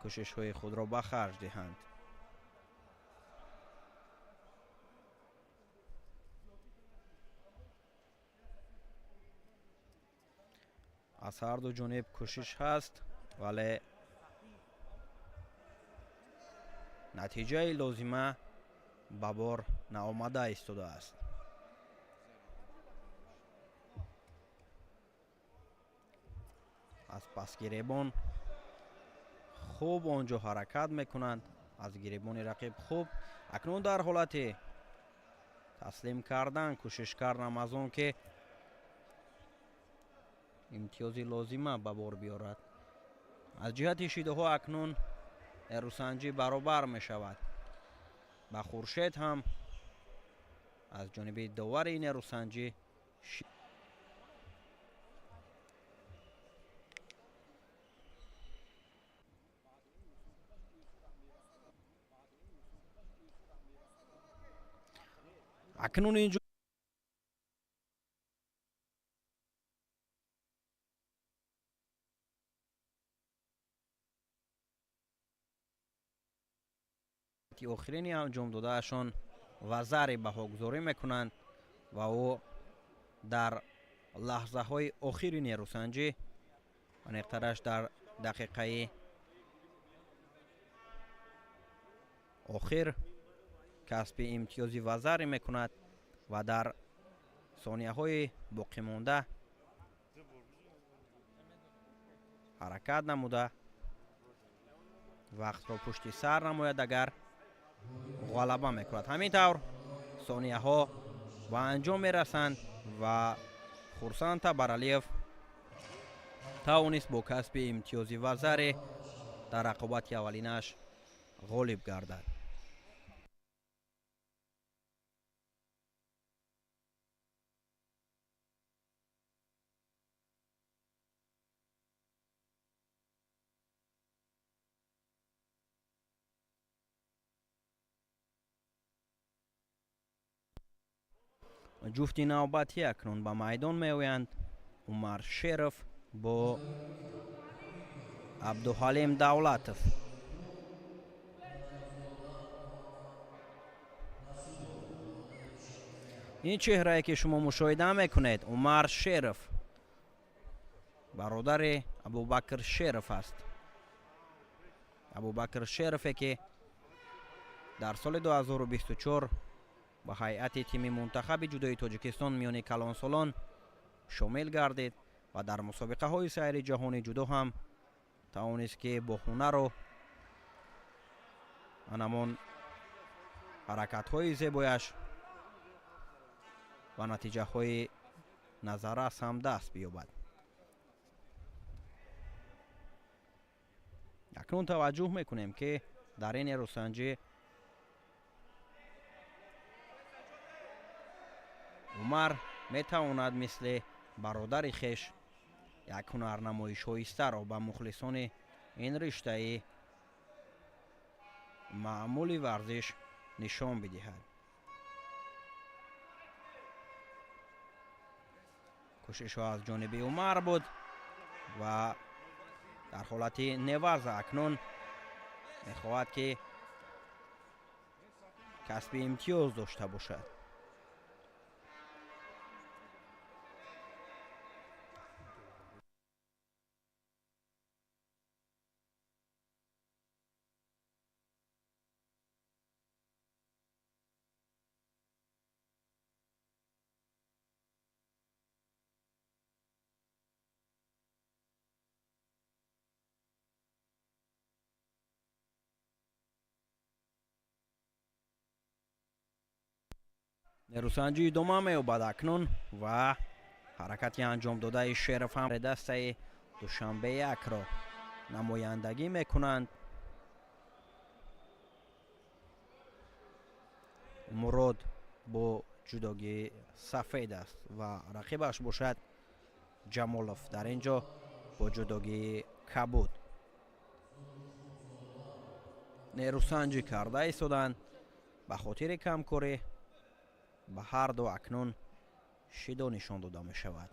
Кӯшишҳои худро ба харҷ диҳанд. Аз ҳар ду ҷониб кӯшиш ҳаст, вале натиҷаи лозима ба бор наомада истодааст. Аз пасгиребон хуб он ҷо ҳаракат мекунанд, аз гиребони рақиб хуб. Акнун дар ҳолати таслим кардан кӯшиш кард Рамазон, ки имтиёзи лозима ба бор биёрад. Аз ҷиҳати шидоҳо акнун эрусанҷӣ баробар мешавад. Ба Хуршед ҳам аз ҷониби довари нерӯсанҷӣ акнун инҷо охирини анҷом додаашон вазари баҳогузорӣ мекунанд ва ӯ дар лаҳзаҳои охири нерӯсанҷӣ, аниқтараш дар дақиқаи охир касби имтиёзи вазаре мекунад ва дар сонияҳои боқимонда ҳаракат намуда вақтро пушти сар намояд, агар ғалаба мекунад. Ҳамин тавр сонияҳо ба анҷом мерасанд ва Хурсанд Табаралиев тавонист бо касби имтиёзи вазаре дар рақобати аввалинаш ғолиб гардад. Ҷуфти навбатӣ акнун ба майдон меоянд. Умар Шеров бо Абдуҳалим Давлатов. Ин чеҳрае ки шумо мушоҳида мекунед, Умар Шеров бародари Абубакр Шеров аст. Абубакр Шерове ки дар соли 2024 ба ҳайати тими мунтахаби ҷудои Тоҷикистон миёни калонсолон шомил гардид ва дар мусобиқаҳои сайри ҷаҳони ҷудо ҳам тавонист, ки бо ҳунару анамон ҳаракатҳои зебояш ва натиҷаҳои назаррас ҳам даст биёбад. Акнун таваҷҷӯҳ мекунем, ки дар ин эрӯсанҷӣ Умар метавонад мисли бародари хеш як ҳунарнамои шоистаро ба мухлисони ин риштаи маъмули варзиш нишон бидиҳад. Кӯшишҳо аз ҷониби Умар буд ва дар ҳолати неваза акнун мехоҳад, ки касби имтиёз дошта бошад. Нерӯсанҷӣ идома меёбад акнун ва ҳаракати анҷомдодаи Шеров ҳам дастаи Душанбе якро намояндагӣ мекунанд. Мурод бо ҷудогии сафед аст ва рақибаш бошад Ҷамолов дар ин ҷо бо ҷудогии кабуд. Нерӯсанҷӣ карда истоданд ба хотири камкорӣ ба ҳар ду акнун шидо нишон дода мешавад.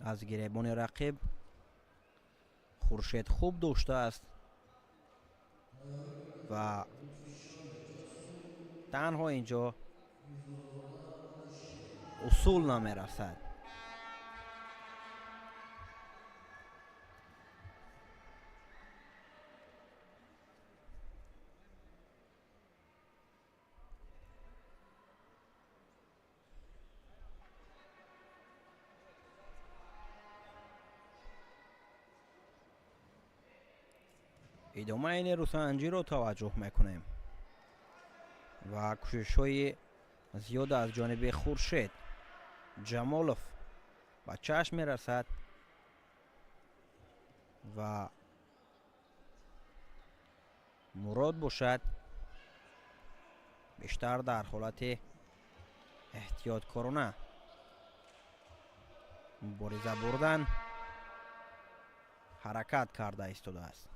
Аз гиребони рақиб Хуршед хуб доштааст ва танҳо инҷо усул намерасад. Идомаи нерӯсанҷиро таваҷҷӯҳ мекунем ва кӯшишҳои зиёд аз ҷониби Хуршед Ҷамолов ба чашм мерасад ва Мурод бошад, бештар дар ҳолати эҳтиёткорона мубориза бурдан ҳаракат карда истодааст.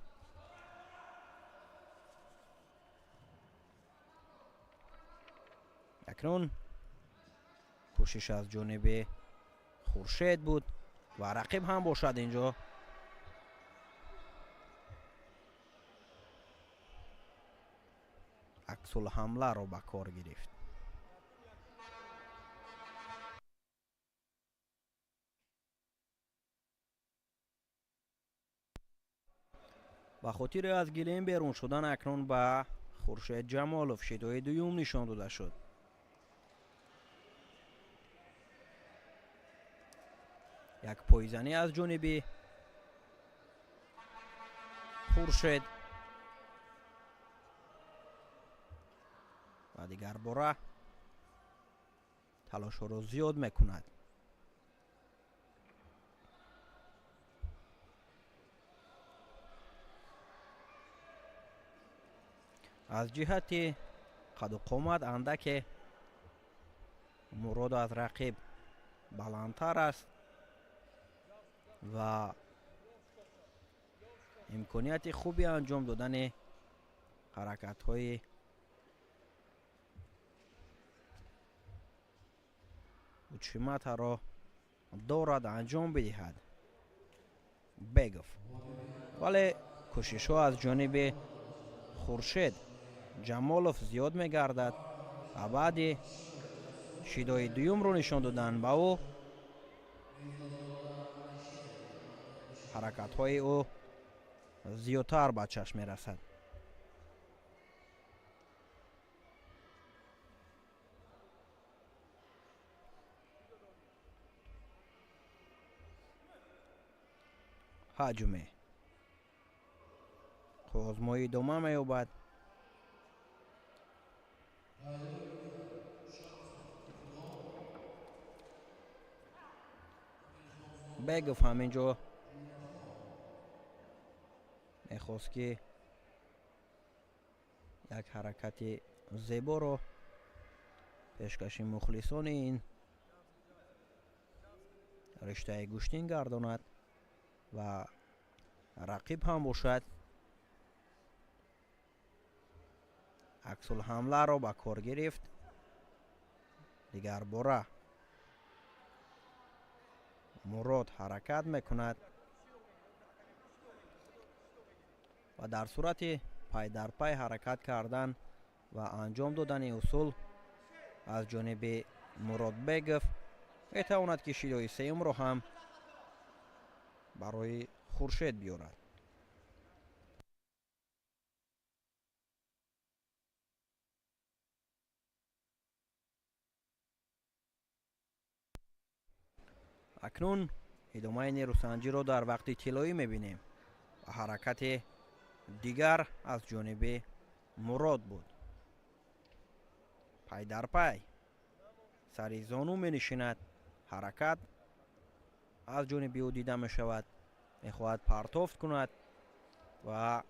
Акнун кӯшиш аз ҷониби Хуршед буд ва рақиб ҳам бошад инҷо аксулҳамларо ба кор гирифт. Ба хотири аз гилем берун шудан акнун ба Хуршед Ҷамолов шидои дуюм нишон дода шуд. Як пойзанӣ аз ҷониби Хуршед ва дигар бора талошҳоро зиёд мекунад. Аз ҷиҳати қаду қомат андаке Мурод аз рақиб баландтар аст ва имконияти хуби анҷом додани ҳаракатҳои учиматаро дорад анҷом бидиҳад Бегов. Вале кӯшишҳо аз ҷониби Хуршед Ҷамолов зиёд мегардад ва баъди шидои дуюмро нишон додан ба ӯ ҳаракатҳои ӯ зиёдтар ба чашм мерасад. Ҳаҷме қӯзмоӣ идома меёбад. Бегов ҳамин ҷо мехост, ки як ҳаракати зеборо пешкаши мухлисони ин риштаи гӯштин гардонад ва рақиб ҳам бошад аксулҳамларо ба кор гирифт. Дигарбора Мурод ҳаракат мекунад ва дар сурати пай дар пай ҳаракат кардан ва анҷом додани усул аз ҷониби Муродбегов метавонад, ки шидои сеюмро ҳам барои Хуршед биёрад. Акнун идомаи нерӯсанҷиро дар вақти тиллоӣ мебинем ва ҳаракати дигар аз ҷониби Мурод буд. Пай дар пай сари зону менишинад, ҳаракат аз ҷониби ӯ дида мешавад, мехоҳад партофт кунад ва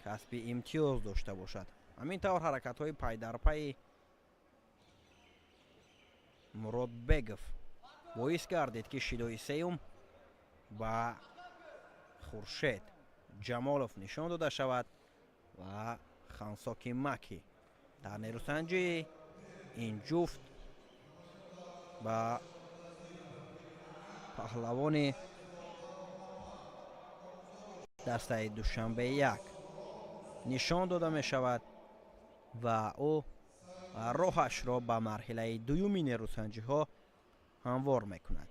касби имтиёз дошта бошад. Ҳамин тавр ҳаракатҳои пайдарпайи Муродбегов боис гардид, ки шидои сеюм ба Хуршед Ҷамолов нишон дода шавад ва хансоки маки дар нерӯсанҷии ин ҷуфт ба Паҳлавони дастаи Душанбе 1 нишон дода мешавад ва ӯ роҳашро ба марҳилаи дуюми нерӯсанҷиҳо ҳамвор мекунад.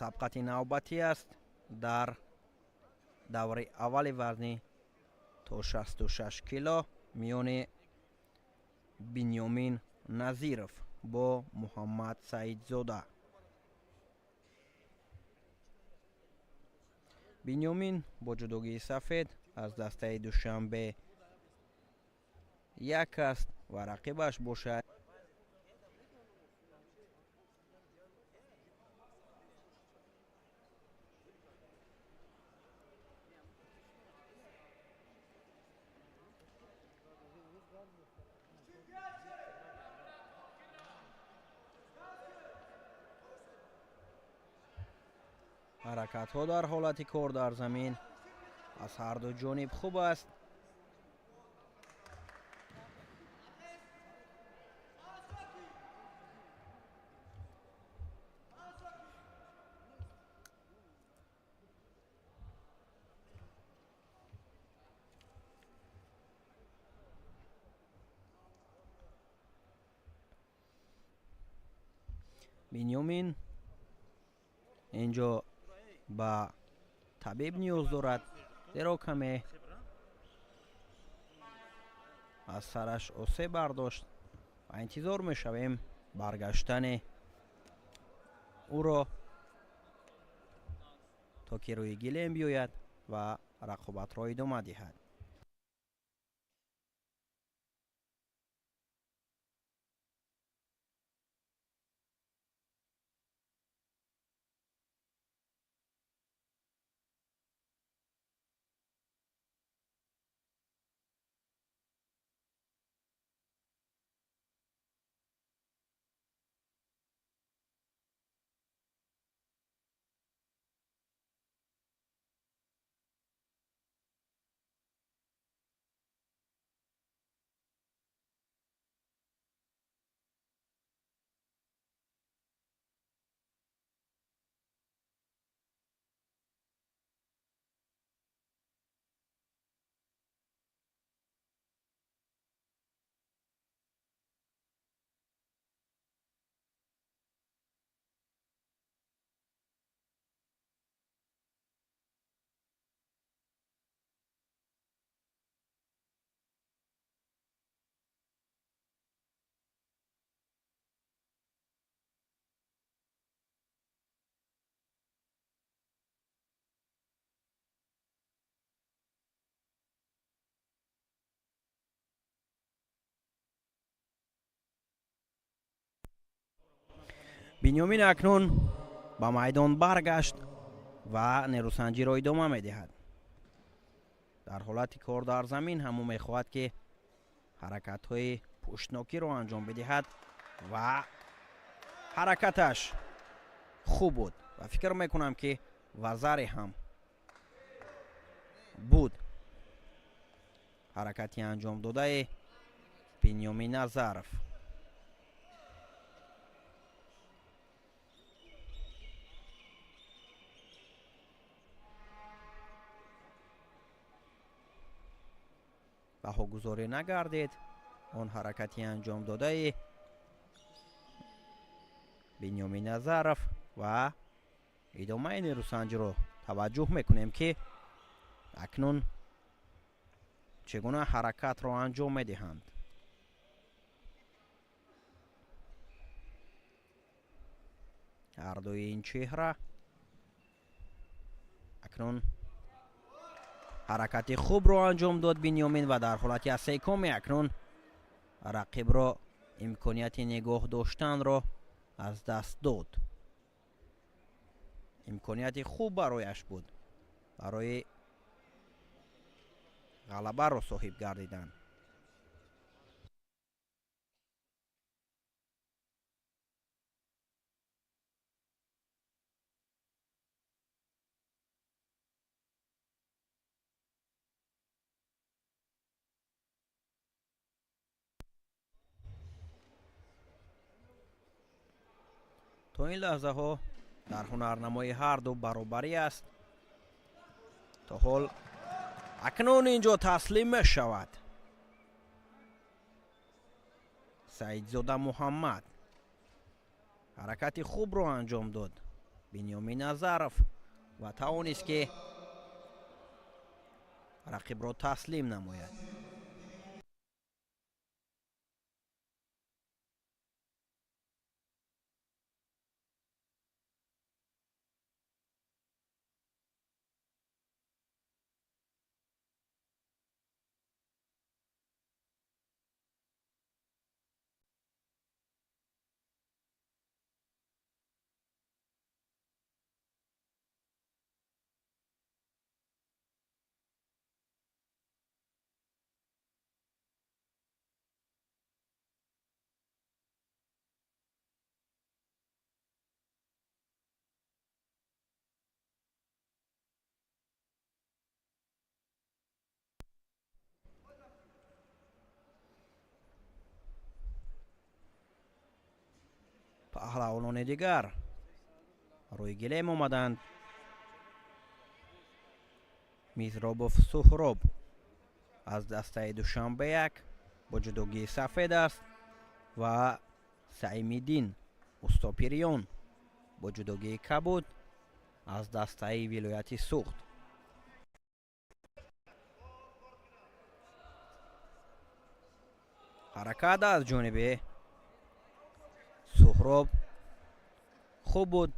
Сабқати навбатӣ аст дар даври аввали вазни то 66 кило миёни Бинёмин Назиров бо Муҳаммад Саидзода. Бинёмин бо ҷудогии сафед аз дастаи Душанбе 1 аст ва рақибаш бошад ҳаракатҳо дар ҳолати кор дар замин аз ҳарду ҷониб хуб аст. Бинёмин инҷо ба табиб ниёз дорад, зеро каме аз сараш осеб бардошт ва интизор мешавем баргаштани ӯро, то ки рӯи гилем биёяд ва рақобатро идома диҳад. Бинёмин акнун ба майдон баргашт ва нерӯсанҷиро идома медиҳад. Дар ҳолати кор дар замин ҳам ӯ мехоҳад, ки ҳаракатҳои пуштнокиро анҷом бидиҳад ва ҳаракаташ хуб буд ва фикр мекунам, ки вазаре ҳам буд ҳаракати анҷомдодаи Бинёмин Назаров. Баҳогузорӣ нагардид он ҳаракати анҷомдодаи Бинёмин Назаров ва идомаи нерӯсанҷро таваҷҷӯҳ мекунем, ки акнун чӣ гуна ҳаракатро анҷом медиҳанд. Ҳардуи ин чеҳра акнун ҳаракати хубро анҷом дод Бинёмин ва дар ҳолати асекоме акнун рақибро имконияти нигоҳ доштанро аз даст дод. Имконияти хуб барояш буд барои ғалабаро соҳиб гардидан. То ин лаҳзаҳо дар ҳунарнамои ҳар ду баробарӣ аст. То ҳол акнун инҷо таслим мешавад Саидзода Муҳаммад. Ҳаракати хубро анҷом дод Бинёмин Назаров ва тавонист, ки рақибро таслим намояд. Паҳлавонони дигар рӯи гилем омаданд. Мизробов Суҳроб аз дастаи Душанбе як бо ҷудогии сафед аст ва Саимиддин Устопириён бо ҷудогии кабуд аз дастаи вилояти Суғд. Ҳаракат аз ҷониби Суҳроб хуб буд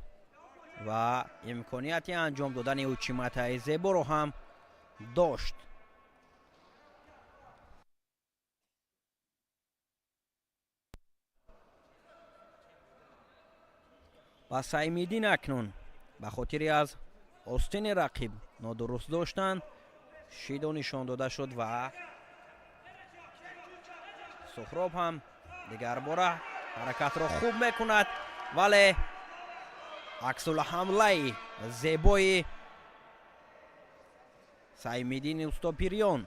ва имконияти анҷом додани учиматаи зеборо ҳам дошт. Ва Саимиддин акнун ба хотири аз остини рақиб нодуруст доштан шидо нишон дода шуд ва Суҳроб ҳам дигарбора ҳаракатро хуб мекунад, вале аксулҳамлаи зебои Саимиддини Устопириён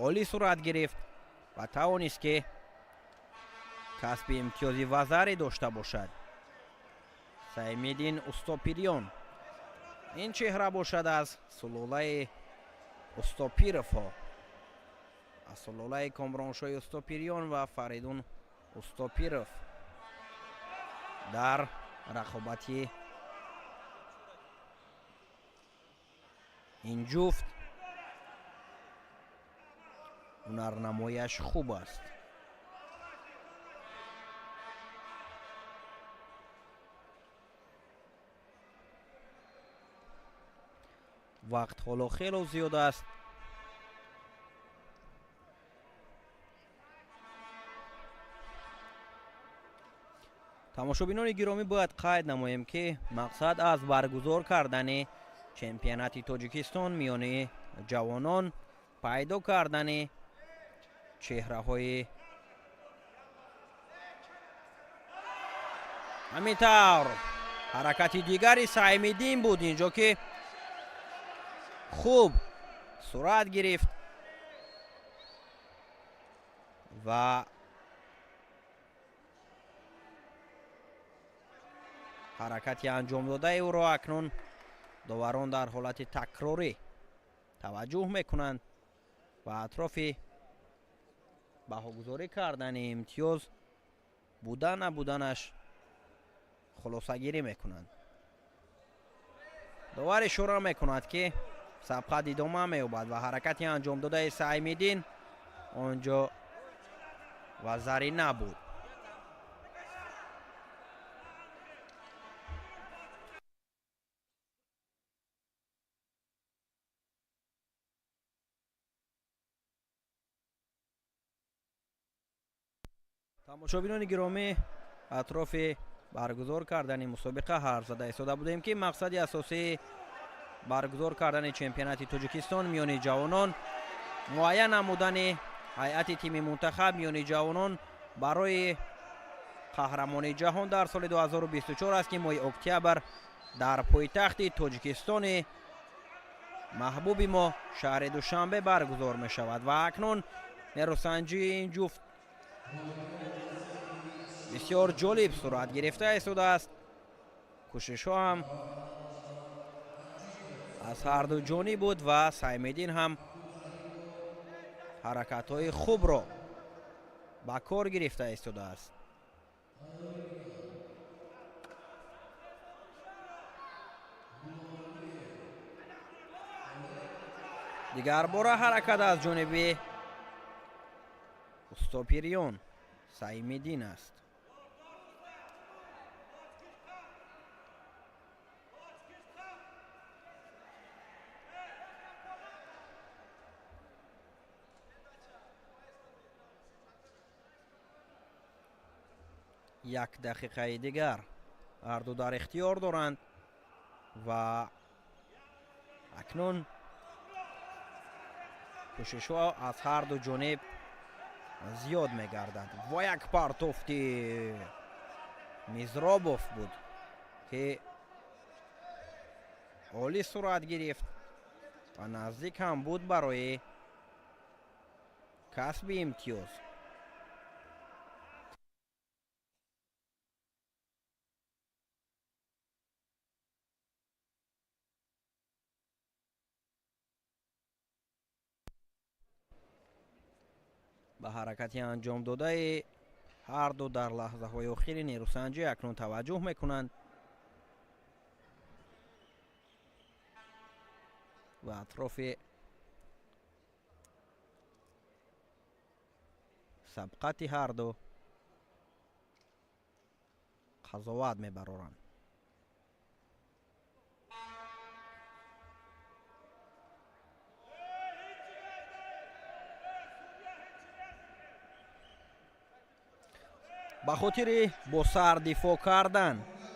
олӣ сурат гирифт ва тавонист, ки касби имтиёзи вазарӣ дошта бошад. Саимиддин Устопириён ин чеҳра бошад аз сулолаи Устопировҳо, аз сулолаи Комроншоҳи Устопириён ва Фаридун Устопиров дар рақобати ин ҷуфт ҳунарнамояш хуб аст. Вақт ҳоло хело зиёд аст. Тамошобинони гиромӣ, бояд қайд намоем, ки мақсад аз баргузор кардани чемпионати Тоҷикистон миёни ҷавонон пайдо кардани чеҳраҳои ҳамин тавр ҳаракати дигари Саимиддин буд инҷо, ки хуб сурат гирифт ва ҳаракати анҷомдодаи ӯро акнун доварон дар ҳолати такрорӣ таваҷҷӯҳ мекунанд ва атрофи баҳогузорӣ кардани имтиёз буда набуданаш хулосагирӣ мекунанд. Довар ишора мекунад, ки сабқат идома меёбад ва ҳаракати анҷомдодаи Саимиддин он ҷо вазарӣ набуд. Тамошобинони гиромӣ, атрофи баргузор кардани мусобиқа ҳарф зада истода будем, ки мақсади асосии баргузор кардани чемпионати Тоҷикистон миёни ҷавонон муайян намудани ҳайати тими мунтахаб миёни ҷавонон барои қаҳрамонии ҷаҳон дар соли 2024 аст, ки моҳи октябр дар пойтахти Тоҷикистони маҳбуби мо, шаҳри Душанбе, баргузор мешавад. Ва акнун нерӯсанҷии ин ҷуфт бисёр ҷолиб сурат гирифта истодааст. Кӯшишҳо ҳам аз ҳарду ҷониб буд ва Саймиддин ҳам ҳаракатҳои хубро ба кор гирифта истодааст. Дигарбора ҳаракат аз ҷониби Устопириён Саймиддин аст. Як дақиқаи дигар ҳарду дар ихтиёр доранд ва акнун кӯшишҳо аз ҳарду ҷониб зиёд мегардад. Ва як партофти Мизробов буд, ки олӣ сурат гирифт ва наздик ҳам буд барои касби имтиёз. Ба ҳаракати анҷомдодаи ҳарду дар лаҳзаҳои охири нерӯсанҷӣ акнун таваҷҷӯҳ мекунанд ва атрофи сабқати ҳарду қазоват мебароранд. Ба хотири бо сар дифоъ кардан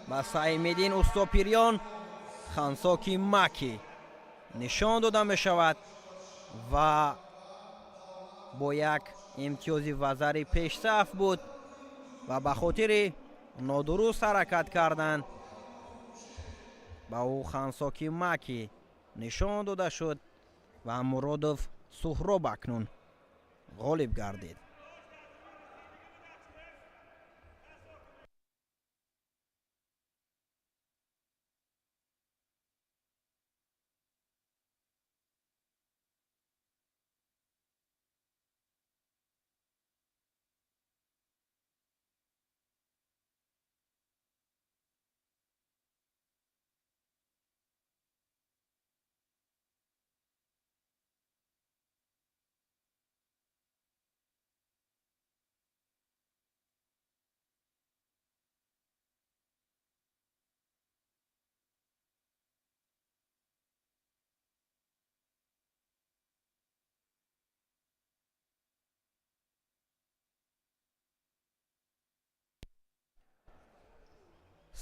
ба Саймиддин Устопириён хансоки маки нишон дода мешавад ва бо як имтиёзи вазари пешсаф буд ва ба хотири нодуруст ҳаракат кардан ба ӯ хансоки маки нишон дода шуд ва Муродов Суҳроб акнун ғолиб гардид.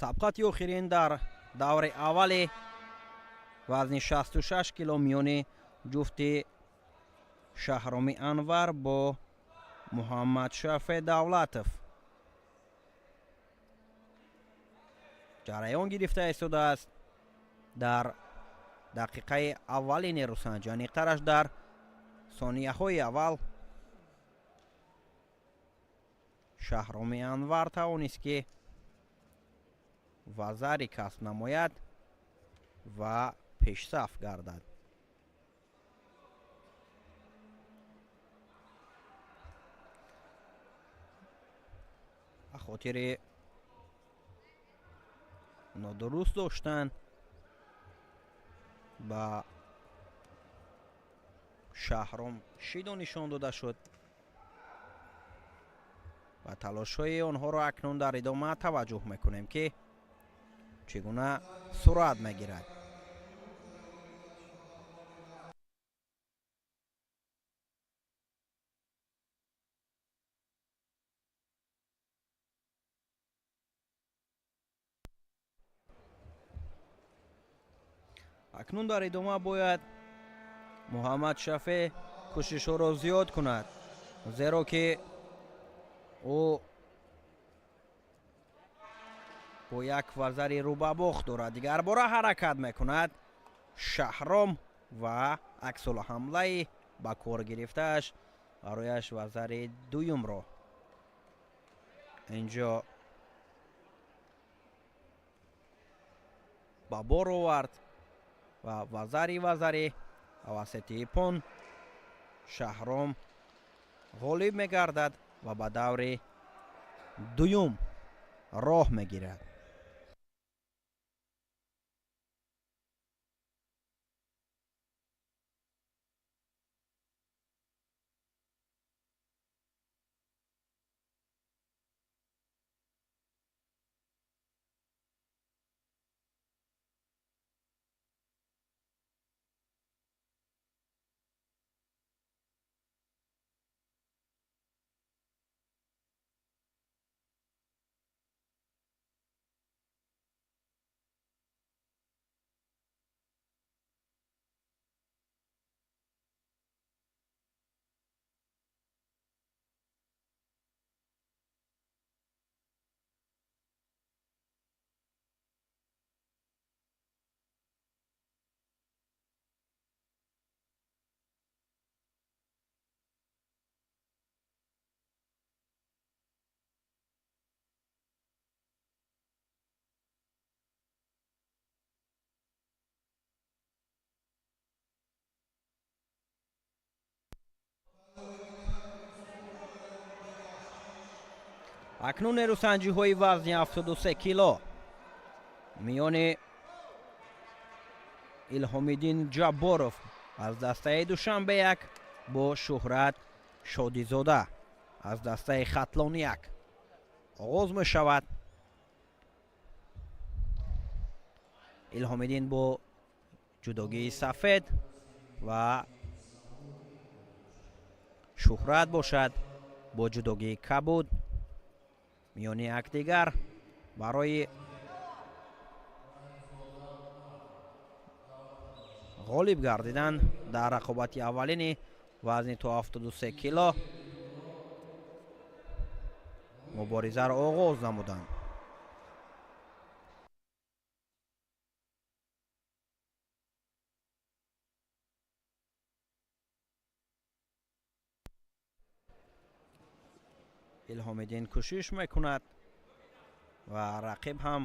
Сабқати охирин дар даври аввали вазни 66 кило миёни ҷуфти Шаҳроми Анвар бо Муҳаммадшафе Давлатов ҷараён гирифта истодааст. Дар дақиқаи аввали нерӯсанҷӣ, аниқтараш дар сонияҳои аввал, Шаҳроми Анвар тавонист, ки вазари касб намояд ва пешсаф гардад. Ба хотири нодуруст доштан ба Шаҳром шидо нишон дода шуд ва талошҳои онҳоро акнун дар идома таваҷҷӯҳ мекунем, ки чӣ гуна сурат мегирад. Акнун дар идома бояд Муҳаммад Шафеъ кӯшишҳоро зиёд кунад, зеро ки ӯ бо як вазари рӯбабохт дорад. Дигарбора ҳаракат мекунад Шаҳром ва аксулҳамлаи ба кор гирифтааш барояш вазари дуюмро инҷо ба бор овард ва вазари авасити ипон Шаҳром ғолиб мегардад ва ба даври дуюм роҳ мегирад. Акнун нерӯсанҷиҳои вазни 73 кило миёни Илҳомиддин Ҷабборов аз дастаи Душанбе 1 бо Шӯҳрат Шодизода аз дастаи Хатлон 1 оғоз мешавад. Илҳомиддин бо ҷудогии сафед ва Шӯҳрат бошад бо ҷудогии кабуд миёни якдигар барои ғолиб гардидан дар рақобати аввалини вазни то 73 кило муборизаро оғоз намуданд. Илҳомиддин кӯшиш мекунад ва рақиб ҳам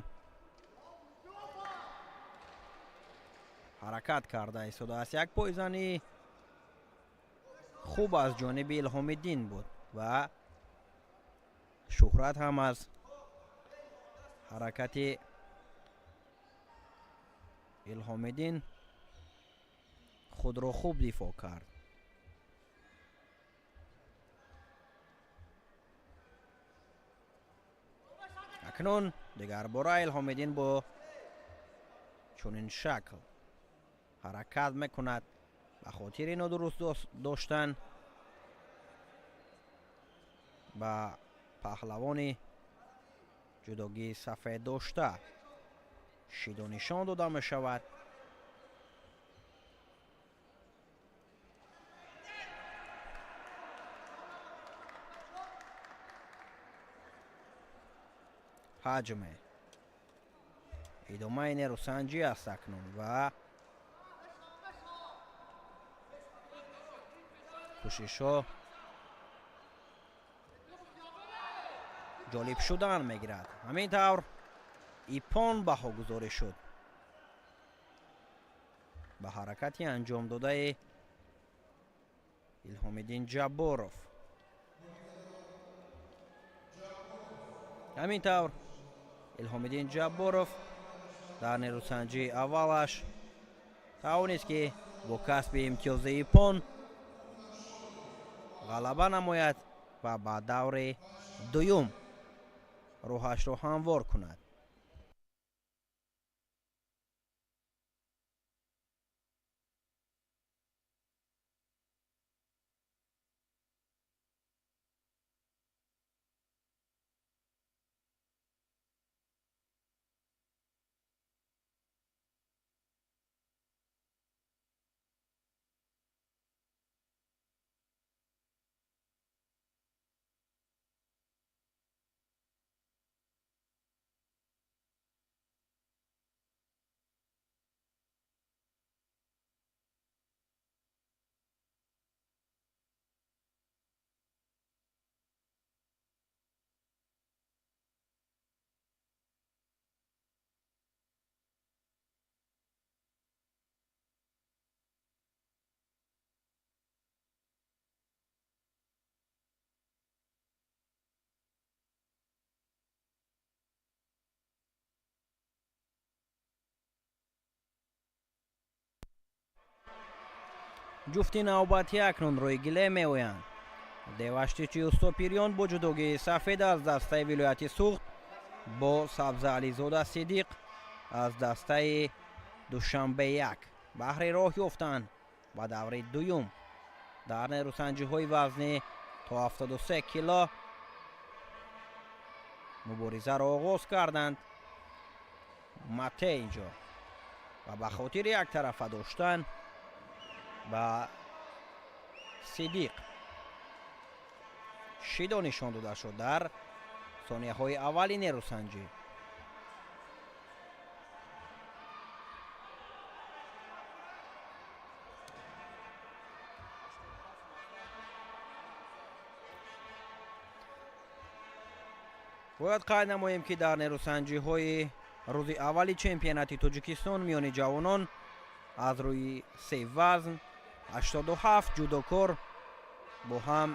ҳаракат карда истодааст. Як пойзанӣ хуб аз ҷониби Илҳомиддин буд ва Шӯҳрат ҳам аз ҳаракати Илҳомиддин худро хуб дифоъ кард. Акнун дигарбора Илҳомиддин бо чунин шакл ҳаракат мекунад ба хотири нодуруст доштан ба паҳлавони ҷудогии сафед дошта шиду нишон дода мешавад. Ҳаҷме идомаи нерӯсанҷӣ аст акнун ва кӯшишҳо ҷолиб шудан мегирад. Ҳамин тавр ипон баҳогузорӣ шуд ба ҳаракати анҷомдодаи Илҳомиддин Ҷабборов. Ҳамин тавр Илҳомиддин Ҷабборов дар нерӯсанҷии аввалаш тавонист ки бо касби имтиёзи ипон ғалаба намояд ва ба даври дуюм роҳашро ҳамвор кунад. Ҷуфти навбатӣ акнун рӯи гиле меоянд. Деваштичи Устопирён бо ҷудогии сафед аз дастаи вилояти Суғд бо Сабзаализода Сидиқ аз дастаи Душанбе 1 баҳри роҳ ёфтанд ба даври дуюм. Дар нерӯсанҷиҳои вазнӣ то 73 кило муборизаро оғоз карданд. Мате инҷо ва ба хотири яктарафа доштан ба Сидиқ шидо нишон дода шуд дар сонияҳои аввали нерӯсанҷӣ. Бояд қайд намоем, ки дар нерӯсанҷиҳои рӯзи аввали чемпионати Тоҷикистон миёни ҷавонон аз рӯи се вазн 87 ҷудокор бо ҳам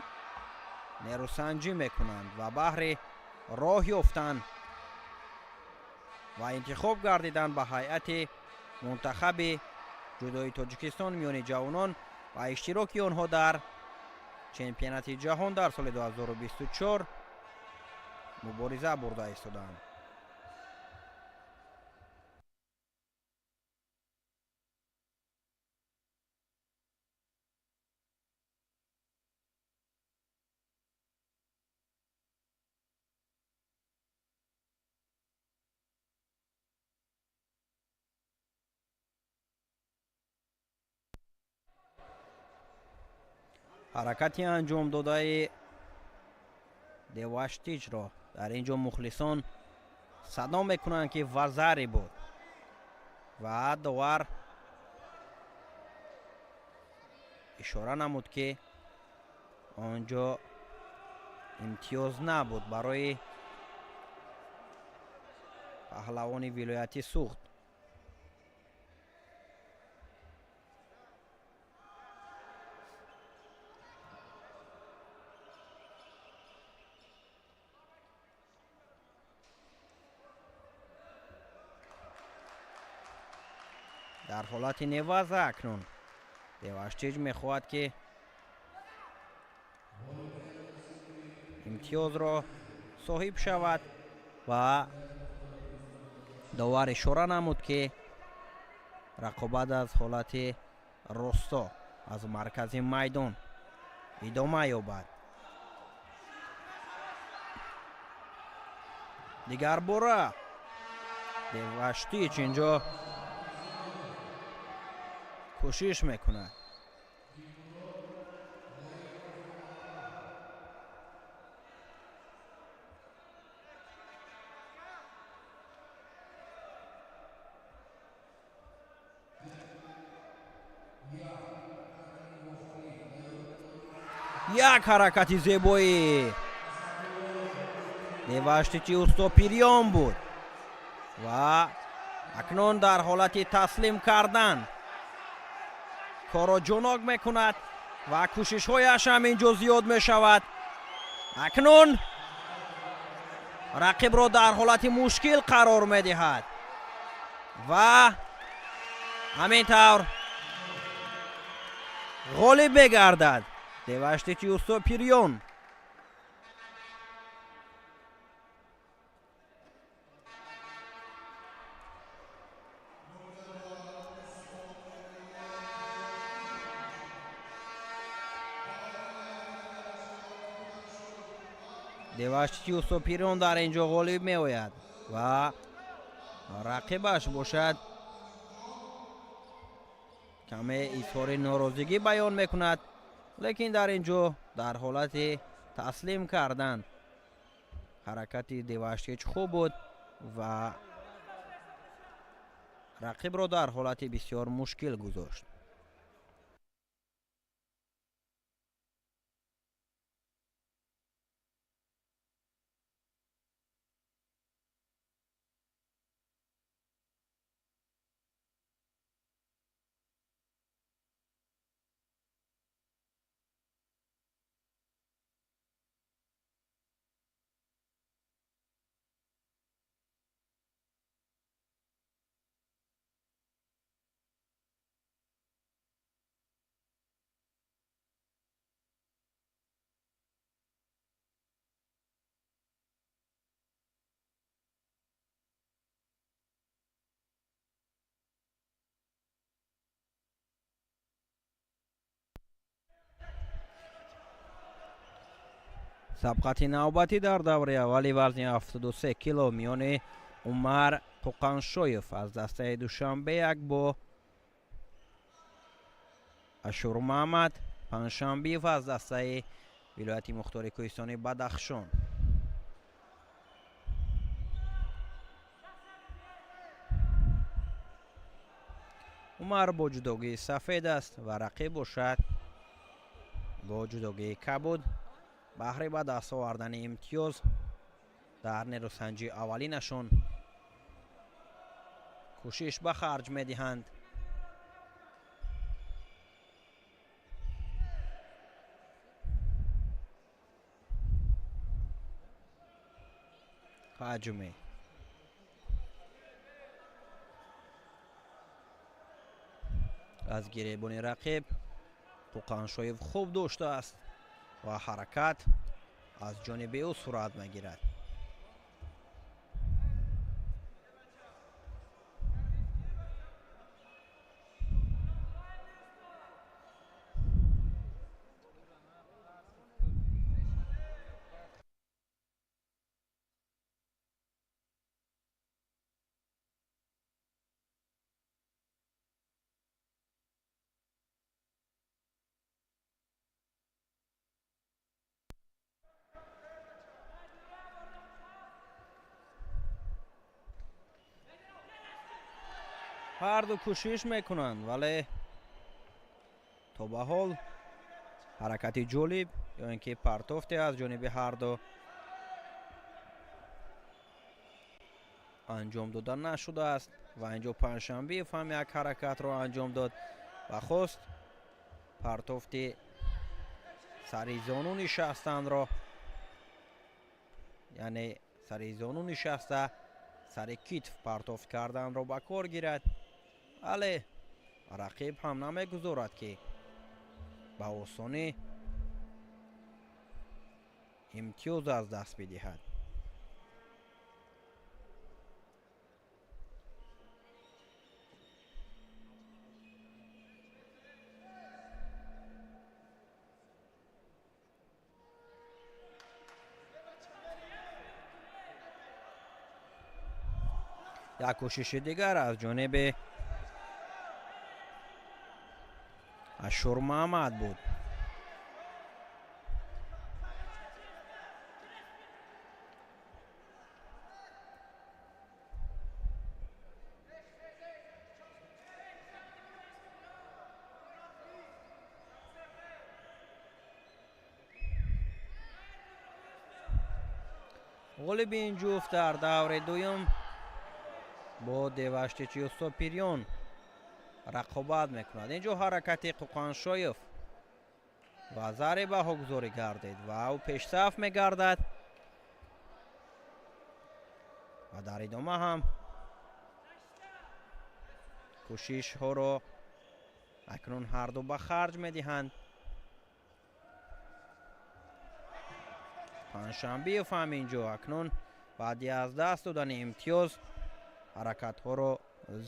нерӯсанҷӣ мекунанд ва баҳри роҳ ёфтан ва интихоб гардидан ба ҳайати мунтахаби ҷудои Тоҷикистон миёни ҷавонон ва иштироки онҳо дар чемпионати ҷаҳон дар соли 2024 мубориза бурда истоданд. Ҳаракати анҷомдодаи Деваштичро дар ин ҷо мухлисон садо мекунанд, ки вазаре буд ва довар ишора намуд, ки он ҷо имтиёз набуд барои паҳлавони вилояти Суғд. Дар ҳолати неваза акнун Деваштич мехоҳад, ки имтиёзро соҳиб шавад ва довар ишора намуд, ки рақобат аз ҳолати росто аз маркази майдон идома ёбад. Дигарбора Деваштич инҷо кӯшиш мекунад. Як ҳаракати зебои Деваштичи Устопирён буд ва акнун дар ҳолати таслим кардан корро ҷонок мекунад ва кӯшишҳояш ҳам инҷо зиёд мешавад. Акнун рақибро дар ҳолати мушкил қарор медиҳад ва ҳамин тавр ғолиб мегардад Деваштичи Устопирён. Деваштичи Устопирён дар ин ҷо ғолиб меояд ва рақибаш бошад каме изҳори норозигӣ баён мекунад, лекин дар ин ҷо дар ҳолати таслим кардан ҳаракати Деваштич хуб буд ва рақибро дар ҳолати бисёр мушкил гузошт. Сабқати навбатӣ дар давраи аввали вазни 73 кило миёни Умар Қуқаншоев аз дастаи Душанбе як бо Ашурмаҳмад Панҷшанбиев аз дастаи вилояти мухтори кӯҳистони Бадахшон. Умар бо ҷудогии сафед аст ва рақиб бошад бо ҷудогии кабуд. Баҳри ба даст овардани имтиёз дар нерӯсанҷии аввалинашон кӯшиш ба харҷ медиҳанд. Ҳаҷме аз гиребони рақиб Қуқаншоев хуб доштааст ва ҳаракат аз ҷониби ӯ сурат мегирад. Ҳарду кӯшиш мекунанд, вале то ба ҳол ҳаракати ҷолиб ё ин ки партофте аз ҷониби ҳарду анҷом дода нашудааст ва инҷо Панҷшанбиев ҳам як ҳаракатро анҷом дод ва хост партофти сари зону нишастанро, яъне сари зону нишаста сари китф партофт карданро ба кор гирад, вале рақиб ҳам намегузорад, ки ба осонӣ имтиёз аз даст бидиҳад. Як кӯшиши дигар аз ҷониби Ашурмаҳмад буд. Ғолиби ин ҷуфт дар даври дуюм бо Деваштичи Устопирён рақобат мекунад. Инҷо ҳаракати Қуқаншоев ва зари баҳогузорӣ гардид ва ӯ пешсаф мегардад ва дар идома ҳам кӯшишҳоро акнун ҳарду ба харҷ медиҳанд. Панҷшанбиев ҳам инҷо акнун баъди аз даст додани имтиёз ҳаракатҳоро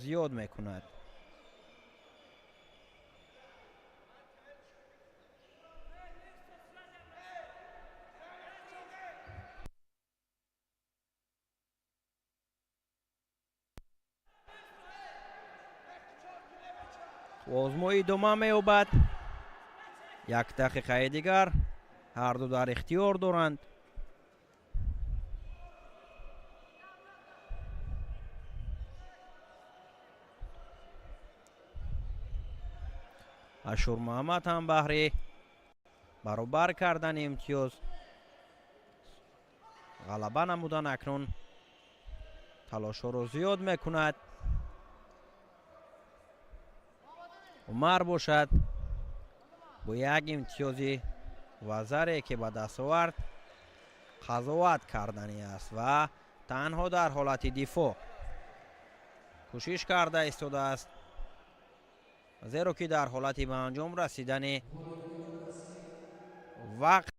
зиёд мекунад. Озмои идома меёбад. Як дақиқаи дигар ҳарду дар ихтиёр доранд. Ашурмаҳмад ҳам баҳри баробар кардани имтиёз ғалаба намудан акнун талошҳоро зиёд мекунад. Умар бошад бо як имтиёзи вазаре ки ба даст овард қазоват карданӣ аст ва танҳо дар ҳолати дифоъ кӯшиш карда истодааст, зеро ки дар ҳолати ба анҷом расидани вақт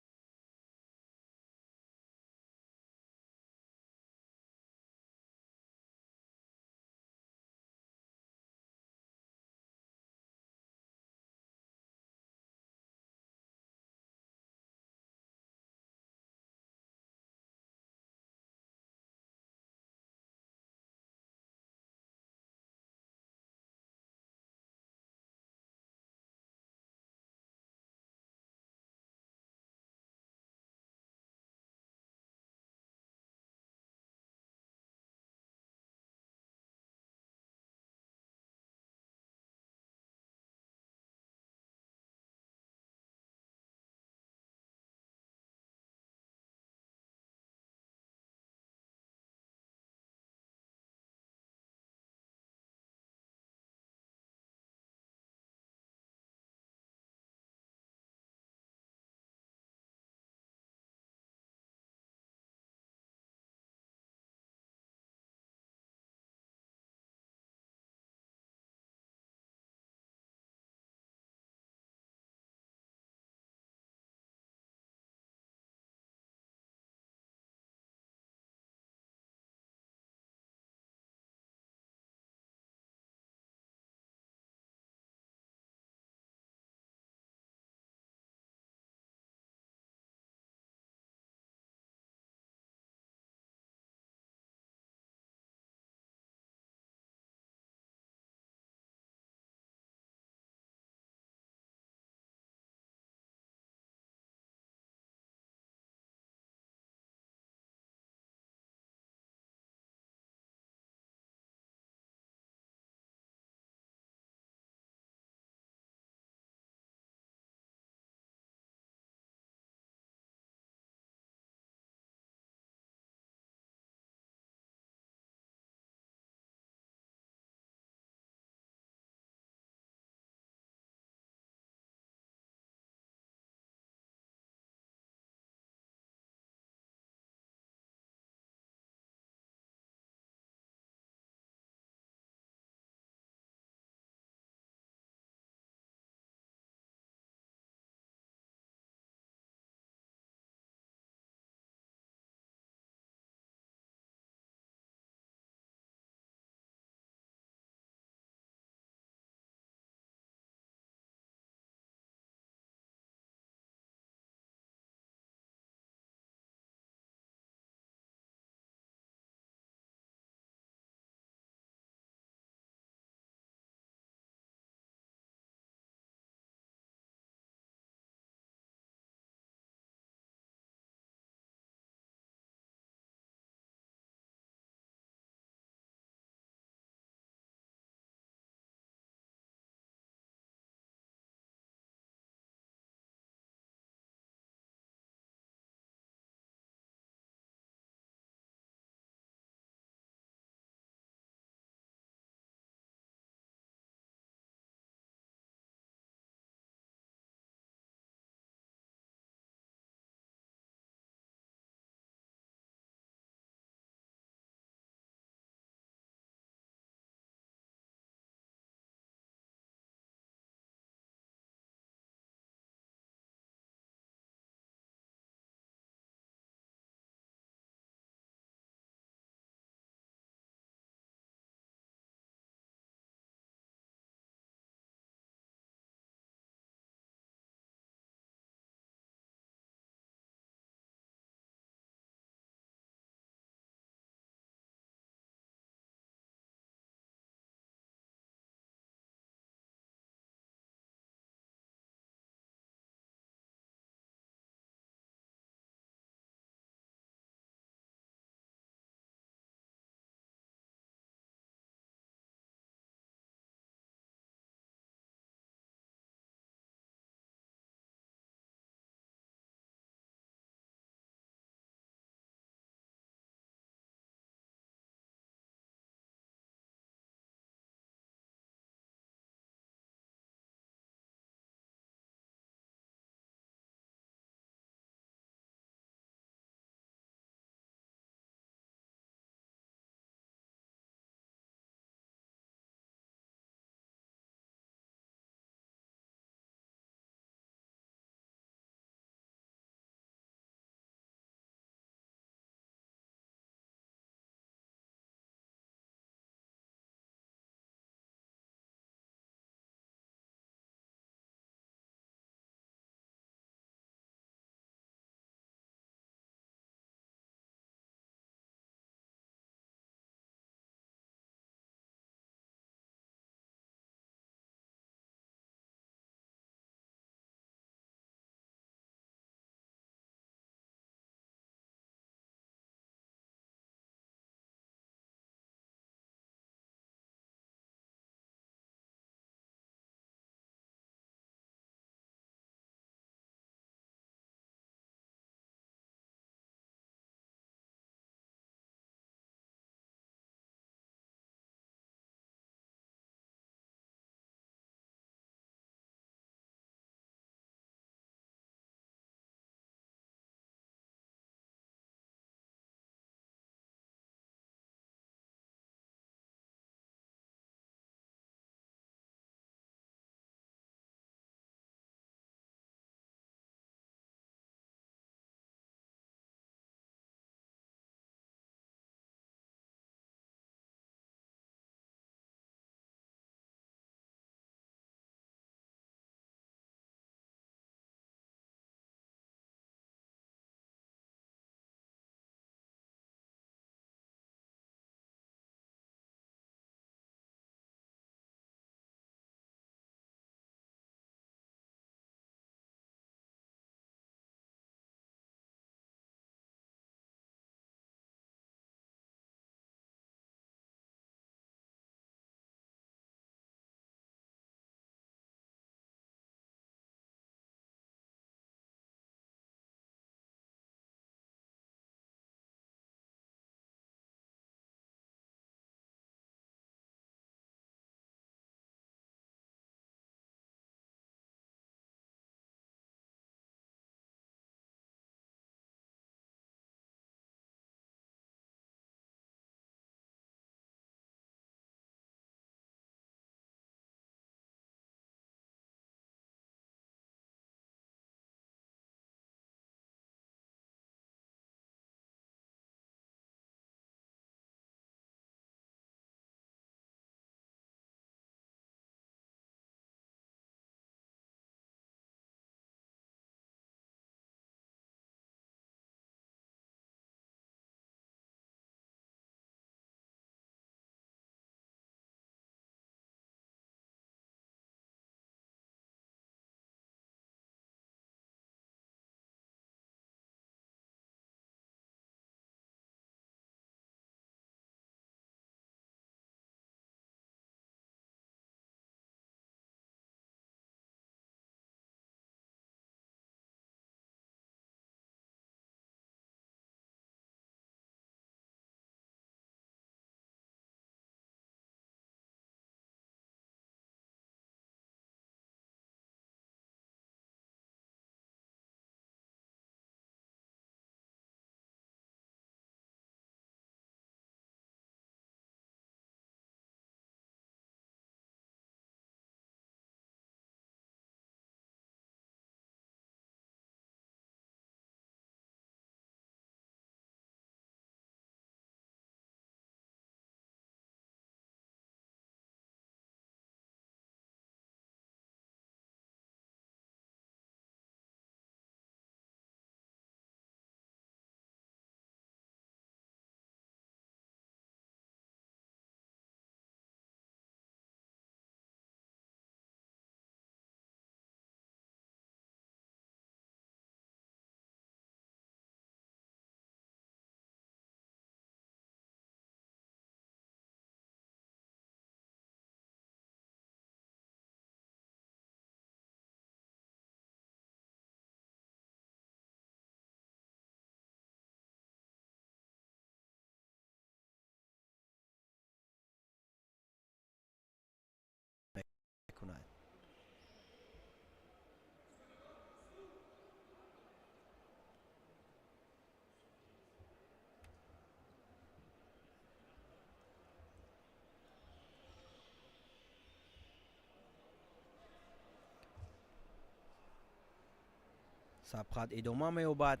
Сабқат идома меёбад.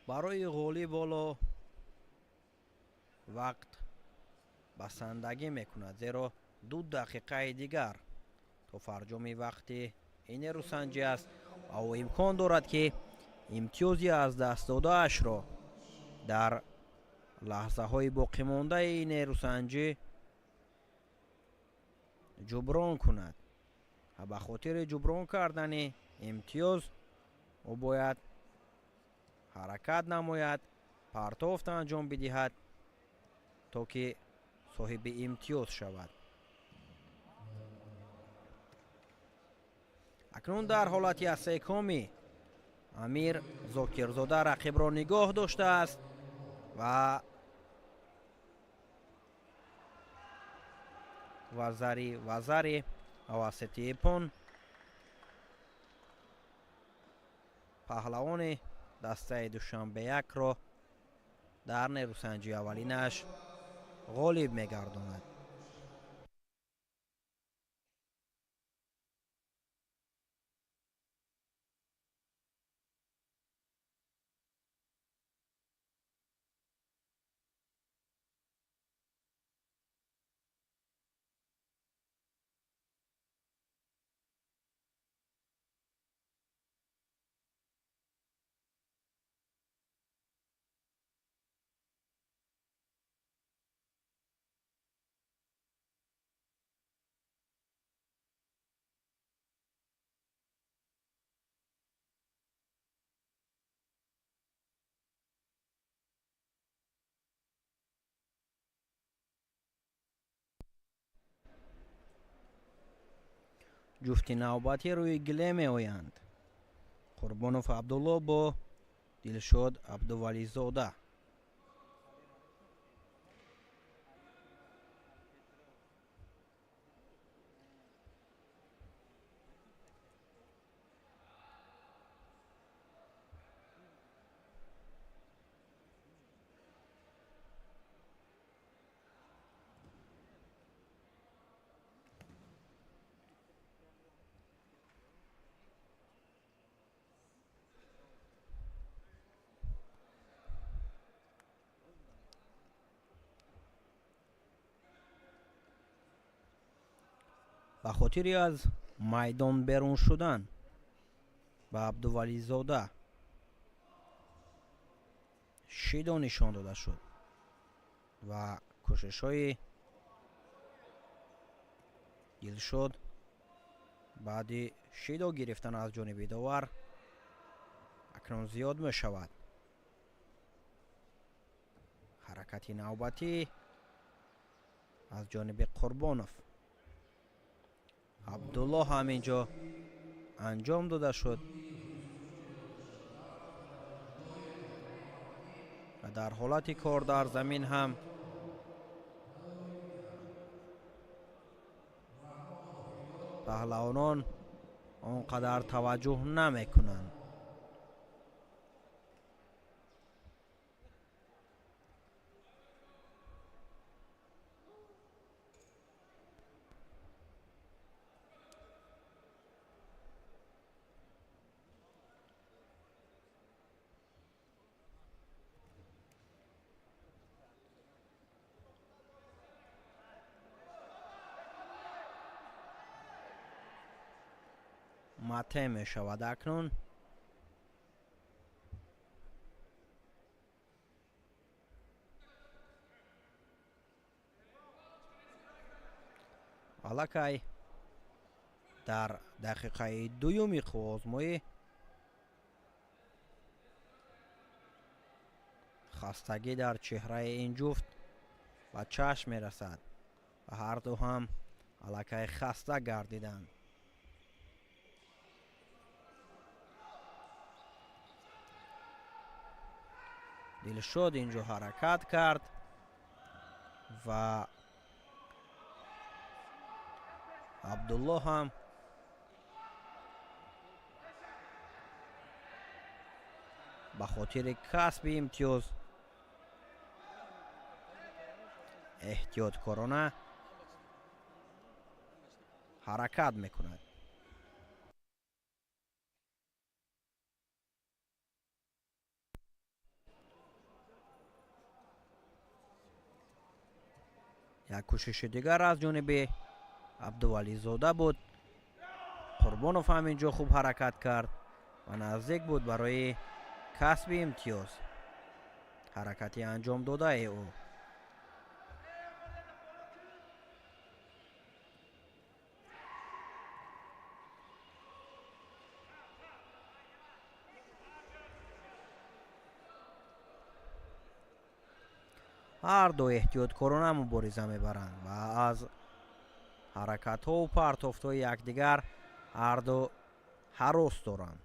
Барои ғолиб ҳоло вақт басандагӣ мекунад, зеро 2 дақиқаи дигар то фарҷоми вақти ин нерӯсанҷӣ аст ва ӯ имкон дорад, ки имтиёзи аз даст додаашро дар лаҳзаҳои боқимондаи нерӯсанҷӣ ҷуброн кунад ва ба хотири ҷуброн кардани имтиёз ӯ бояд ҳаракат намояд, партофт анҷом бидиҳад, то ки соҳиби имтиёз шавад. Акнун дар ҳолати асекомӣ Амир Зокирзода рақибро нигоҳ доштааст ва вазари авасити иппон паҳлавони дастаи Душанбе якро дар нерӯсанҷии аввалинаш ғолиб мегардонад. Ҷуфти навбатӣ рӯи гиле меоянд: Қурбонов Абдулло бо Дилшод Абдувализода. Ба хотири аз майдон берун шудан ба Абдувализода шидо нишон дода шуд ва кӯшишҳои Дилшод баъди шидо гирифтан аз ҷониби довар акнун зиёд мешавад. Ҳаракати навбатӣ аз ҷониби Қурбонов Абдулло ҳам ин ҷо анҷом дода шуд ва дар ҳолати кор дар замин ҳам паҳлавонон он қадар таваҷҷӯҳ намекунанд. Мате мешавад акнун. Аллакай дар дақиқаи дуюми қувваозмоӣ хастагӣ дар чеҳраи ин ҷуфт ба чашм мерасад ва ҳарду ҳам аллакай хаста гардиданд. Дилшод инҷо ҳаракат кард ва Абдулло ҳам ба хотири касби имтиёз эҳтиёткорона Ҳаракат мекунад. Як кӯшиши дигар аз ҷониби Абдувализода буд. Қурбонов ҳам инҷо хуб ҳаракат кард ва наздик буд барои касби имтиёз. Ҳаракати анҷом додаи ӯ. Ҳар ду эҳтиёткорона мубориза мебаранд ва аз ҳаракатҳову партофтҳои якдигар ҳар ду ҳарос доранд.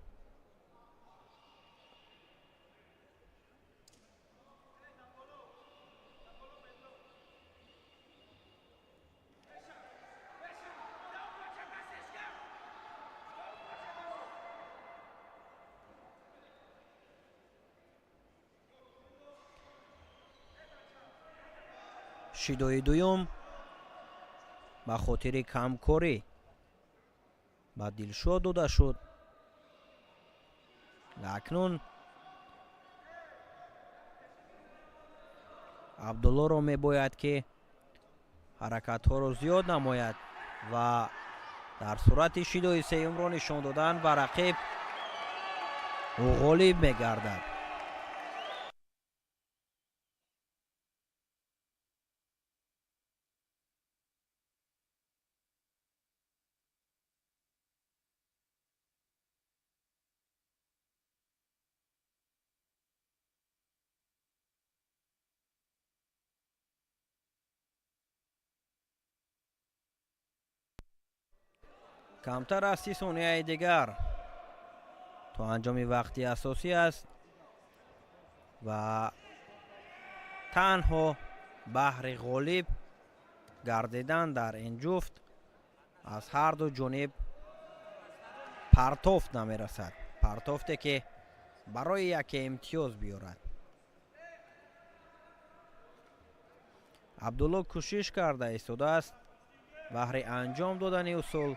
Шидои дуюм ба хотири камкорӣ ба Дилшод дода шуд. Акнун Абдуллоро мебояд, ки ҳаракатҳоро зиёд намояд ва дар сурати шидои сеюмро нишон додан ба рақиб ӯ ғолиб мегардад. Камтар аз 30 сонияи дигар то анҷоми вақти асосӣ аст ва танҳо баҳри ғолиб гардидан дар ин ҷуфт аз ҳар ду ҷониб партофт намерасад, партофте ки барои яке имтиёз биёрад. Абдулло кӯшиш карда истодааст баҳри анҷом додани усул.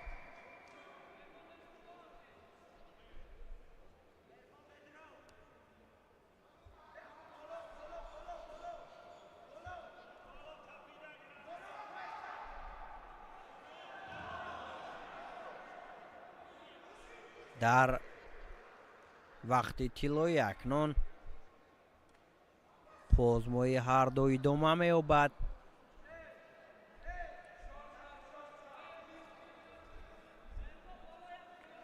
Дар вақти тиллоӣ акнун қӯзмои ҳар ду идома меёбад.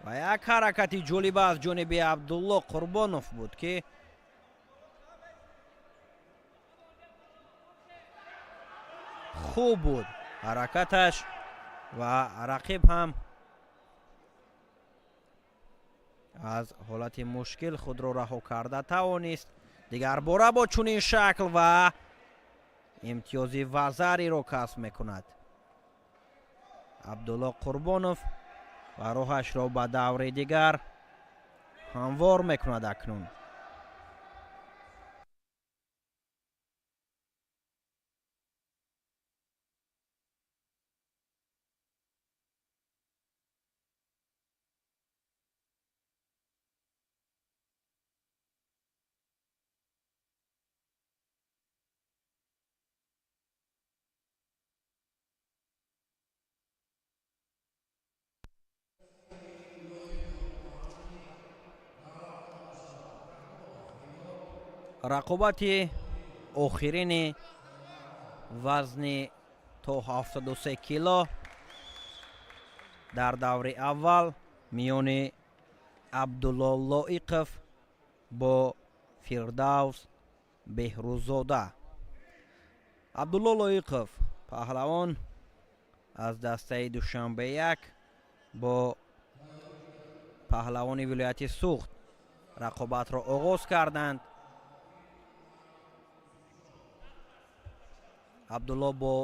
Ва як ҳаракати ҷолиба аз ҷониби Абдулло Қурбонов буд, ки хуб буд ҳаракаташ ва рақиб ҳам аз ҳолати мушкил худро раҳо карда тавонист. Дигарбора бо чунин шакл ва имтиёзи вазариро касб мекунад Абдулло Қурбонов ва роҳашро ба даври дигар ҳамвор мекунад акнун. Рақобати охирини вазни то 73 кило дар даври аввал миёни Абдулло Лоиқов бо Фирдавс Беҳрӯззода. Абдулло Лоиқов паҳлавон аз дастаи Душанбе 1 бо паҳлавони вилояти Суғд рақобатро оғоз карданд. Абдулло бо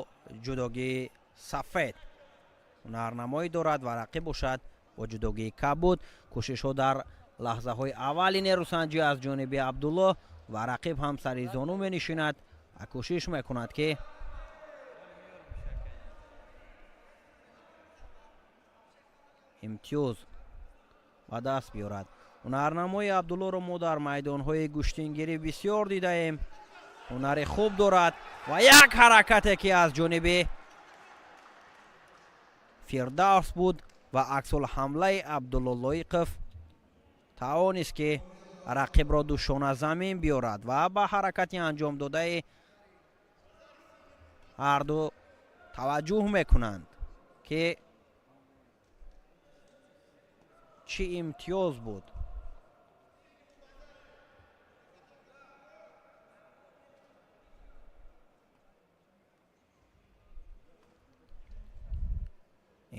ҷудогии сафед ҳунарнамоӣ дорад ва рақиб бошад бо ҷудогии кабуд. Кӯшишҳо дар лаҳзаҳои аввали нерӯсанҷӣ аз ҷониби Абдулло ва рақиб ҳам сари зону менишинад ва кӯшиш мекунад, ки Имтиёз ба даст биёрад. Ҳунарнамои Абдуллоро мо дар майдонҳои гӯштингирӣ бисёр дидаем. Ҳунари хуб дорад ва як ҳаракате ки аз ҷониби Фирдавс буд ва аксулҳамлаи Абдулло Лоиқов тавонист ки рақибро душона замин биёрад ва ба ҳаракати анҷомдодаи ҳарду таваҷҷӯҳ мекунанд ки чӣ имтиёз буд.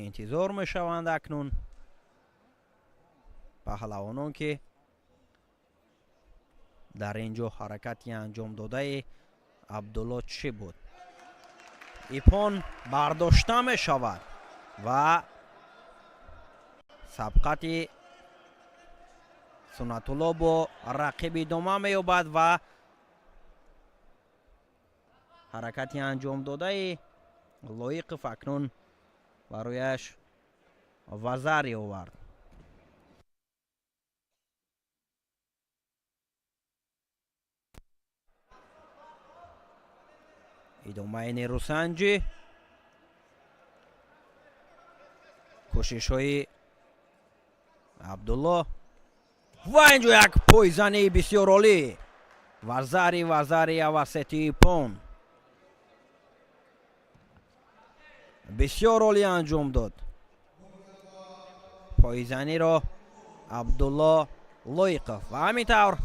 Интизор мешаванд акнун паҳлавонон ки дар ин ҷо ҳаракати анҷомдодаи Абдулло чӣ буд. Ипон бардошта мешавад ва сабқати Суннатулло бо рақиб идома меёбад ва ҳаракати анҷомдодаи Лоиқов акнун барояш вазаре овард. Идомаи нерӯсанҷӣ, кӯшишҳои Абдулло ва инҷо як пойзании бисёр олӣ. Вазари вазари авасети ипон бисёр олӣ анҷом дод пойзаниро Абдулло Лоиқов ва ҳамин тавр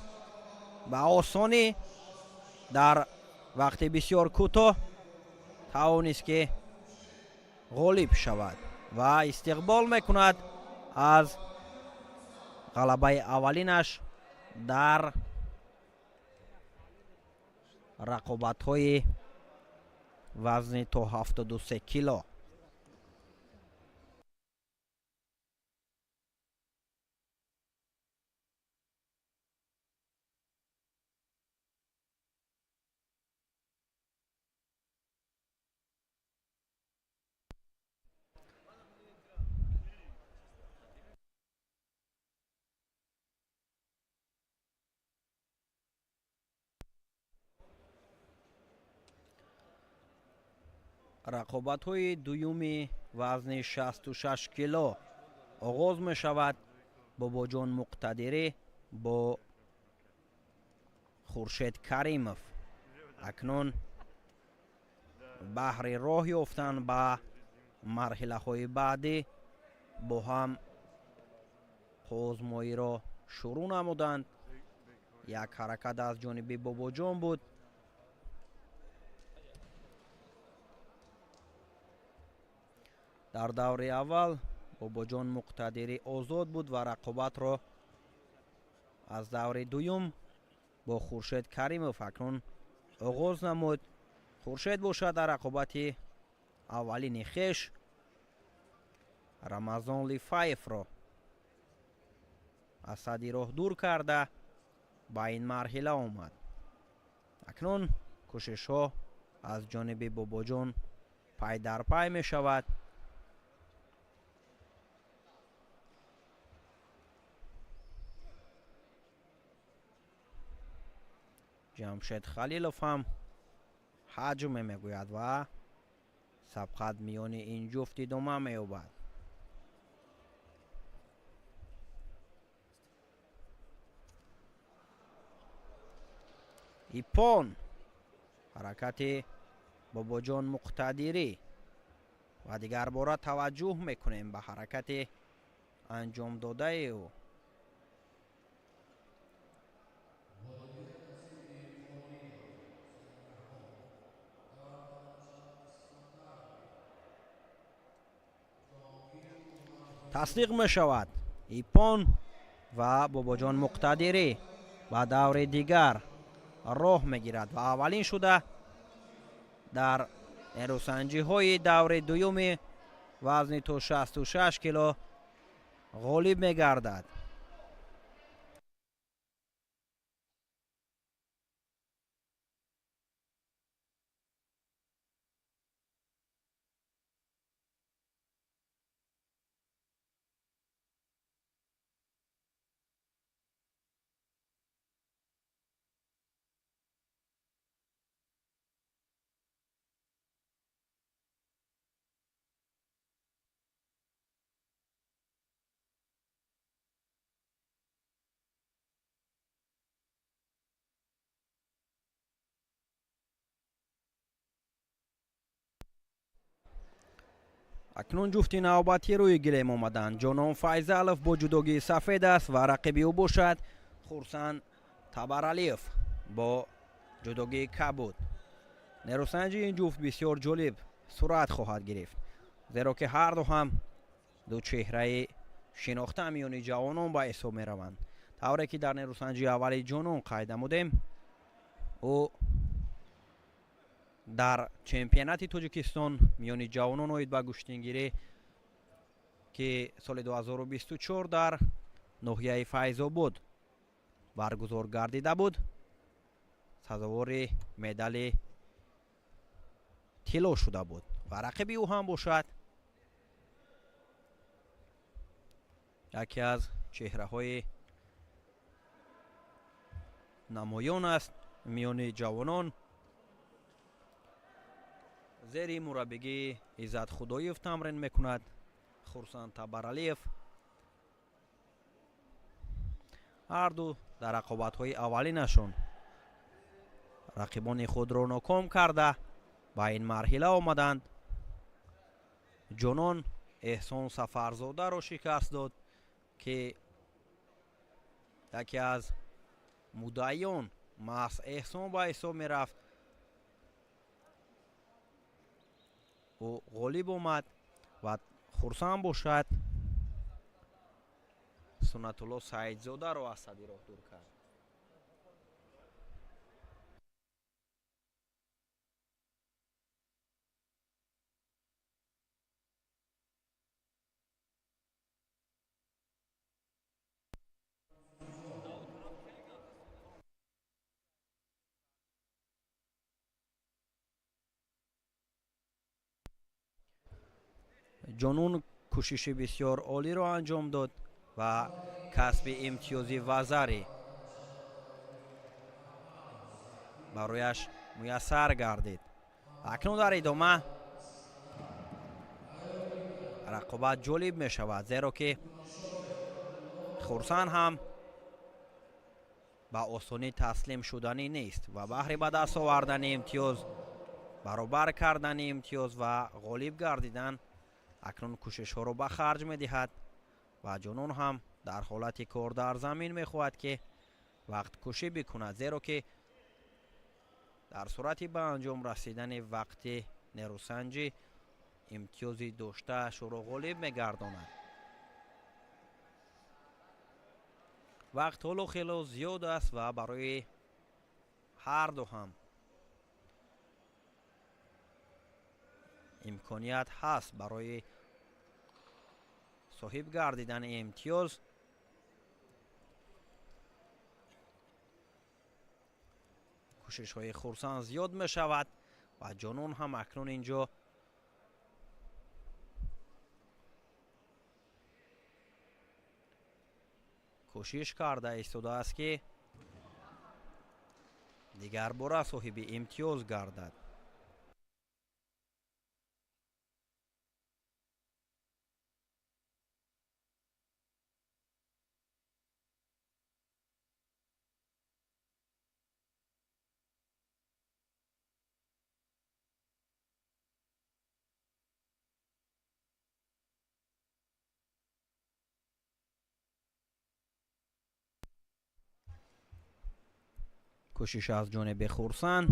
ба осонӣ дар вақти бисёр кӯтоҳ тавонист ки ғолиб шавад ва истиқбол мекунад аз ғалабаи аввалинаш дар рақобатҳои вазни то 73 кило. Рақобатҳои дуюми вазни 66 кило оғоз мешавад. Бобоҷон Муқтадирӣ бо Хуршед Каримов акнун баҳри роҳ ёфтан ба марҳилаҳои баъдӣ бо ҳам қозмоиро шурӯъ намуданд. Як ҳаракат аз ҷониби Бобоҷон буд. Дар даври аввал Бобоҷон Муқтадирӣ озод буд ва рақобатро аз даври дуюм бо Хуршед Каримов акнун оғоз намуд. Хуршед бошад дар рақобати аввалини хеш Рамазон Лифаевро аз садди роҳ дур карда ба ин марҳила омад. Акнун кӯшишҳо аз ҷониби Бобоҷон пай дар пай мешавад. Ҷамшед Халилов ҳам ҳаҷме мегӯяд ва сабқат миёни ин ҷуфт идома меёбад. Ипон ҳаракати Бобоҷон Муқтадирӣ ва дигарбора таваҷҷӯҳ мекунем ба ҳаракати анҷомдодаи ӯ. Тасдиқ мешавад ипон ва Бобоҷон Муқтадирӣ ба даври дигар роҳ мегирад ва аввалин шуда дар нерӯсанҷиҳои даври дуюми вазни то 66 кило ғолиб мегардад. Акнун ҷуфти навбатӣ рӯи гилем омаданд. Ҷонон Файзалов бо ҷудогии сафед аст ва рақиби ӯ бошад Хурсанд Табаралиев бо ҷудогии кабуд. Нерӯсанҷи ин ҷуфт бисёр ҷолиб сурат хоҳад гирифт, зеро ки ҳарду ҳам ду чеҳраи шинохта миёни ҷавонон ба ҳисоб мераванд. Тавре ки дар нерӯсанҷи аввали Ҷонон қайд намудем, ӯ дар чемпионати Тоҷикистон миёни ҷавонон оид ба гӯштингирӣ, ки соли 2024 дар ноҳияи Файзобод баргузор гардида буд, сазовори медали тилло шуда буд ва рақиби ӯ ҳам бошад яке аз чеҳраҳои намоён аст миёни ҷавонон. Зери мураббигии Иззат Худоев тамрин мекунад Хурсанд Табаралиев. Ҳарду дар рақобатҳои аввалинашон рақибони худро ноком карда ба ин марҳила омаданд. Ҷонон Эҳсон Сафарзодаро шикаст дод, ки яке аз муддаиён маҳз Эҳсон ба ҳисоб мерафт. Ӯ ғолиб омад ва хурсанд бошад Суннатулло Саидзодаро аз сади роҳ дур кард. Ҷонун кӯшиши бисёр олиро анҷом дод ва касби имтиёзи вазарӣ барояш муяссар гардид. Акнун дар идома рақобат ҷолиб мешавад, зеро ки Хурсанд ҳам ба осонӣ таслим шуданӣ нест ва баҳри ба даст овардани имтиёз, баробар кардани имтиёз ва ғолиб гардидан акнун кӯшишҳоро ба харҷ медиҳад ва Ҷонон ҳам дар ҳолати кор дар замин мехоҳад, ки вақткушӣ бикунад, зеро ки дар сурати ба анҷом расидани вақти нерӯсанҷӣ имтиёзи доштааш ӯро ғолиб мегардонад. Вақт ҳоло хело зиёд аст ва барои ҳарду ҳам имконият ҳаст барои соҳиб гардидани имтиёз. Кӯшишҳои Хурсанд зиёд мешавад ва Ҷонон ҳам акнун инҷо кӯшиш карда истодааст, ки дигарбора соҳиби имтиёз гардад. Кӯшиш аз ҷониби Хурсанд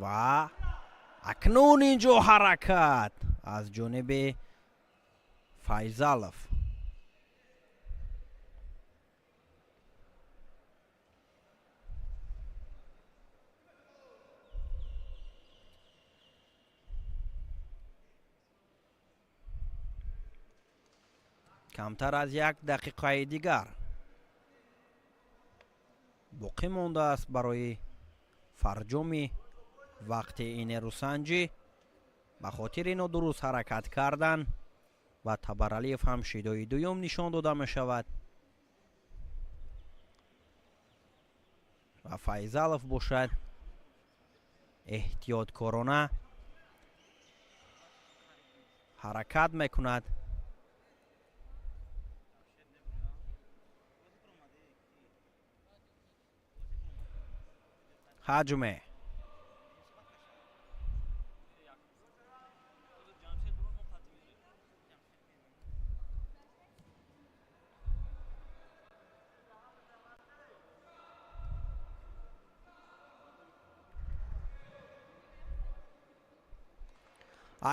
ва акнун инҷо ҳаракат аз ҷониби Файзалов. Камтар аз як дақиқаи дигар боқӣ мондааст барои фарҷоми вақти ин нерӯсанҷӣ. Ба хотири нодуруст ҳаракат кардан ва Табаралиев ҳам шидои дуюм нишон дода мешавад ва Файзалов бошад эҳтиёткорона ҳаракат мекунад. Ҳаҷме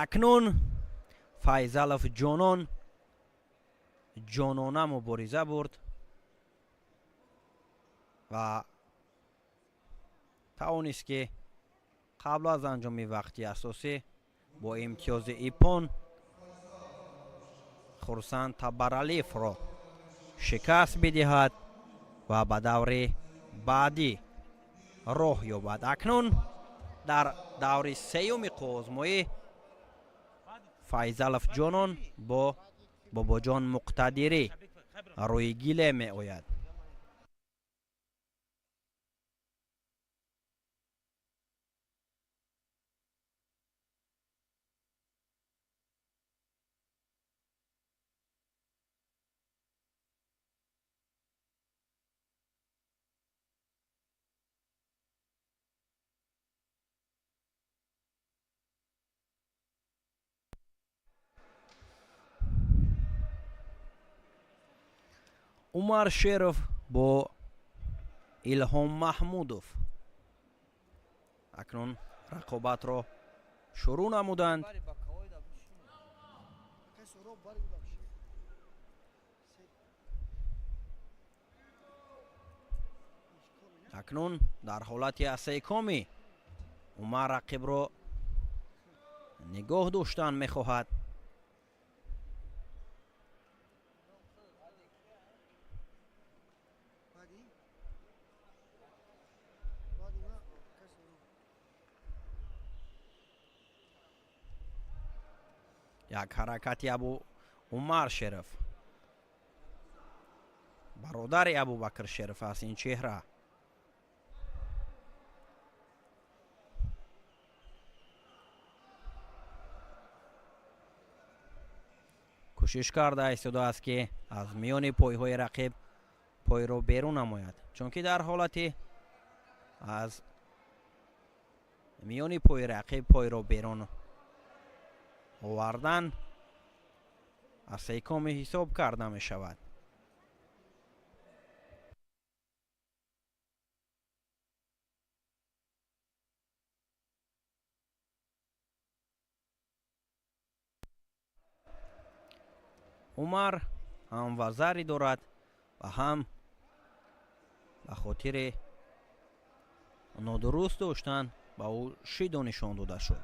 Акнун Файзалов Ҷонон ҷонона мубориза бурд ва тавонист, ки қабл аз анҷоми вақти асосӣ бо имтиёзи иппон Хурсанд Табаралиевро шикаст бидиҳад ва ба даври баъдӣ роҳ ёбад. Акнун дар даври сеюми қувваозмоӣ Файзалов Ҷонон бо Бобоҷон Муқтадирӣ рӯи гиле меояд. Умар Шеров бо Илҳом Маҳмудов акнун рақобатро шурӯъ намуданд. Акнун дар ҳолати асайкомӣ Умар рақибро нигоҳ доштан мехоҳад. Як ҳаракати Абу Умар Шеров, бародари Абубакр Шеров аст ин чеҳра. Кӯшиш карда истодааст, ки аз миёни пойҳои рақиб пойро берун намояд, чунки дар ҳолати аз миёни пои рақиб пойро берун овардан аз сейкоми ҳисоб карда мешавад. Умар ҳам вазари дорад ва ҳам ба хотири нодуруст доштан ба ӯ шидо нишон дода шуд.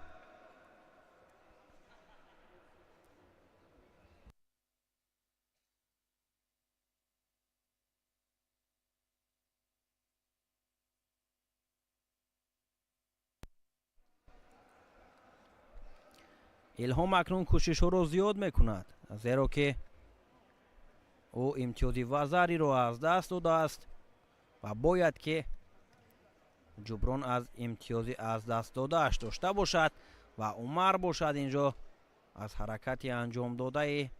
Илҳом акнун кӯшишҳоро зиёд мекунад, зеро ки ӯ имтиёзи вазариро аз даст додааст ва бояд ки ҷуброн аз имтиёзи аз даст додааш дошта бошад. Ва Умар бошад, инҷо аз ҳаракати анҷомдодаи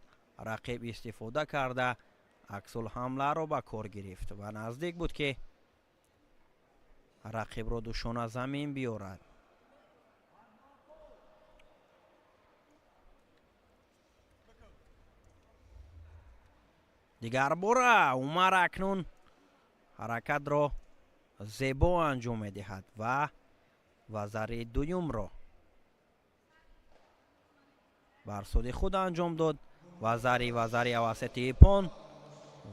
рақиб истифода карда, аксулҳамларо ба кор гирифт ва наздик буд, ки рақибро душона замин биёрад. Дигарбора Умар акнун ҳаракатро зебо анҷом медиҳад ва вазари дуюмро бар суди худ анҷом дод. Вазари авасати ипон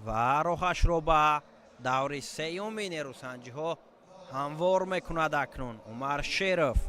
ва роҳашро ба даври сеюми нерӯсанҷиҳо ҳамвор мекунад акнун Умар Шеров.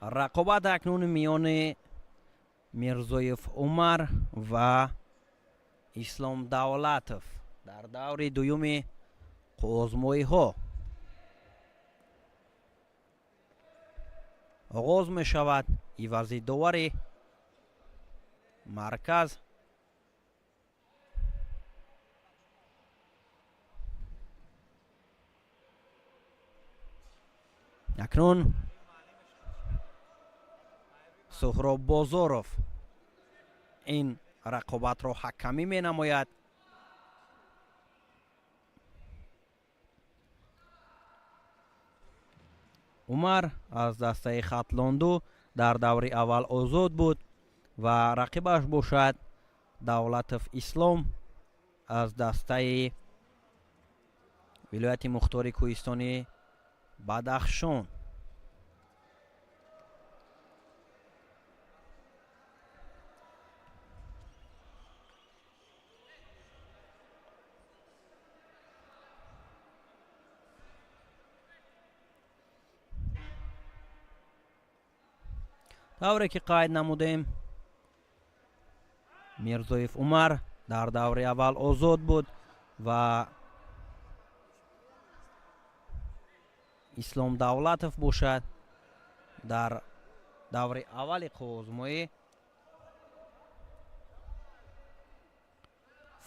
Рақобат акнун миёни Мирзоев Умар ва Ислом Давлатов дар даври дуюми қувваозмоиҳо оғоз мешавад. Ивази довари марказ акнун Суҳроб Бозоров ин рақобатро ҳакамӣ менамояд. Умар аз дастаи Хатлонду дар даври аввал озод буд ва рақибаш бошад Давлатов Ислом аз дастаи вилояти мухтори кӯҳистони Бадахшон. Тавре ки қайд намудем, Мирзоев Умар дар даври аввал озод буд ва Ислом Давлатов бошад дар даври аввали қувваозмоӣ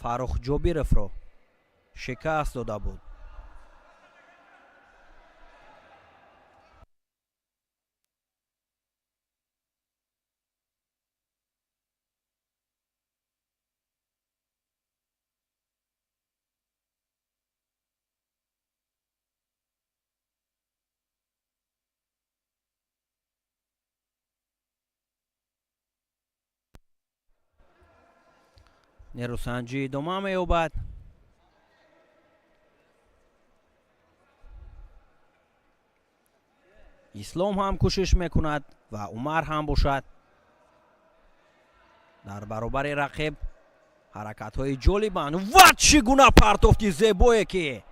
Фаррух Ҷобировро шикаст дода буд. Нерӯсанҷӣ идома меёбад. Ислом ҳам кӯшиш мекунад ва Умар ҳам бошад дар баробари рақиб ҳаракатҳои ҷолибанд. Ва чӣ гуна партофти зебое, ки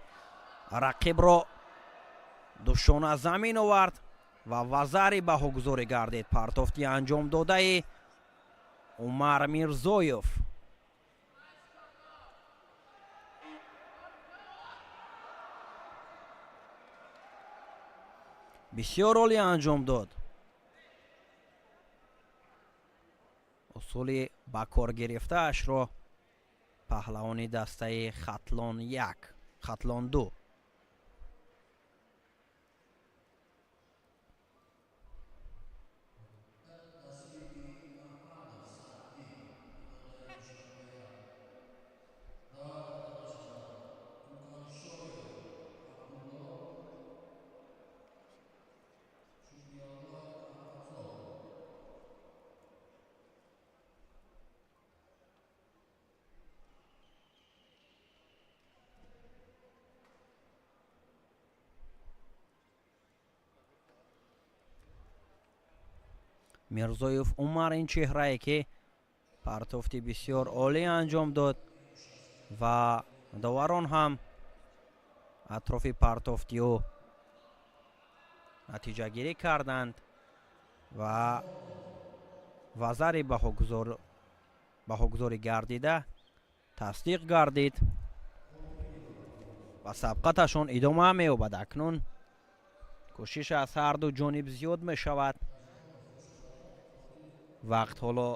рақибро душона замин овард ва вазари баҳогузорӣ гардид партофти анҷомдодаи Умар Мирзоев. Бисёр олӣ анҷом дод усули ба кор гирифтаашро паҳлавони дастаи Хатлон як, Хатлон ду. Мирзоев Умар ин чеҳрае, ки партофти бисёр олӣ анҷом дод ва доварон ҳам атрофи партофти ӯ натиҷагирӣ карданд ва вазари баҳогузорӣ гардида тасдиқ гардид ва сабқаташон идома меёбад. Акнун кӯшиш аз ҳарду ҷониб зиёд мешавад. Вақт ҳоло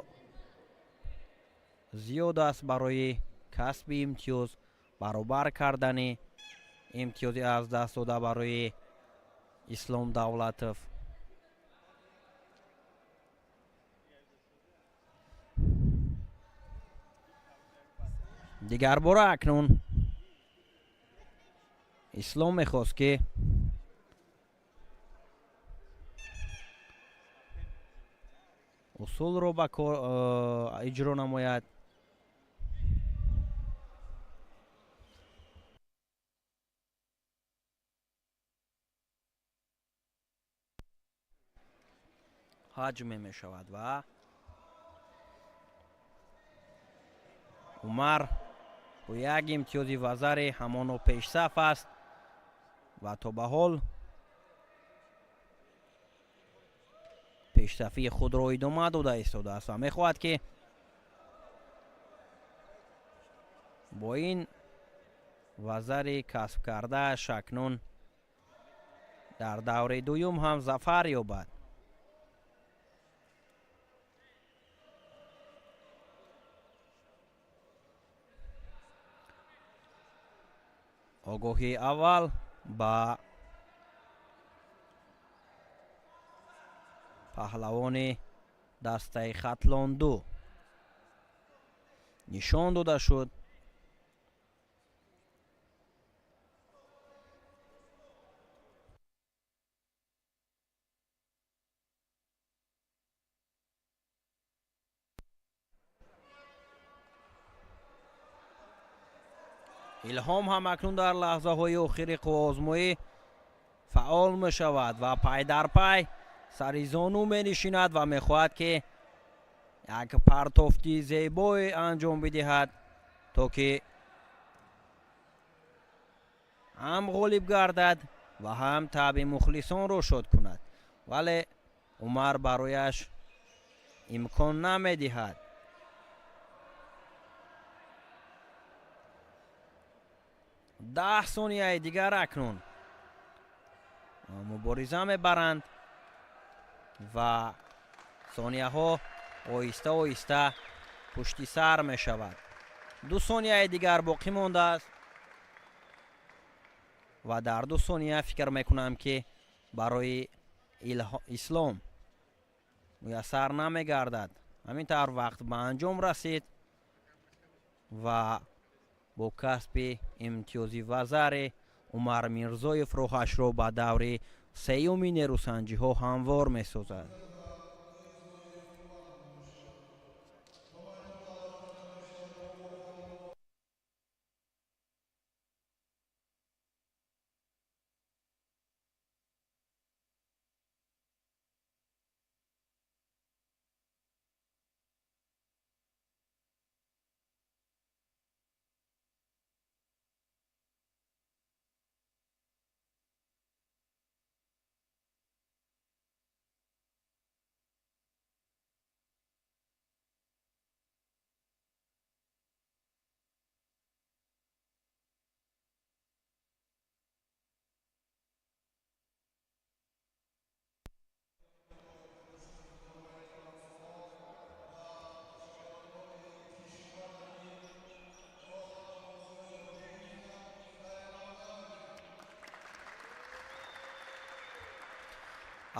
зиёд аст барои касби имтиёз, баробар кардани имтиёзи аз даст дода барои Ислом Давлатов. Дигарбора акнун Ислом мехост, ки усулро ба кор иҷро намояд. Ҳаҷме мешавад ва Умар бо як имтиёзи вазари ҳамоно пешсаф аст ва то ба ҳол Пешсафии худро идома дода истодааст ва мехоҳад, ки бо ин вазари касб кардааш акнун дар даври дуюм ҳам зафар ёбад. Огоҳии аввал ба паҳлавони дастаи Хатлон 2 нишон дода шуд. Илҳом ҳам акнун дар лаҳзаҳои охири қувваозмоӣ фаъол мешавад ва пай дар пай сари зону менишинад ва мехоҳад, ки як партофти зебое анҷом бидиҳад, то ки ҳам ғолиб гардад ва ҳам таъби мухлисонро шод кунад, вале Умар барояш имкон намедиҳад. 10 сонияи дигар акнун мубориза мебаранд ва сонияҳо оҳиста оҳиста пушти сар мешавад. 2 сонияи дигар боқӣ мондааст ва дар 2 сония фикр мекунам, ки барои Ислом муяссар намегардад. Ҳамин тавр вақт ба анҷом расид ва бо касби имтиёзи вазаре Умар Мирзоев роҳашро ба даври сеюми нерӯсанҷиҳо ҳамвор месозад.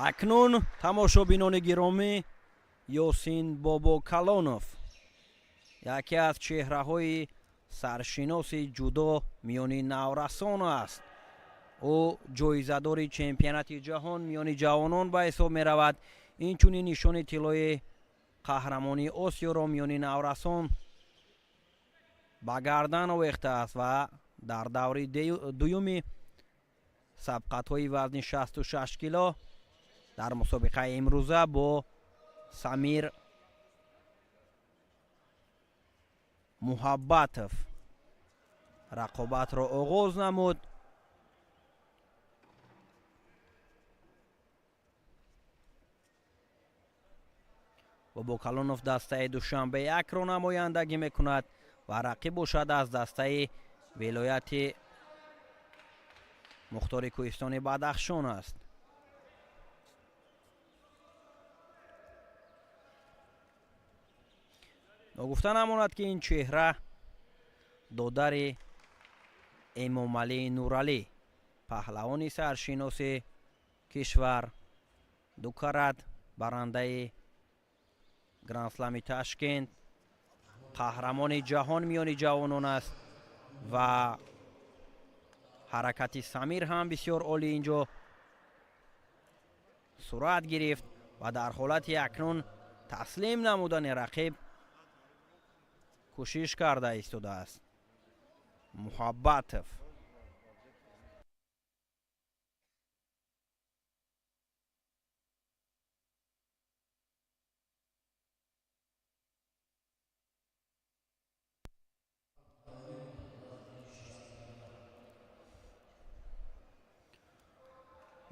Акнун, тамошобинони гиромӣ, Ёсин Бобокалонов, яке аз чеҳраҳои саршиноси ҷудо миёни наврасон аст. Ӯ ҷоизадори чемпионати ҷаҳон миёни ҷавонон ба ҳисоб меравад. Инчунин нишони тиллои қаҳрамонии Осиёро миёни наврасон ба гардан овехтааст ва дар даври дуюми сабқатҳои вазни 66 кило дар мусобиқаи имрӯза бо Самир Муҳаббатов рақобатро оғоз намуд. Бобокалонов дастаи Душанбе якро намояндагӣ мекунад ва рақиб бошад аз дастаи вилояти мухтори кӯҳистони Бадахшон аст. Ногуфта намонад, ки ин чеҳра додари Эмомалӣ Нуралӣ, паҳлавони саршиноси кишвар, ду карат барандаи Грандслами Ташкент, қаҳрамони ҷаҳон миёни ҷавонон аст. Ва ҳаракати Самир ҳам бисёр олӣ инҷо сурат гирифт ва дар ҳолати акнун таслим намудани рақиб кӯшиш карда истодааст Муҳаббатов.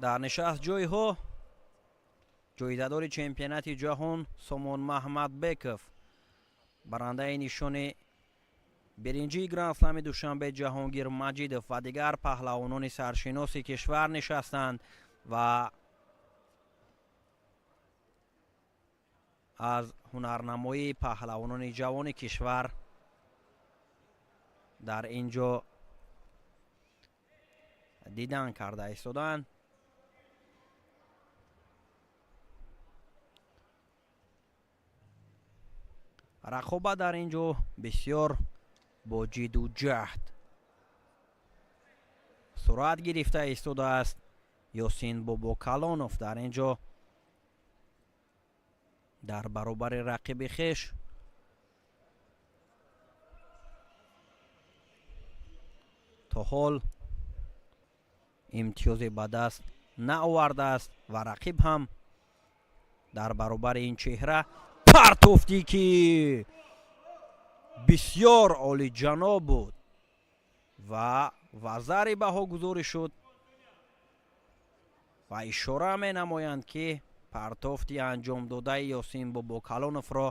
Дар нишаст ҷойҳо Ҷоизадори чемпионати ҷаҳон Сомон Маҳмадбеков, барандаи нишони биринҷии Гранд-слами Душанбе Ҷаҳонгир Маҷидов ва дигар паҳлавонони саршиноси кишвар нишастанд ва аз ҳунарнамоии паҳлавонони ҷавони кишвар дар ин ҷо дидан карда истоданд. Рақобат дар ин ҷо бисёр бо ҷидду ҷаҳд сурат гирифта истодааст. Ёсин Бобокалонов дар ин ҷо дар баробари рақиби хеш то ҳол имтиёзе ба даст наовардааст ва рақиб ҳам дар баробари ин чеҳра партофтӣ, ки бисёр олиҷаноб буд ва вазари баҳогузорӣ шуд ва ишора менамоянд, ки партофти анҷомдодаи Ёсин Бобокалоновро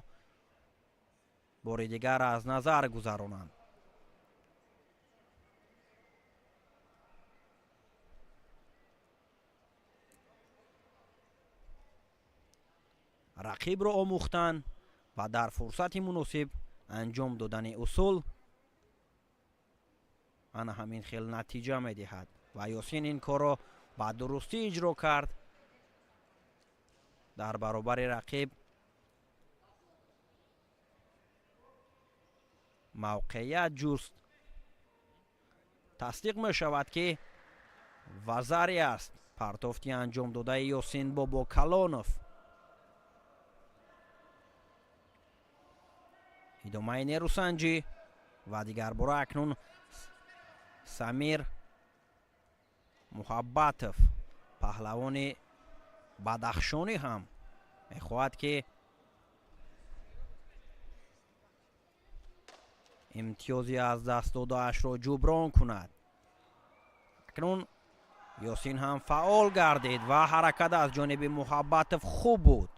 бори дигар аз назар гузаронанд. Рақибро омӯхтан ва дар фурсати муносиб анҷом додани усул ана ҳамин хел натиҷа медиҳад ва Ёсин ин корро ба дурустӣ иҷро кард. Дар баробари рақиб мавқеият ҷуст. Тасдиқ мешавад, ки вазаре аст партофти анҷомдодаи Ёсин Бобокалонов. Идомаи нерӯсанҷӣ ва дигарбора акнун Самир Муҳаббатов, паҳлавони бадахшонӣ, ҳам мехоҳад, ки имтиёзи аз даст додаашро ҷуброн кунад. Акнун Ёсин ҳам фаъол гардид ва ҳаракат аз ҷониби Муҳаббатов хуб буд.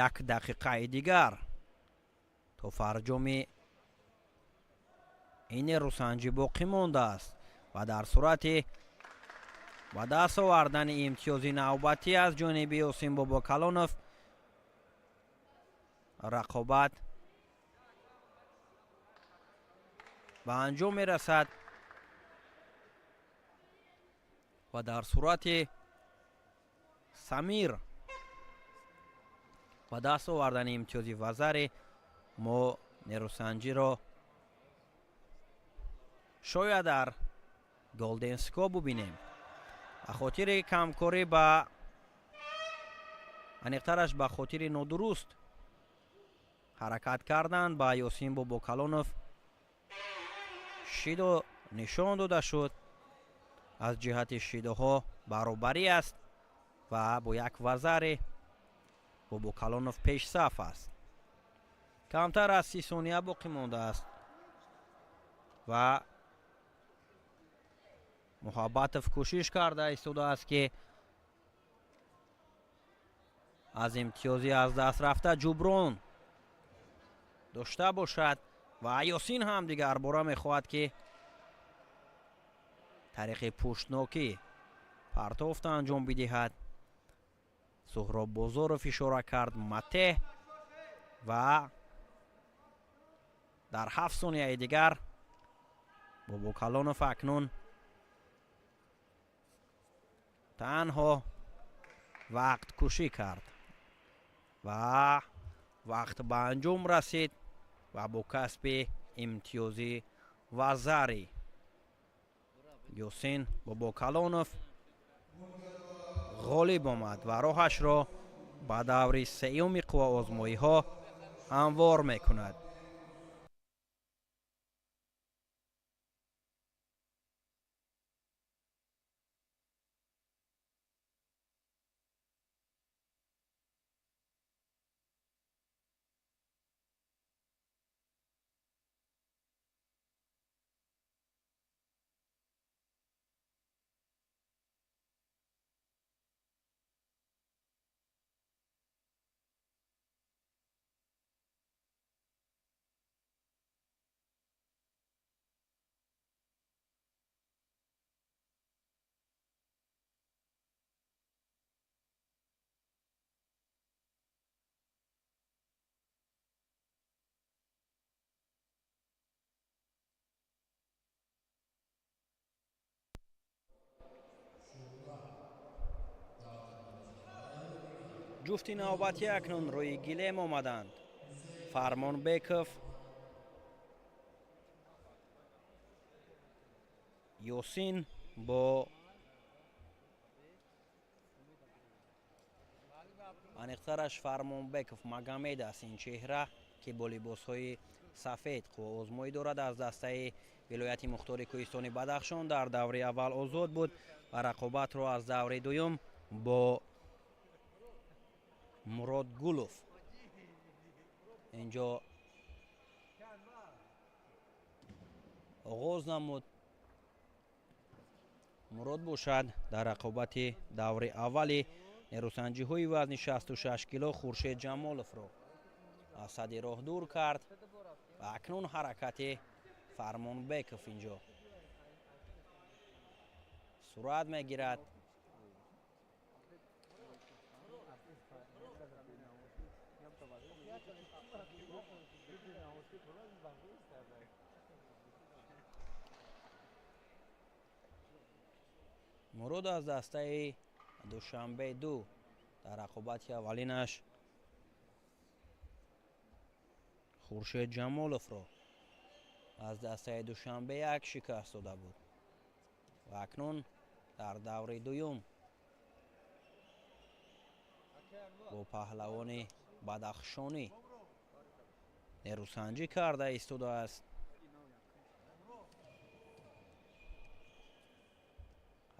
Як дақиқаи дигар то фарҷоми ин нерӯсанҷӣ боқӣ мондааст ва дар сурати ба даст овардани имтиёзи навбатӣ аз ҷониби Ёсин Бобокалонов рақобат ба анҷом мерасад ва дар сурати Самир ба даст овардани имтиёзи вазаре мо нерӯсанҷиро шояд дар Голден Скор бубинем. Ба хотири камкорӣ, ба аниқтараш ба хотири нодуруст ҳаракат кардан ба Ёсин Бобокалонов шидо нишон дода шуд. Аз ҷиҳати шидоҳо баробарӣ аст ва бо як вазаре Бобокалонов пешсаф аст. Камтар аз 30 сония боқӣ мондааст ва Муҳаббатов кӯшиш карда истодааст, ки аз имтиёзи аз даст рафта ҷуброн дошта бошад ва Ёсин ҳам дигарбора мехоҳад, ки тариқи пуштнокӣ партофта анҷом бидиҳад. Суҳроб Бозоров ишора кард матеҳ ва дар 7 сонияи дигар Бобокалонов акнун танҳо вақткушӣ кард ва вақт ба анҷом расид ва бо касби имтиёзи вазари Ёсин Бобокалонов ғолиб омад ва роҳашро ба даври сеюми қувваозмоиҳо ҳамвор мекунад. Ҷуфти навбатӣ акнун рӯи гилем омаданд. Фармонбеков Ёсин бо аниқтараш Фармонбеков Магомед аст ин чеҳра, ки бо либосҳои сафед қувваозмоӣ дорад. Аз дастаи вилояти мухтори кӯҳистони Бадахшон дар даври аввал озод буд ва рақобатро аз даври дуюм бо Мурод Гулов инҷо оғоз намуд. Мурод бошад дар рақобати даври аввали нерӯсанҷиҳои вазни 66 кило Хуршед Ҷамоловро аз садди роҳ дур кард ва акнун ҳаракати Фармонбеков инҷо сурат мегирад. Мурод аз дастаи Душанбе 2 дар рақобати аввалинаш Хуршед Ҷамоловро аз дастаи Душанбе 1 шикаст дода буд ва акнун дар даври дуюм бо паҳлавони бадахшонӣ нерӯсанҷӣ карда истодааст.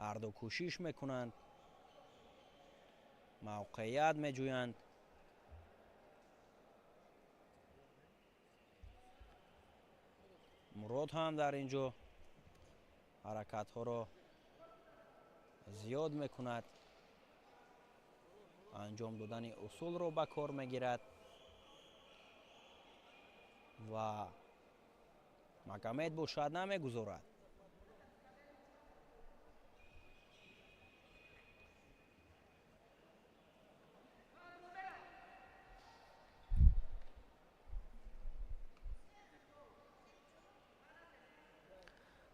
Ҳарду кӯшиш мекунанд, мавқеият меҷӯянд. Мурод ҳам дар ин ҷо ҳаракатҳоро зиёд мекунад, анҷом додани усулро ба кор мегирад ва Магомед бошад намегузорад.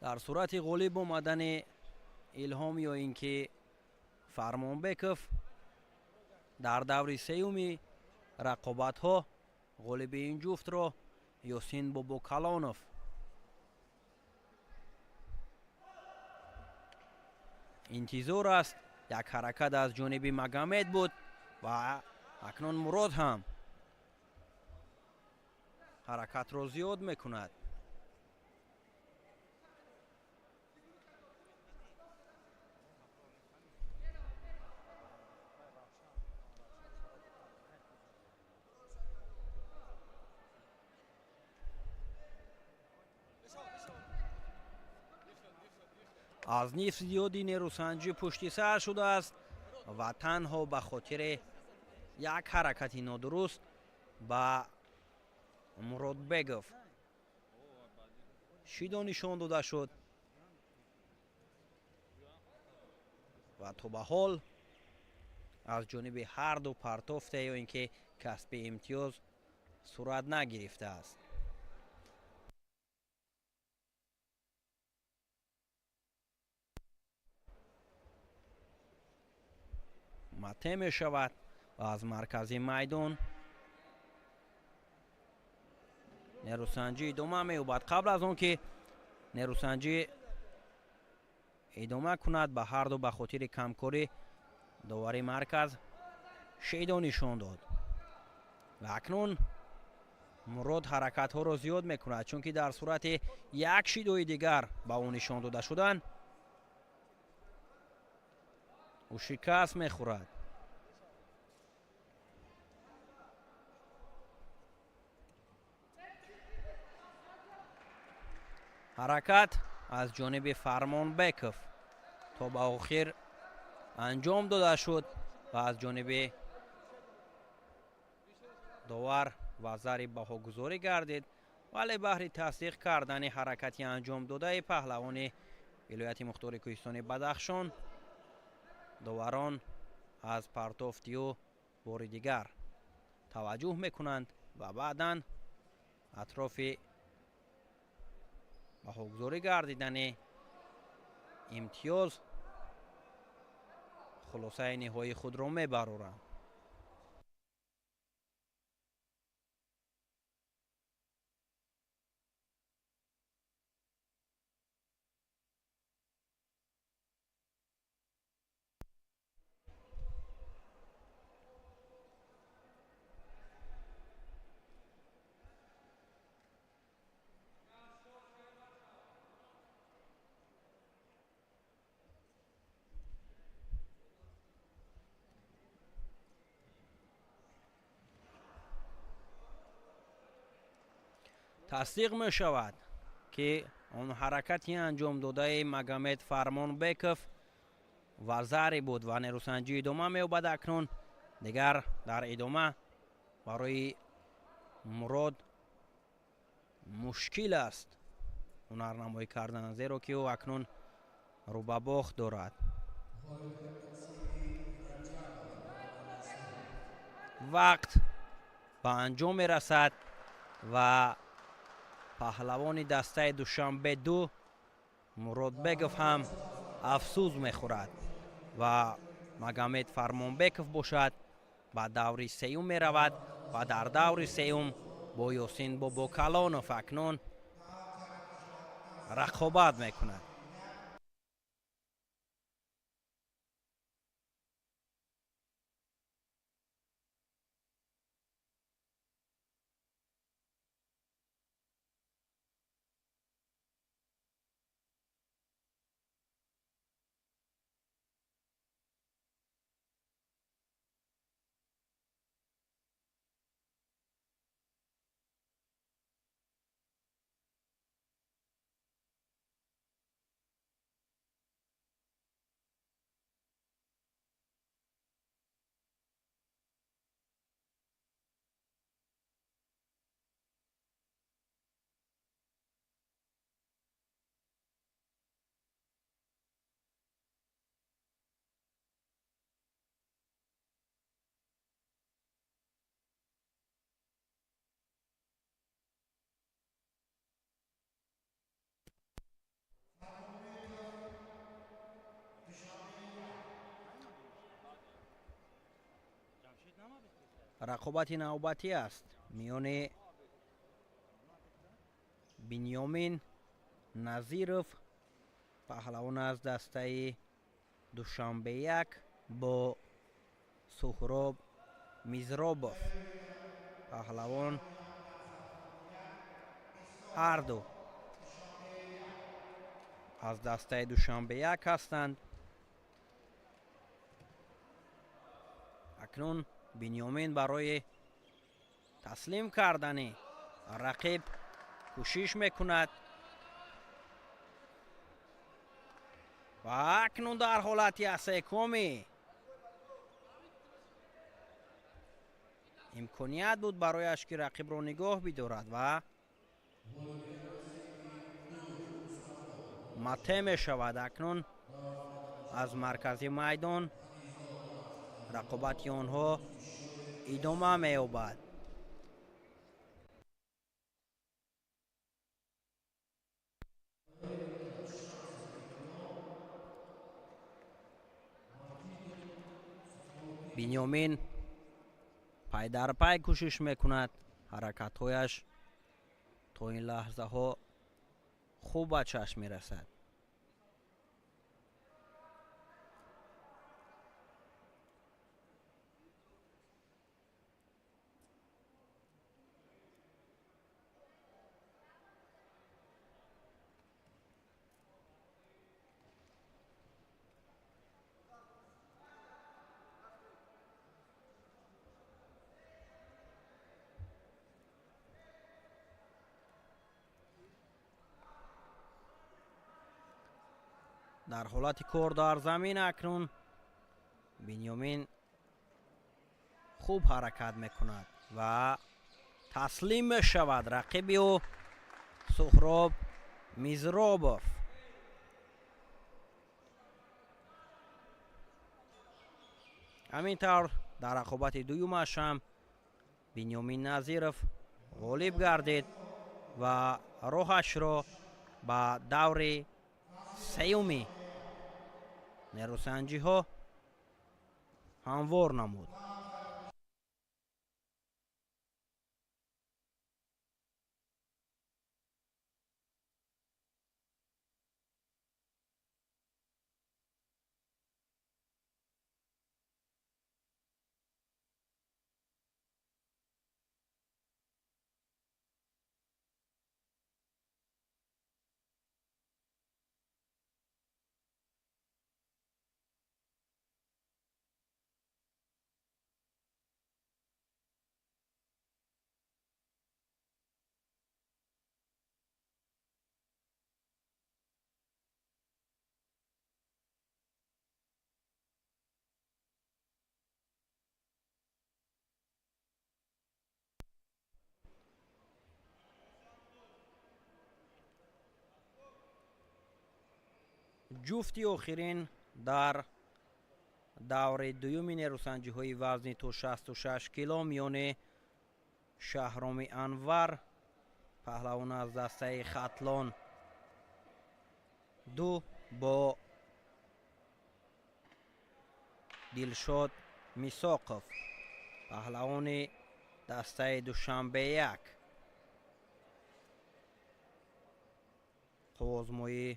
Дар сурати ғолиб омадани Илҳом ё ин ки Фармонбеков дар даври сеюми рақобатҳо ғолиби ин ҷуфтро Ёсин Бобокалонов интизор аст. Як ҳаракат аз ҷониби Магомед буд ва акнун Мурод ҳам ҳаракатро зиёд мекунад. Аз нисф зиёди нерӯсанҷӣ пушти сар шудааст ва танҳо ба хотири як ҳаракати нодуруст ба Муродбегов шидо нишон дода шуд ва то ба ҳол аз ҷониби ҳарду партофте ё ин ки касби имтиёз сурат нагирифтааст. Мате мешавад ва аз маркази майдон нерӯсанҷӣ идома меёбад. Қабл аз он ки нерӯсанҷӣ идома кунад, ба ҳарду ба хотири камкорӣ довари марказ шидо нишон дод ва акнун Мурод ҳаракатҳоро зиёд мекунад, чунки дар сурати як шидои дигар ба ӯ нишон дода шудан ӯ шикаст мехӯрад. Ҳаракат аз ҷониби Фармонбеков то ба охир анҷом дода шуд ва аз ҷониби довар вазари баҳогузорӣ гардид, вале баҳри тасдиқ кардани ҳаракати анҷомдодаи паҳлавони вилояти мухтори кӯҳистони Бадахшон доварон аз партофти ӯ бори дигар таваҷҷӯҳ мекунанд ва баъдан атрофи баҳогузорӣ гардидани имтиёз хулосаи ниҳоии худро мебароранд. Тасдиқ мешавад, ки он ҳаракати анҷомдодаи Магомед Фармонбеков вазаре буд ва нерӯсанҷӣ идома меёбад. Акнун дигар дар идома барои Мурод мушкил аст ҳунарнамоӣ кардан, зеро ки ӯ акнун рӯ ба бохт дорад. Вақт ба анҷом мерасад ва паҳлавони дастаи Душанбе ду Муродбеков ҳам афсӯс мехӯрад ва Магомед Фармонбеков бошад ба даври сеюм меравад ва дар даври сеюм бо Ёсин Бобокалонов акнун рақобат мекунад. Рақобати навбатӣ аст миёни Бинёмин Назиров, паҳлавон аз дастаи Душанбе як, бо Суҳроб Мизробов. Паҳлавон ҳарду аз дастаи Душанбе як ҳастанд. Акнун Бинёмин барои таслим кардани рақиб кӯшиш мекунад ва акнун дар ҳолати асекомӣ имконият буд барояш, ки рақибро нигоҳ бидорад ва мате мешавад. Акнун аз маркази майдон рақобати онҳо идома меёбад. Бинёмин пай дар пай кӯшиш мекунад, ҳаракатҳояш то ин лаҳзаҳо хуб ба чашм мерасад. Дар ҳолати кор дар замин акнун Бинёмин хуб ҳаракат мекунад ва таслим мешавад рақиби ӯ Суҳроб Мизробов. Ҳамин тавр дар рақобати дуюмаш ҳам Бинёмин Назиров ғолиб гардид ва роҳашро ба даври сеюми нерӯсанҷиҳо ҳамвор намуд. Ҷуфти охирин дар даври дуюми нерӯсанҷиҳои вазни то 66 кило миёни Шаҳроми Анвар, паҳлавон аз дастаи Хатлон 2, бо Дилшод Мисоқов, паҳлавони дастаи Душанбе 1. Қуввозмоӣ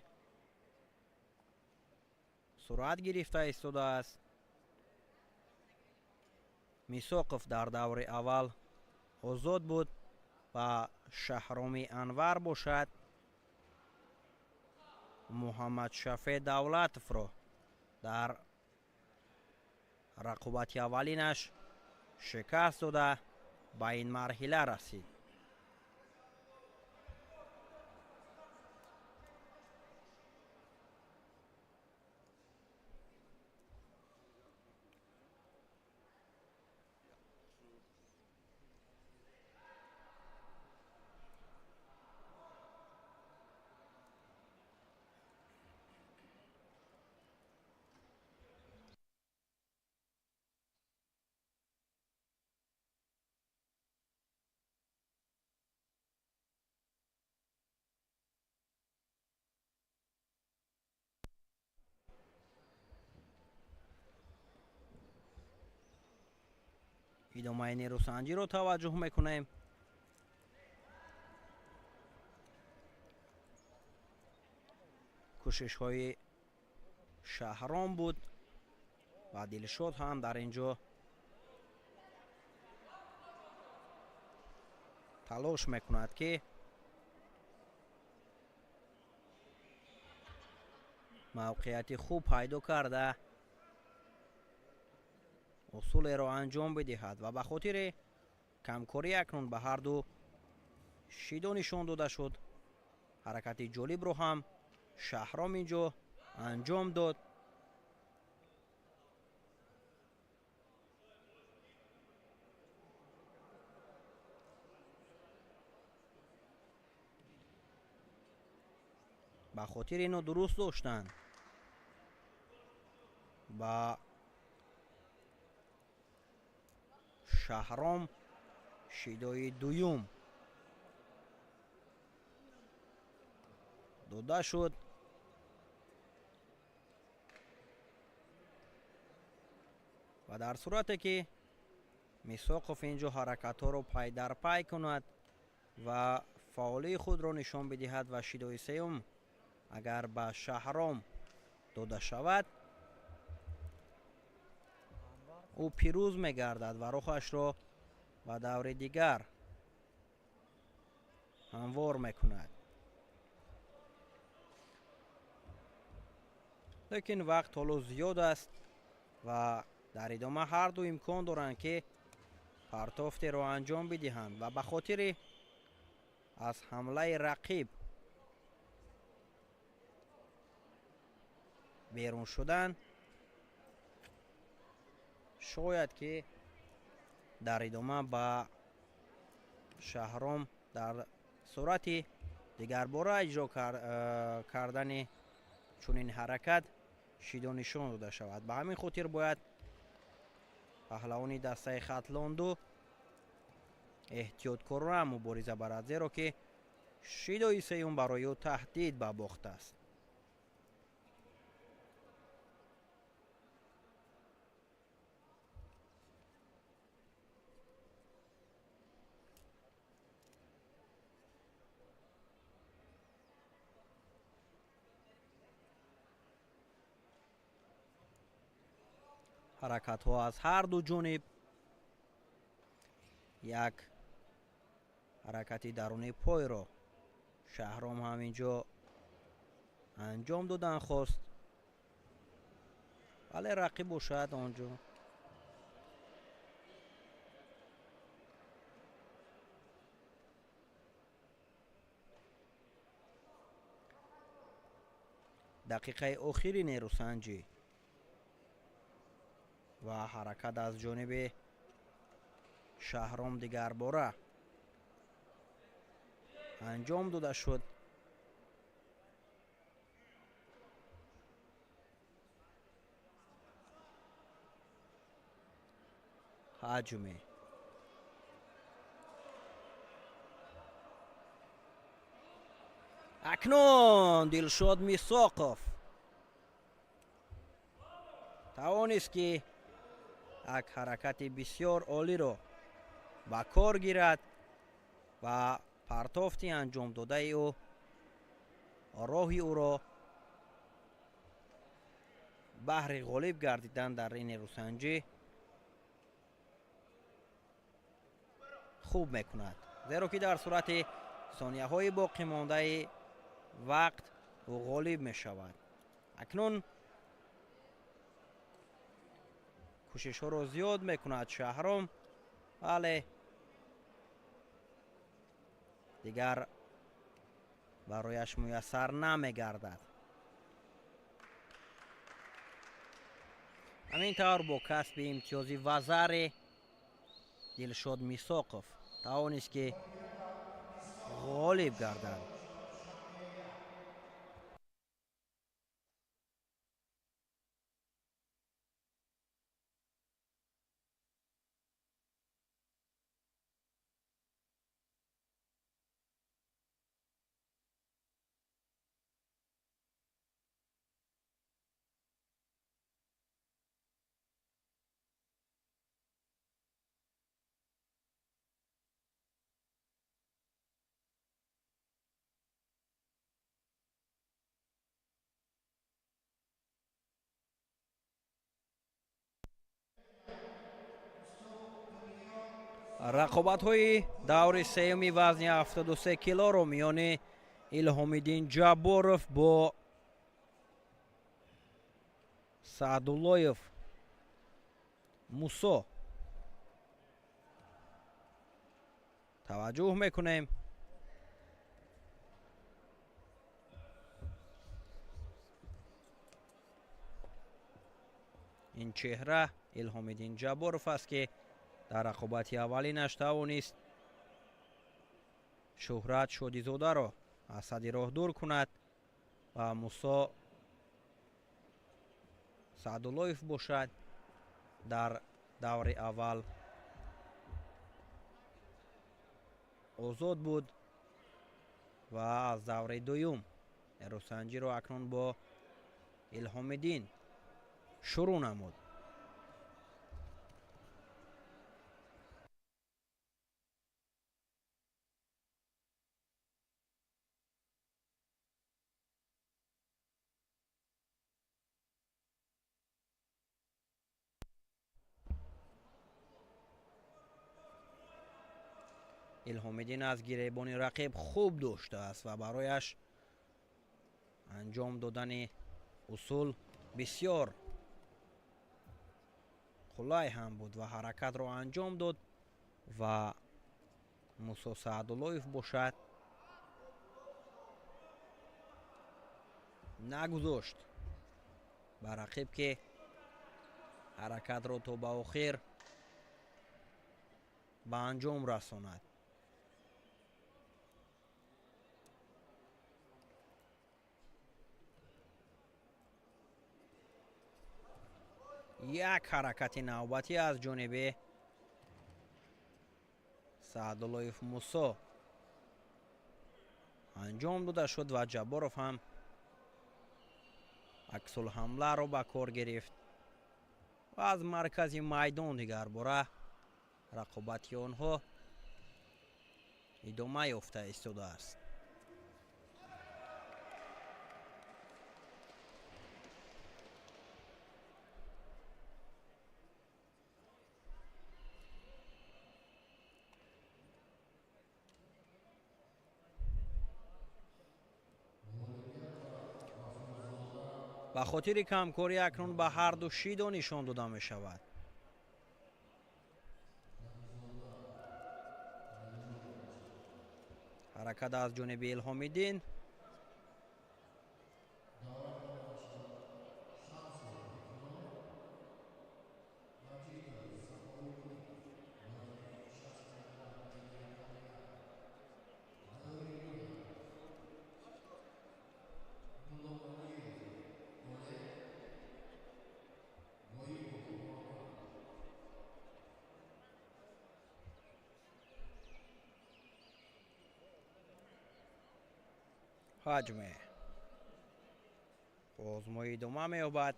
суръат гирифта истодааст. Мисоқов дар даври аввал озод буд ва Шаҳроми Анвар бошад Муҳаммадшафеъ Давлатовро дар рақобати аввалинаш шикаст дода ба ин марҳила расид. Идомаи нерӯсанҷиро таваҷҷӯҳ мекунем. Кӯшишҳои Шаҳром буд ва Дилшод ҳам дар ин ҷо талош мекунад, ки мавқеияти хуб пайдо карда усулеро анҷом бидиҳад ва ба хотири камкорӣ акнун ба ҳарду шидо нишон дода шуд. Ҳаракати ҷолибро ҳам Шаҳром ин ҷо анҷом дод. Ба хотири ино дуруст доштанд ба Шаҳром шидои дуюм дода шуд. Ва дар сурате ки Мисоқов ин ҷо ҳаракатҳоро пай дар пай кунад ва фаъолии худро нишон бидиҳад ва шидои сеюм агар ба Шаҳром дода шавад, ӯ пирӯз мегардад ва роҳашро ба даври дигар ҳамвор мекунад. Лекин вақт ҳоло зиёд аст ва дар идома ҳарду имкон доранд, ки партофтеро анҷом бидиҳанд ва ба хотири аз ҳамлаи рақиб берун шудан шояд ки дар идома ба Шаҳром дар сурати дигарбора иҷро кардани чунин ҳаракат шидо нишон дода шавад. Ба ҳамин хотир бояд паҳлавони дастаи Хатлонду эҳтиёткорона мубориза барад, зеро ки шидои сеюм барои ӯ таҳдид ба бохт аст. Ҳаракатҳо аз ҳар ду ҷониб, як ҳаракати даруни пойро Шаҳром ҳам инҷо анҷом додан хост, вале рақиб бошад онҷо дақиқаи охири нерӯсанҷӣ ва ҳаракат аз ҷониби Шаҳром дигарбора анҷом дода шуд. Ҳаҷме. Акнун Дилшод Мисоқов тавонист, ки як ҳаракати бисёр олиро ба кор гирад ва партофти анҷомдодаи ӯ роҳи ӯро баҳри ғолиб гардидан дар ин нерӯсанҷӣ хуб мекунад, зеро ки дар сурати сонияҳои боқимондаи вақт ӯ ғолиб мешавад. Акнун кӯшишҳоро зиёд мекунад Шаҳром, вале дигар барояш муяссар намегардад. Ҳамин тавр бо касби имтиёзи вазари Дилшод Мисоқов тавонист, ки ғолиб гардад. Рақобатҳои даври сеюми вазни 73 килоро миёни Илҳомиддин Ҷабборов бо Саъдуллоев Мусо таваҷҷӯҳ мекунем. Ин чеҳра Илҳомиддин Ҷабборов аст, ки дар рақобати аввалинаш тавонист Шӯҳрат Шодизодаро аз сади роҳ дур кунад ва Мусо Саъдуллоев бошад дар даври аввал озод буд ва аз даври дуюм нерӯсанҷиро акнун бо Илҳомиддин шурӯъ намуд. Илҳомиддин аз гиребони рақиб хуб доштааст ва барояш анҷом додани усул бисёр қулай ҳам буд ва ҳаракатро анҷом дод ва Мусо Саъдуллоев бошад нагузошт ба рақиб, ки ҳаракатро то ба охир ба анҷом расонад. Як ҳаракати навбатӣ аз ҷониби Саъдуллоев Мусо анҷом дода шуд ва Ҷабборов ҳам аксулҳамларо ба кор гирифт ва аз маркази майдон дигарбора рақобати онҳо идома ёфта истодааст. Ба хотири камкорӣ акнун ба ҳарду шидо нишон дода мешавад. Ҳаракат аз ҷониби Илҳомиддин. Ҳаҷме озмои идома меёбад.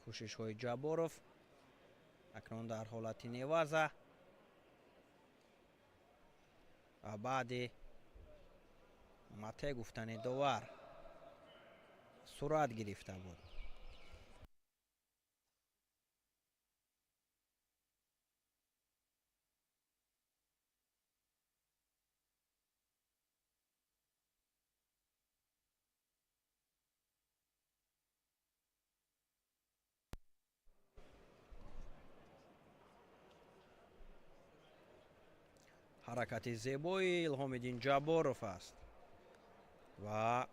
Кӯшишҳои Ҷабборов акнун дар ҳолати неваза ва баъди мате гуфтани довар сурат гирифта буд. Ҳаракати зебои Илҳомиддин Ҷабборов аст ва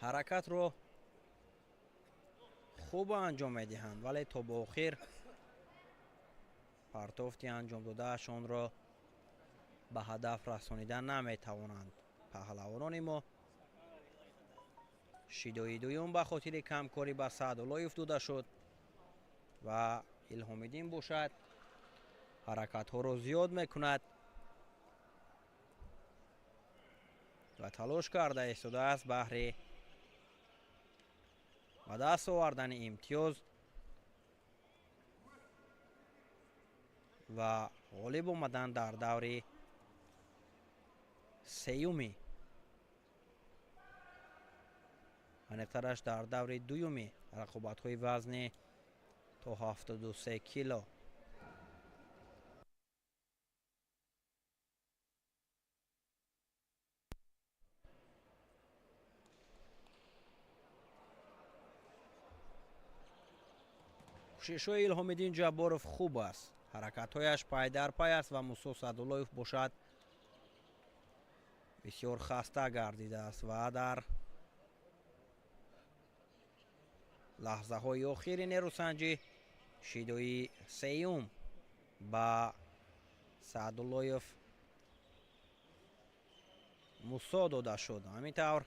ҳаракатро хуб анҷом медиҳанд, вале то ба охир партофти анҷом додаашонро ба ҳадаф расонида наметавонанд. Паҳлавонони мо шидои дуюм ба хотири камкорӣ ба Саъдуллоев дода шуд ва Илҳомиддин бошад ҳаракатҳоро зиёд мекунад ва талош карда истодааст баҳри ба даст овардани имтиёз ва ғолиб омадан дар даври сеюми, аниқтараш дар даври дуюми рақобатҳои вазни то 73 кило. Кӯшишҳои Илҳомиддин Ҷабборов хуб аст, ҳаракатҳояш пай дар пай аст ва Мусо Саъдуллоев бошад бисёр хаста гардидааст ва дар лаҳзаҳои охири нерӯсанҷӣ шидои сеюм ба Саъдуллоев Мусо дода шуд. Ҳамин тавр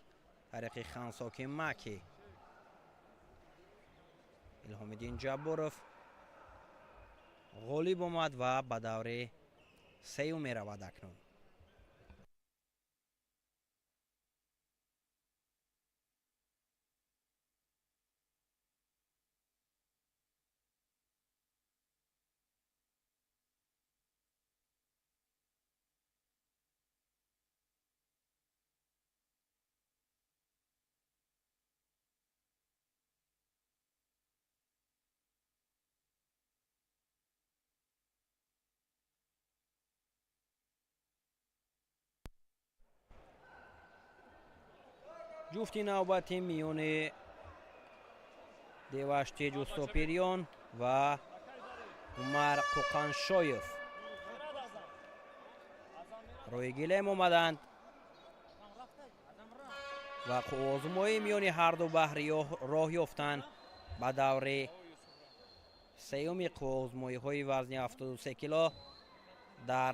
тариқи хансоки маки Илҳомиддин Ҷабборов ғолиб омад ва ба даври сеюм меравад акнун. Ҷуфти навбати миёни Деваштиҷ Устопирён ва Умар Қуқаншоев рӯи гилем омаданд ва қуввозумои миёни ҳарду баҳри роҳ ёфтанд ба даври сеюми қуввозумоиҳои вазни 73 кило дар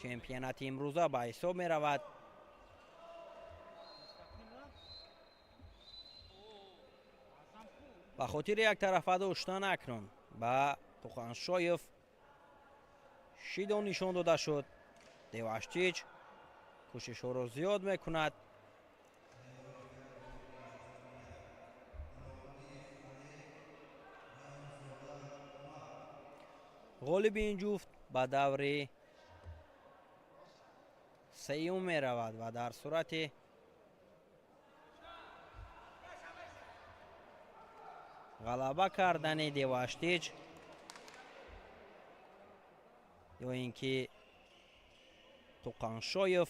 чемпионати имрӯза ба ҳисоб меравад. Ба хотири яктарафа доштан акнун ба Қуқаншоев шидо нишон дода шуд. Деваштиҷ кӯшишҳоро зиёд мекунад. Ғолиби ин ҷуфт ба даври сеюм меравад ва дар сурати ғалаба кардани Деваштиҷ ё ин ки Қуқаншоев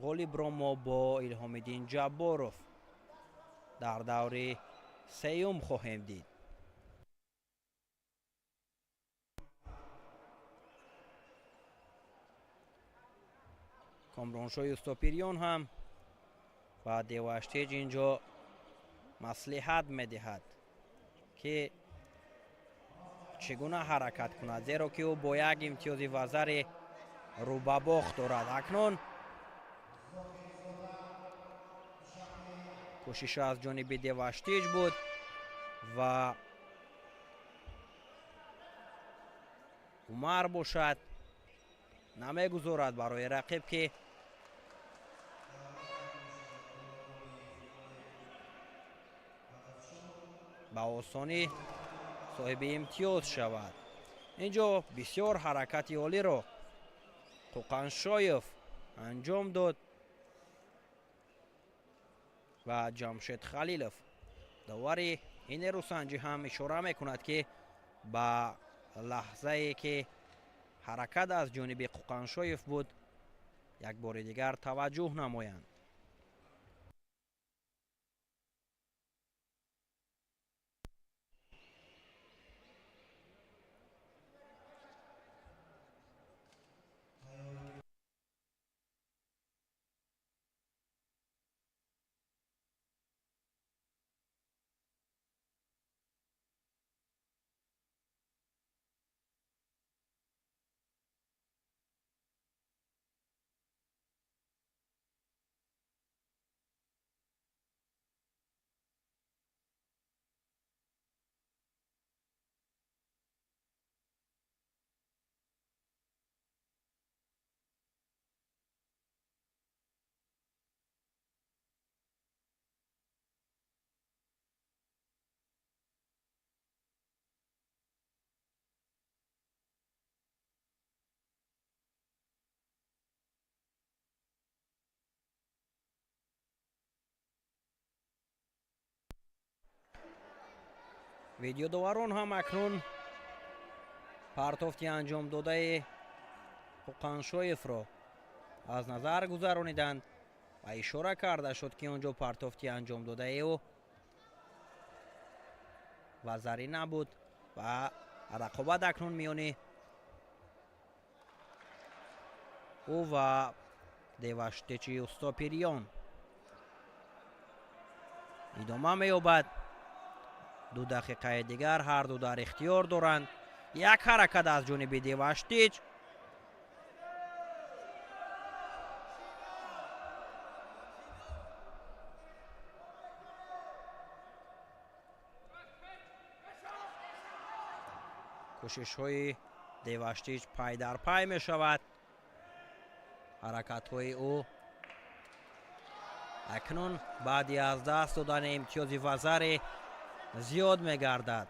ғолибро мо бо Илҳомиддин Ҷабборов дар даври сеюм хоҳем дид. Комроншоҳи Устопирён ҳам ба Деваштиҷ инҷо маслиҳат медиҳад, ки чӣ гуна ҳаракат кунад, зеро ки ӯ бо як имтиёзи вазари рӯбабохт дорад. Акнун кӯшиш аз ҷониби Деваштиҷ буд ва Умар бошад, намегузорад барои рақиб ки ба осонӣ соҳиби имтиёз шавад. Инҷо бисёр ҳаракати олиро Қуқаншоев анҷом дод ва Ҷамшед Халилов, довари ин нерӯсанҷӣ, ҳам ишора мекунад, ки ба лаҳзае ки ҳаракат аз ҷониби Қуқаншоев буд, як бори дигар таваҷҷӯҳ намоянд. Видеодоварон ҳам акнун партофти анҷомдодаи Қуқаншоевро аз назар гузарониданд ва ишора карда шуд, ки он ҷо партофти анҷомдодаи ӯ вазарӣ набуд ва рақобат акнун миёни ӯ ва Деваштичи Устопириён идома меёбад. 2 дақиқаи дигар ҳарду дар ихтиёр доранд. Як ҳаракат аз ҷониби Деваштич. Кӯшишҳои Деваштич пай дар пай мешавад. Ҳаракатҳои ӯ акнун баъди аз даст додани имтиёзи вазари зиёд мегардад.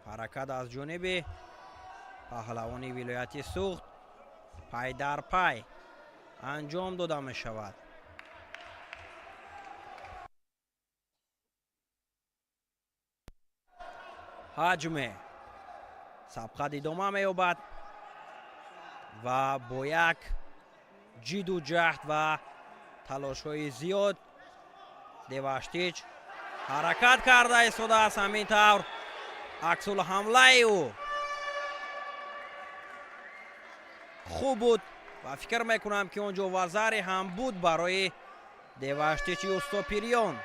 Ҳаракат аз ҷониби паҳлавони вилояти Суғд пай дар пай анҷом дода мешавад. Ҳаҷме сабқат идома меёбад ва бо як ҷиду ҷаҳд ва талошҳои зиёд Деваштич ҳаракат карда истодааст. Ҳамин тавр аксулҳамлаи ӯ хуб буд ва фикр мекунам, ки он ҷо вазаре ҳам буд барои Деваштичи Устопириён.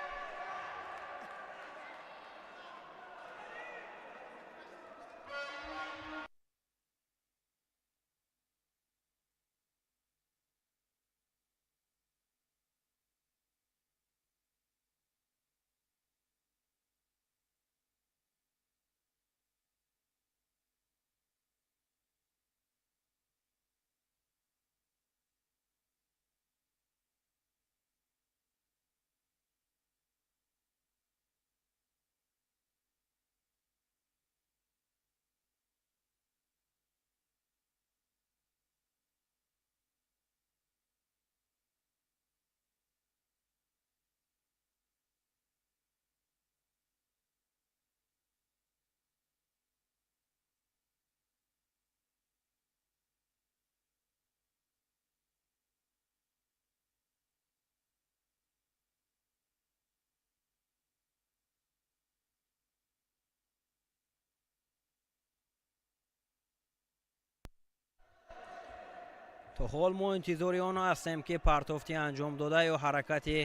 То ҳол мо интизори он ҳастем, ки партофти анҷомдода ё ҳаракати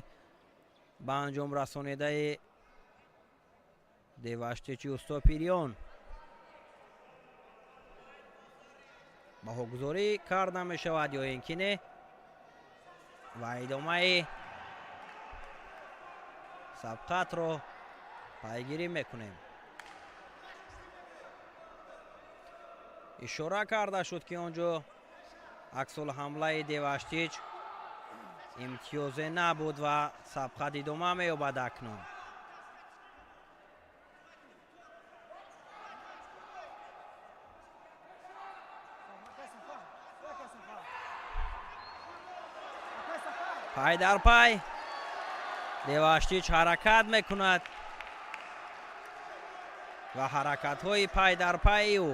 ба анҷом расонидаи Деваштичи Устопириён баҳогузорӣ карда мешавад ё ин ки не, ва идомаи сабқатро Пайгирӣ мекунем. Ишора карда шуд, ки он ҷо аксулҳамлаи Деваштич имтиёзе набуд ва сабқат идома меёбад акнун. Пай дар пай Деваштич ҳаракат мекунад ва ҳаракатҳои пай дар пайи ӯ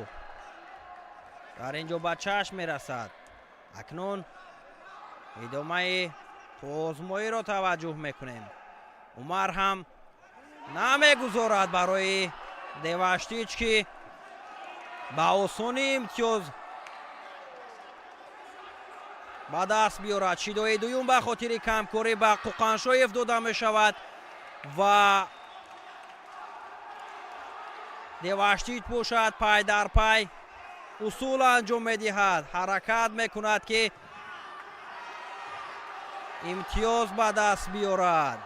дар ин ҷо ба чашм мерасад. Акнун идомаи қувваозмоиро таваҷҷӯҳ мекунем. Умар ҳам намегузорад барои Деваштич, ки ба осонӣ имтиёз ба даст биёрад. Шидои дуюм ба хотири камкорӣ ба Қуқаншоев дода мешавад ва Деваштич бошад пай дар пай усул анҷом медиҳад, ҳаракат мекунад, ки имтиёз ба даст биёрад.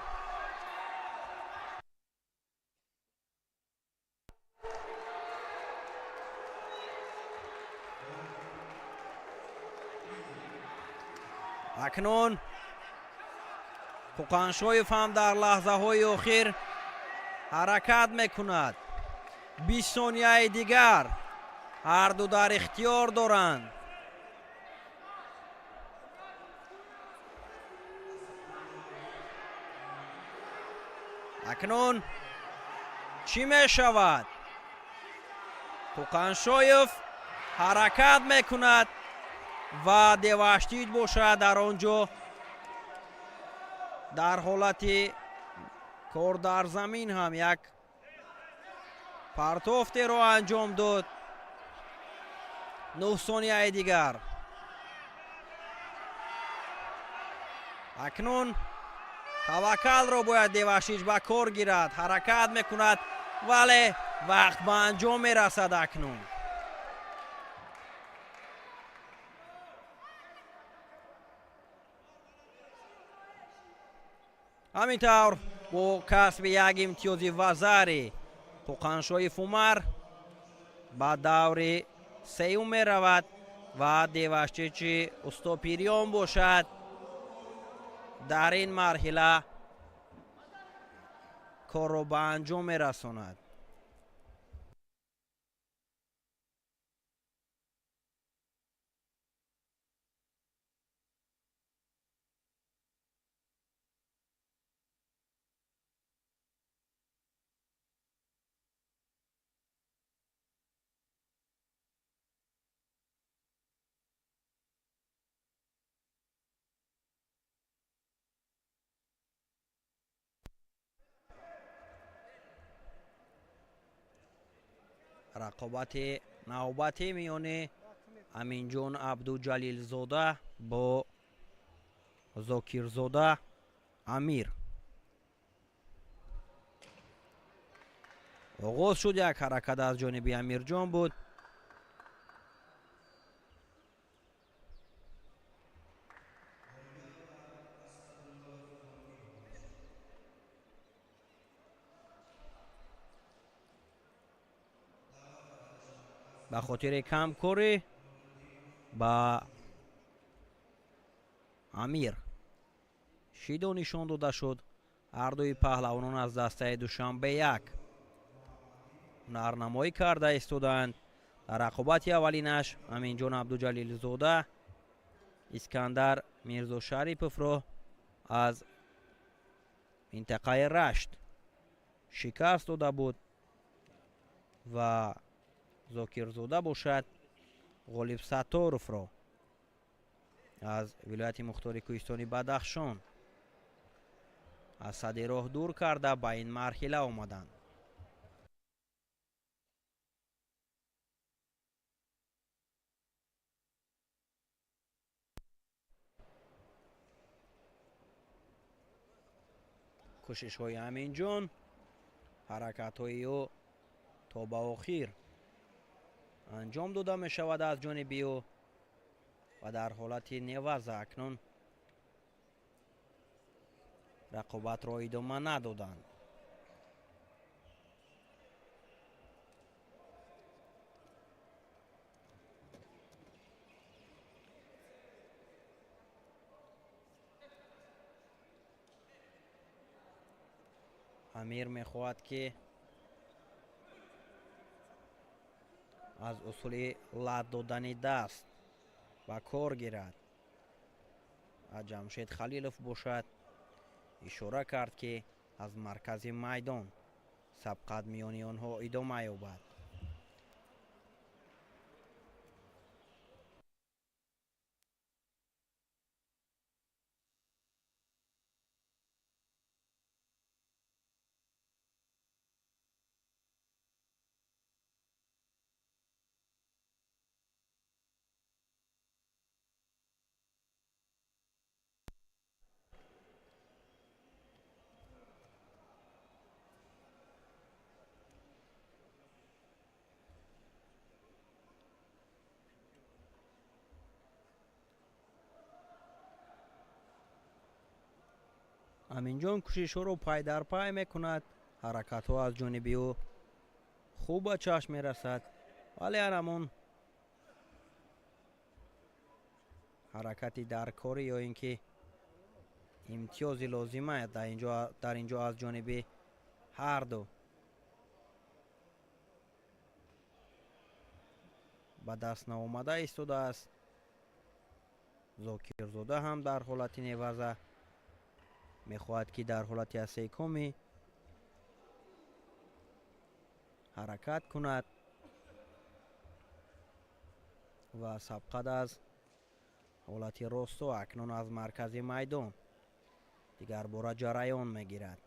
Акнун Қуқаншоев ҳам дар лаҳзаҳои охир ҳаракат мекунад. 20 сонияи дигар ҳарду дар ихтиёр доранд. Акнун чӣ мешавад? Қуқаншоев ҳаракат мекунад ва Деваштич бошад дар он ҷо дар ҳолати кор дар замин ҳам як партофтеро анҷом дод. 9 сонияи дигар. Акнун таваккалро бояд Деваштич ба кор гирад. Ҳаракат мекунад, вале вақт ба анҷом мерасад акнун. Ҳамин тавр бо касби як имтиёзи вазари Қуқаншоев Умар ба даври сеюм меравад ва Деваштичи устопириён бошад дар ин марҳила корро ба анҷом мерасонад. Рақобати навбатӣ миёни Аминҷон Абдуҷалилзода бо Зокирзода Амир оғоз шуд. Як ҳаракат аз ҷониби Амирҷон буд. Ба хотири камкорӣ ба Амир шидо нишон дода шуд. Ҳардуи паҳлавонон аз дастаи Душанбе 1 ҳунарнамоӣ карда истодаанд. Дар рақобати аввалинаш Аминҷон Абдуҷалилзода Искандар Мирзошариповро аз минтақаи Рашт шикаст дода буд ва Зокирзода бошад Ғолиб Сатторовро аз вилояти мухтори кӯҳистони Бадахшон аз сади роҳ дур карда ба ин марҳила омаданд. Кӯшишҳои Аминҷон, ҳаракатҳои ӯ то ба охир анҷом дода мешавад аз ҷониби ӯ ва дар ҳолати неваза акнун рақобатро идома надоданд. Амир мехоҳад, ки аз усули лат додани даст ба кор гирад. Ҷамшед Халилов бошад ишора кард, ки аз маркази майдон сабқат миёни онҳо идома ёбад. Аминҷон кӯшишҳоро пай дар пай мекунад. Ҳаракатҳо аз ҷониби ӯ хуб ба чашм мерасад, вале ҳамон ҳаракати даркорӣ ё ин ки имтиёзи лозима дар инҷо аз ҷониби ҳарду ба даст наомада истодааст. Зокирзода ҳам дар ҳолати неваза мехоҳад, ки дар ҳолати асекомӣ ҳаракат кунад ва сабқат аз ҳолати росто акнун аз маркази майдон дигарбора ҷараён мегирад.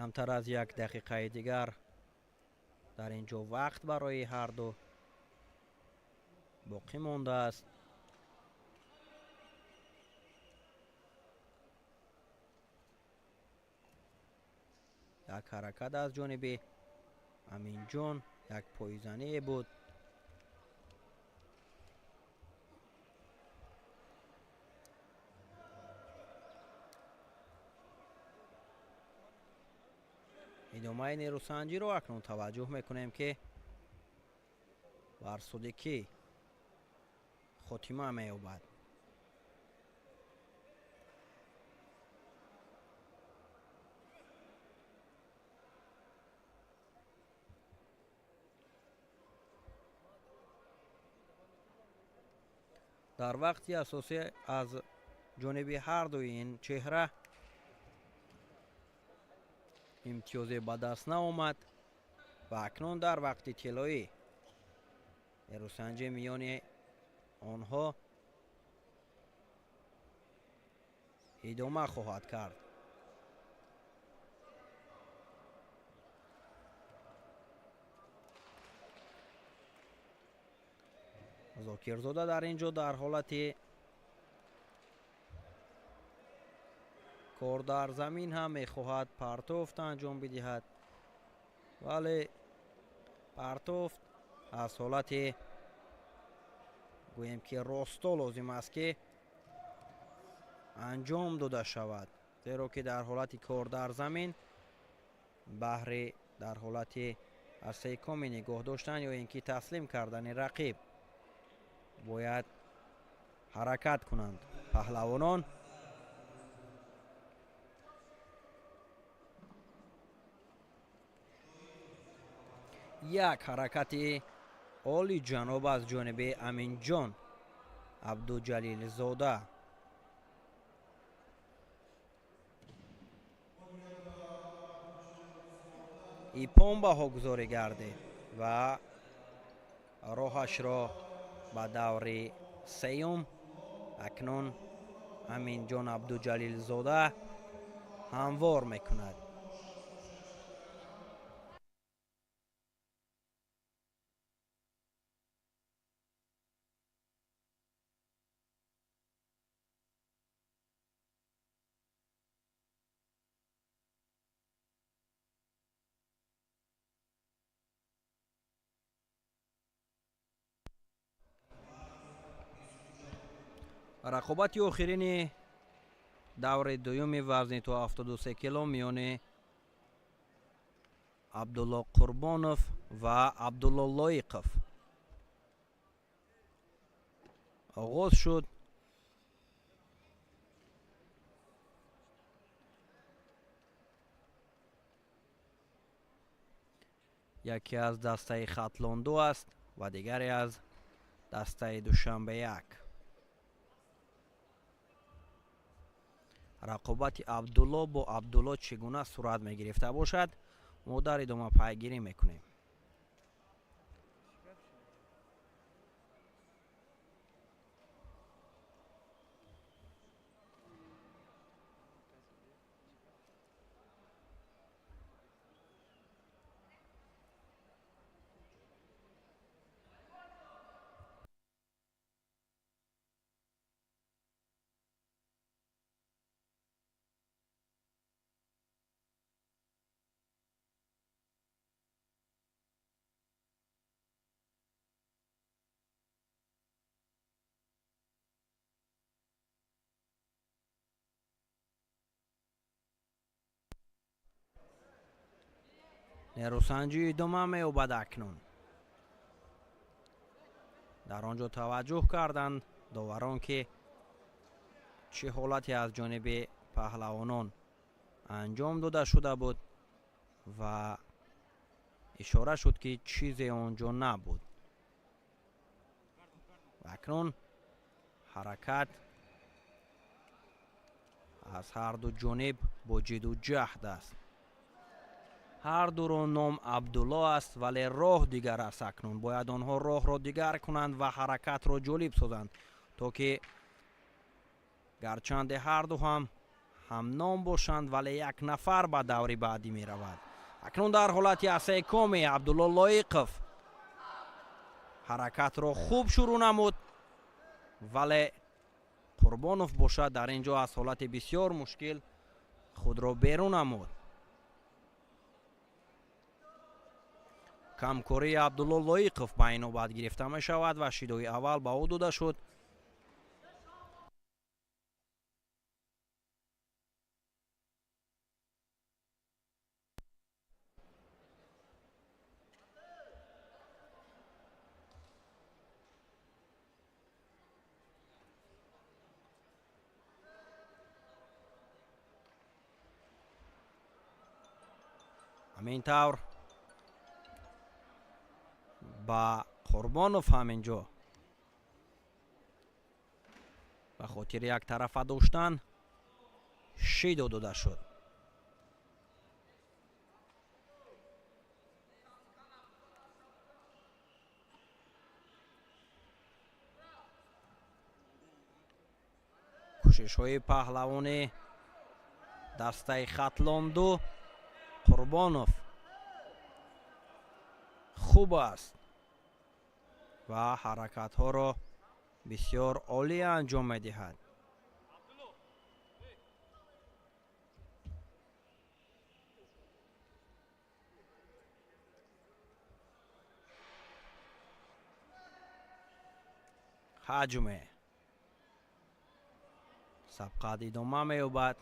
Камтар аз як дақиқаи дигар дар ин ҷо вақт барои ҳарду боқӣ мондааст. Як ҳаракат аз ҷониби Аминҷон, як пойзание буд. Идомаи нерӯсанҷиро акнун таваҷҷӯҳ мекунем, ки бар суди кӣ хотима меёбад. Дар вақти асосӣ аз ҷониби ҳардуи ин чеҳра имтиёзе ба даст наомад ва акнун дар вақти тиллоӣ нерӯсанҷи миёни онҳо идома хоҳад кард. Зокирзода дар ин ҷо дар ҳолати кор дар замин ҳам мехоҳад партофт анҷом бидиҳад, вале партофт аз ҳолати гӯем ки росто лозим аст, ки анҷом дода шавад, зеро ки дар ҳолати кор дар замин баҳри дар ҳолати аз секоми нигоҳ доштан ё ин ки таслим кардани рақиб бояд ҳаракат кунанд паҳлавонон. Як ҳаракати олиҷаноб аз ҷониби Аминҷон Абдуҷалилзода. Ипон баҳогузорӣ гардид ва роҳашро ба даври сеюм акнун Аминҷон Абдуҷалилзода ҳамвор мекунад. Рақобати охирини даври дуюми вазни то 73 кило миёни Абдулло Қурбонов ва Абдулло Лоиқов оғоз шуд. Яке аз дастаи Хатлон 2 аст ва дигаре аз дастаи Душанбе 1. Рақобати Абдулло бо Абдулло чӣ гуна сурат мегирифта бошад, мо дар идома пайгирӣ мекунем. Нерӯсанҷӣ идома меёбад акнун. Дар он ҷо таваҷҷӯҳ карданд доварон, ки чӣ ҳолате аз ҷониби паҳлавонон анҷом дода шуда буд ва ишора шуд, ки чизе он ҷо набуд. Акнун ҳаракат аз ҳарду ҷониб бо ҷидду ҷаҳд аст. Ҳар дуро ном Абдулло аст, вале роҳ дигар аст. Акнун бояд онҳо роҳро дигар кунанд ва ҳаракатро ҷолиб созанд, то ки гарчанде ҳарду ҳам ҳамном бошанд, вале як нафар ба даври баъдӣ меравад. Акнун дар ҳолати асекоми Абдулло Лоиқов ҳаракатро хуб шурӯъ намуд, вале Қурбонов бошад дар ин ҷо аз ҳолати бисёр мушкил худро берун намуд. Камкории Абдулло Лоиқов ба ин навбат гирифта мешавад ва шидои аввал ба ӯ дода шуд. Ҳамин тавр ба Қурбонов ҳамин ҷо ба хотири яктарафа доштан шидо дода шуд. Кӯшишҳои паҳлавони дастаи Хатлон 2 Қурбонов хуб аст ва ҳаракатҳоро бисёр олӣ анҷом медиҳад. Ҳаҷме сабқат идома меёбад.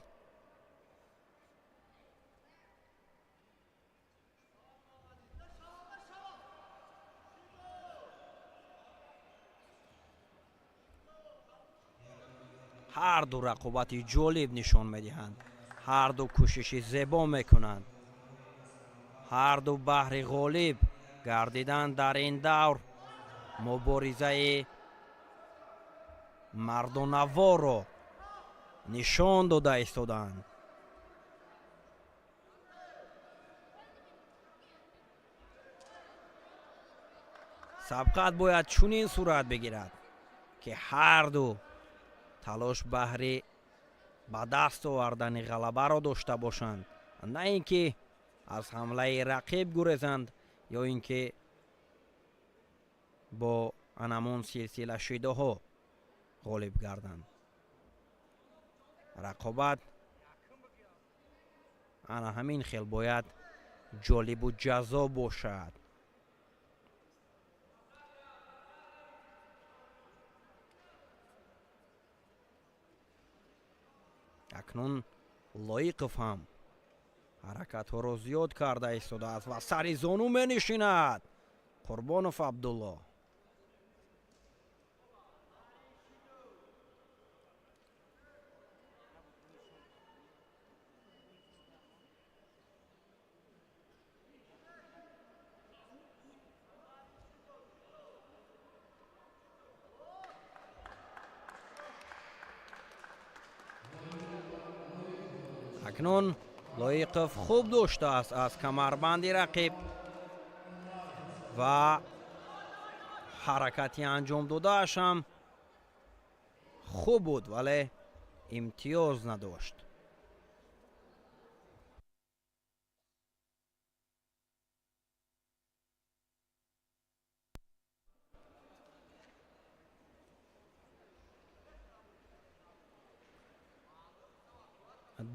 Ҳарду рақобати ҷолиб нишон медиҳанд, ҳарду кӯшиши зебо мекунанд, ҳарду баҳри ғолиб гардидан дар ин давр муборизаи мардонаворо нишон дода истодаанд. Сабқат бояд чунин сурат бигирад, ки ҳарду талош баҳри ба даст овардани ғалабаро дошта бошанд, на ин ки аз ҳамлаи рақиб гурезанд ё ин ки бо анамон силсила шидоҳо ғолиб гарданд. Рақобат ана ҳамин хел бояд ҷолибу ҷаззоб бошад. Акнун Лоиқов ҳам ҳаракатҳоро зиёд карда истодааст ва сари зону менишинад Қурбонов Абдулло. Акнун Лоиқов хуб доштааст аз камарбанди рақиб ва ҳаракати анҷом додааш ҳам хуб буд, вале имтиёз надошт.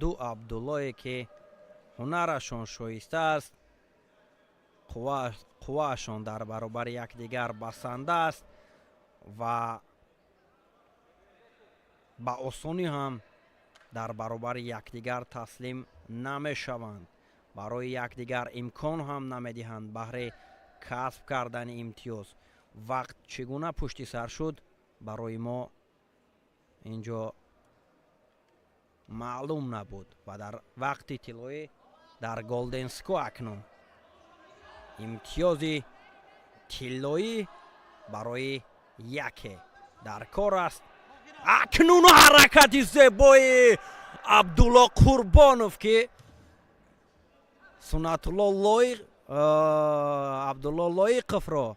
Ду Абдуллое ки ҳунарашон шоиста аст, қувваашон дар баробари якдигар басанда аст ва ба осонӣ ҳам дар баробари якдигар таслим намешаванд, барои якдигар имкон ҳам намедиҳанд баҳри касб кардани имтиёз. Вақт чӣ гуна пушти сар шуд, барои мо инҷо маълум набуд ва дар вақти тиллоӣ дар Голден Скор акнун имтиёзи тиллоӣ барои яке дар кор аст. Акнун ҳаракати зебои Абдулло Қурбонов, ки Суннатулло Лоиқ Абдулло Лоиқовро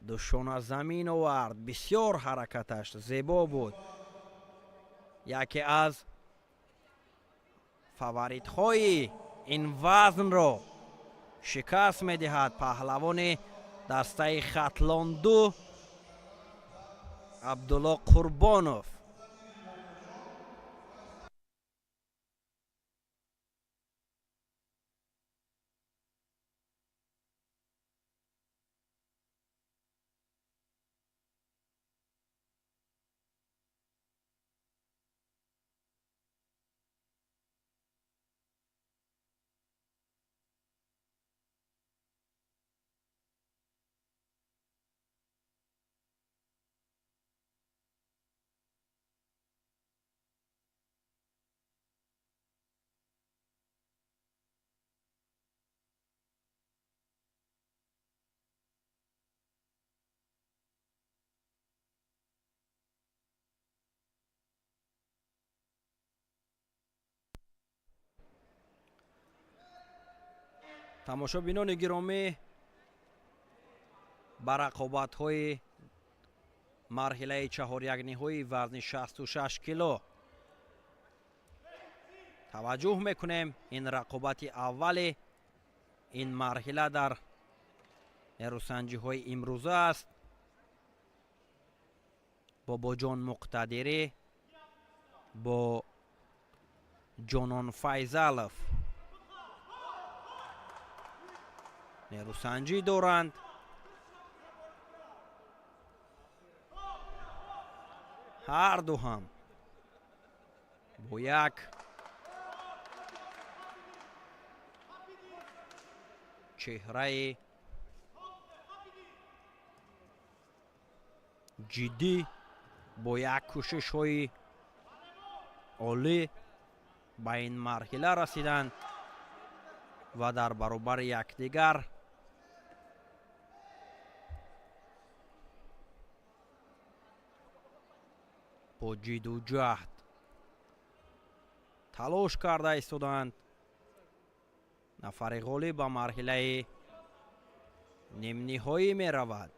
душона замин овард. Бисёр ҳаракаташ зебо буд. Яке аз фаворитҳои ин вазнро шикаст медиҳад паҳлавони дастаи Хатлонду Абдулло Қурбонов. Тамошобинони гиромӣ, ба рақобатҳои марҳилаи чаҳорякниҳои вазни 66 кило таваҷҷӯҳ мекунем. Ин рақобати аввали ин марҳила дар нерӯсанҷиҳои имрӯза аст. Бобоҷон Муқтадирӣ бо Ҷонон Файзалов нерӯсанҷӣ доранд. Ҳарду ҳам бо як чеҳраи ҷиддӣ, бо як кӯшишҳои олӣ ба ин марҳила расиданд ва дар баробари якдигар бо ҷиду ҷаҳд талош карда истоданд. Нафари ғолиб ба марҳилаи нимниҳоӣ меравад.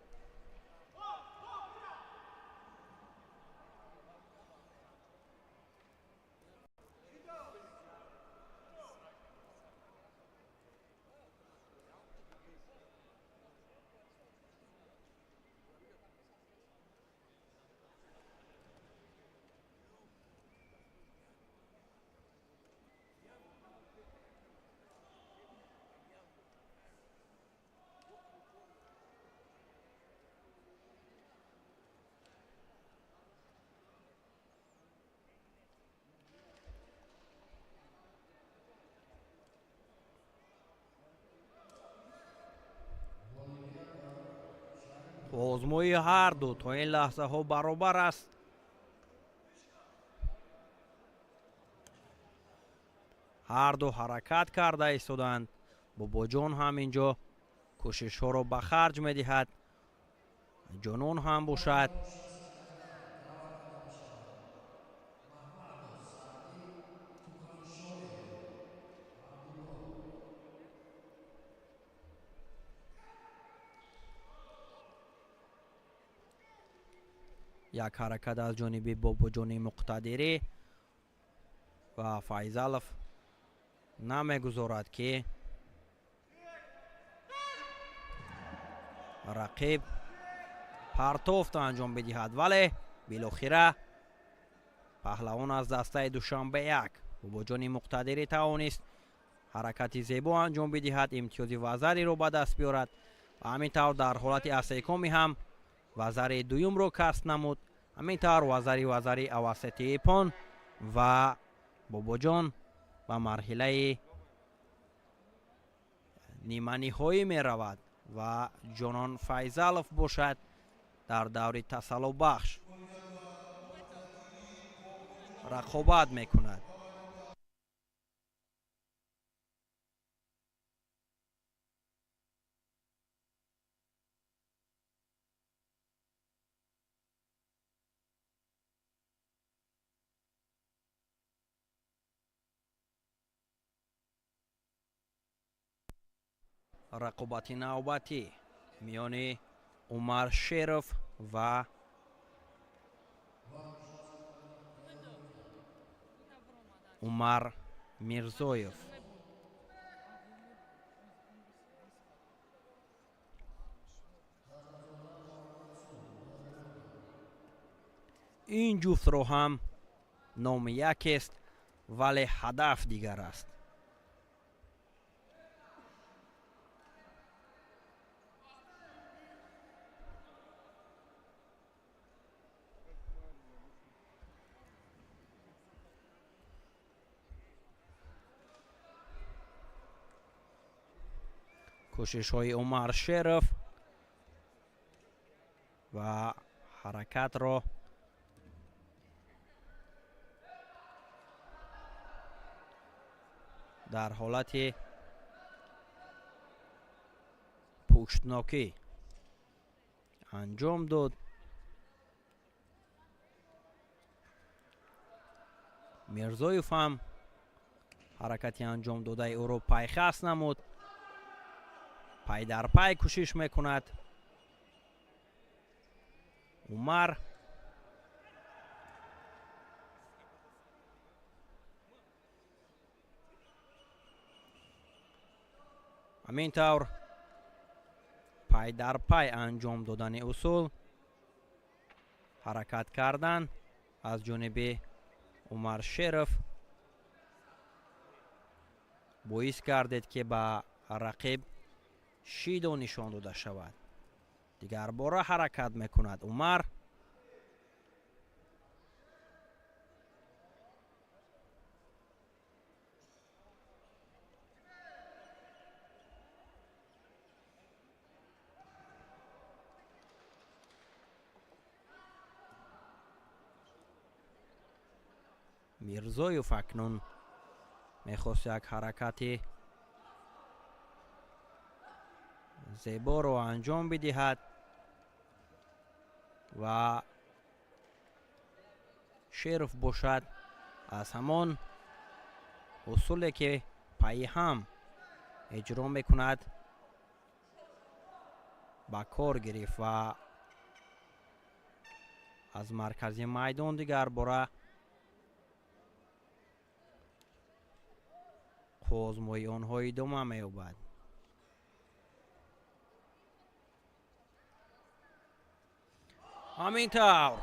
Озмои ҳарду то ин лаҳзаҳо баробар аст. Ҳарду ҳаракат карда истоданд. Бобоҷон ҳам инҷо кӯшишҳоро ба харҷ медиҳад, Ҷонон ҳам бошад. Як ҳаракат аз ҷониби Бобоҷони Муқтадирӣ ва Файзалов намегузорад, ки рақиб партофт анҷом бидиҳад, вале билохира паҳлавон аз дастаи Душанбе як Бобоҷони Муқтадирӣ тавонист ҳаракати зебо анҷом бидиҳад, имтиёзи вазариро ба даст биёрад ва ҳамин тавр дар ҳолати асекомӣ ҳам вазари дуюмро касб намуд. Ҳамин тавр вазари авасети ипон ва Бобоҷон ба марҳилаи ниманиҳоӣ меравад ва Ҷонон Файзалов бошад дар даври тасаллобахш рақобат мекунад. Рақобати навбатӣ миёни Умар Шеров ва Умар Мирзоев. Ин ҷуфтро ҳам номи якест, вале ҳадаф дигар аст. Кӯшишҳои Умар Шеров ва ҳаракатро дар ҳолати пуштнокӣ анҷом дод. Мирзоев ҳам ҳаракати анҷом додаи ӯро пайхас намуд, пай дар пай кӯшиш мекунад Умар. Ҳамин тавр пай дар пай анҷом додани усул ҳаракат кардан аз ҷониби Умар Шеров боис гардид, ки ба рақиб шидо нишон дода шавад. Дигарбора ҳаракат мекунад Умар. Мирзоев акнун мехост як ҳаракати зеборо анҷом бидиҳад ва Шеров бошад аз ҳамон усуле, ки пайи ҳам иҷро мекунад, ба кор гирифт ва аз маркази майдон дигарбора қувваозмоии онҳо идома меёбад. Ҳамин тавр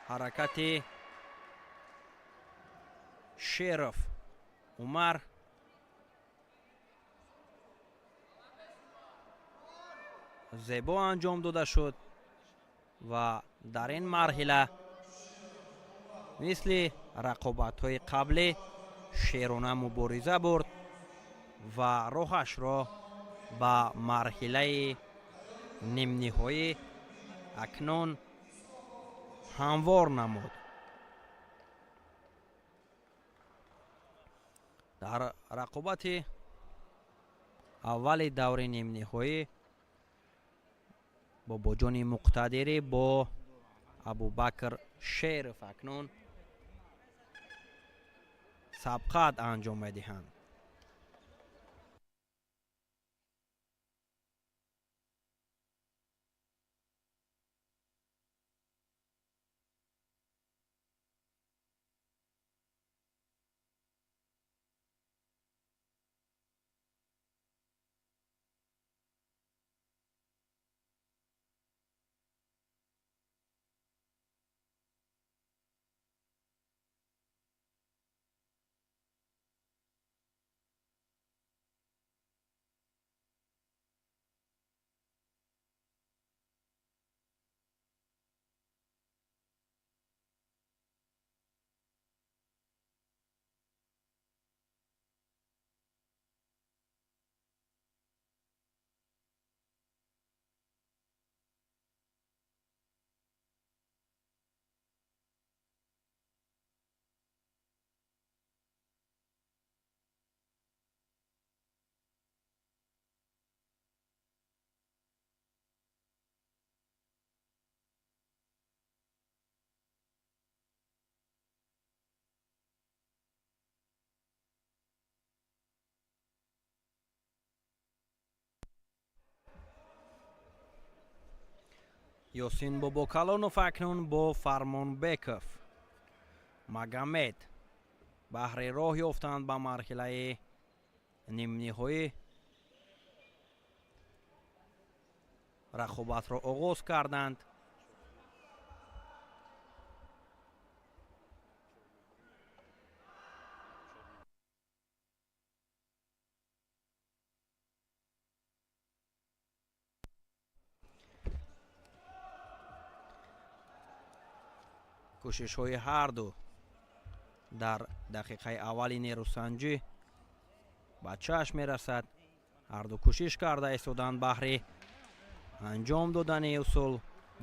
ҳаракати Шеров Умар зебо анҷом дода шуд ва дар ин марҳила мисли рақобатҳои қаблӣ шерона мубориза бурд ва роҳашро ба марҳилаи Нимниҳоӣ акнун ҳамвор намуд. Дар рақобати аввали даври нимниҳоӣ Бобоҷони Муқтадирӣ бо Абубакр Шеров акнун сабқат анҷом медиҳанд. Ёсин Бобокалонов акнун бо Фармонбеков Магомед баҳри роҳ ёфтанд ба марҳилаи нимниҳоӣ рақобатро оғоз карданд. Кӯшишҳои ҳарду дар дақиқаи аввали нерӯсанҷӣ ба чашм мерасад. Ҳарду кӯшиш карда истоданд баҳри анҷом додани усул,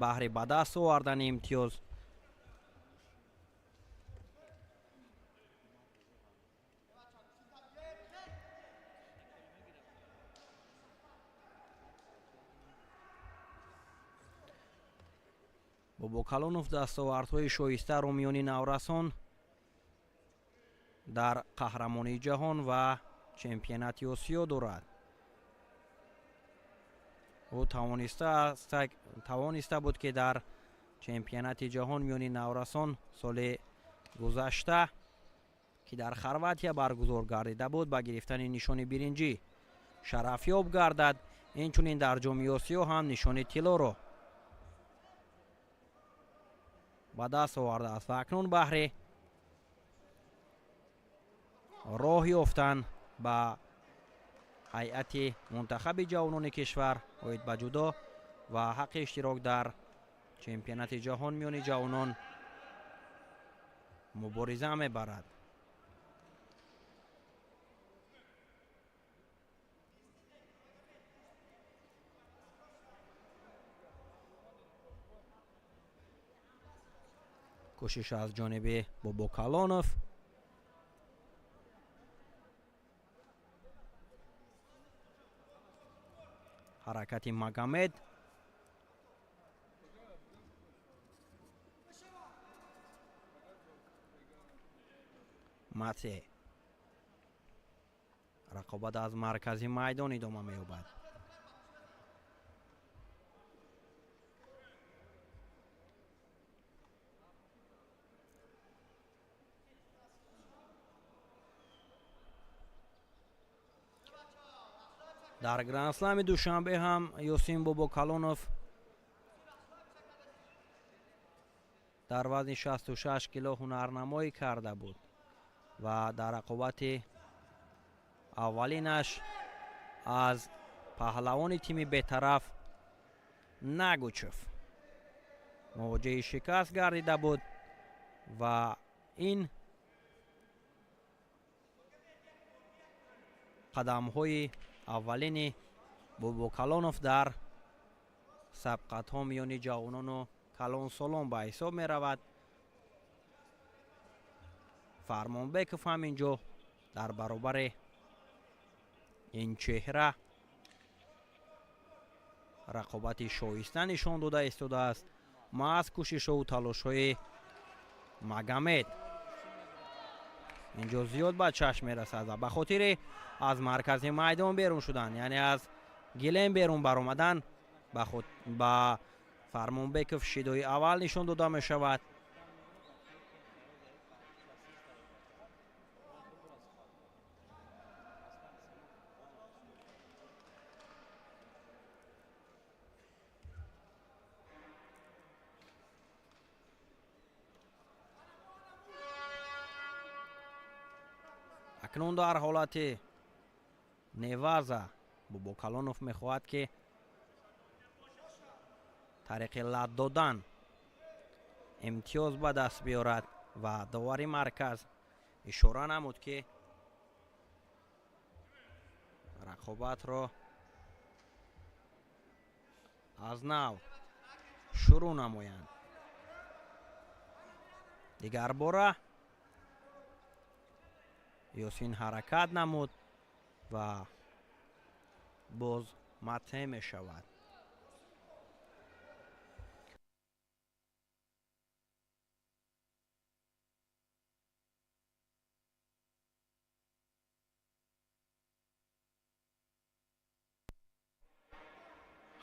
баҳри ба даст овардани имтиёз. Бобокалонов дастовардҳои шоистаро миёни наврасон дар қаҳрамонии ҷаҳон ва чемпионати Осиё дорад. Ӯ тавониста буд, ки дар чемпионати ҷаҳон миёни наврасон соли гузашта, ки дар Хорватия баргузор гардида буд, ба гирифтани нишони биринҷӣ шарафёб гардад. Инчунин дар Ҷоми Осиё ҳам нишони тиллоро ба даст овардааст ва акнун баҳри роҳ ёфтан ба ҳайати мунтахаби ҷавонони кишвар оид ба ҷудо ва ҳаққи иштирок дар чемпионати ҷаҳон миёни ҷавонон мубориза мебарад. Кӯшиш аз ҷониби Бобокалонов. Ҳаракати Магомед. Мате. Рақобат аз маркази майдон идома меёбад. Дар Грандслами Душанбе ҳам Ёсин Бобокалонов дар вазни 66 кило ҳунарнамоӣ карда буд ва дар рақобати аввалинаш аз паҳлавони тими бетараф Нагучев мувоҷиҳи шикаст гардида буд ва ин қадамҳои аввалини Бобокалонов дар Сабқатҳо миёни ҷавонону калонсолон ба ҳисоб меравад. Фармонбеков ҳам инҷо дар баробари ин чеҳра рақобати шоиста нишон дода истодааст. Маҳз кӯшишҳову талошҳои Магомед инҷо зиёд ба чашм мерасад ва ба хотири аз маркази майдон берун шудан, яъне аз гилем берун баромадан, ба Фармонбеков шидои аввал нишон дода мешавад. Акнун дар ҳолати неваза Бобокалонов мехоҳад, ки тариқи лат додан имтиёз ба даст биёрад ва довари марказ ишора намуд, ки рақобатро аз нав шурӯъ намоянд. Дигарбора Ёсин ҳаракат намуд ва боз матҳе мешавад.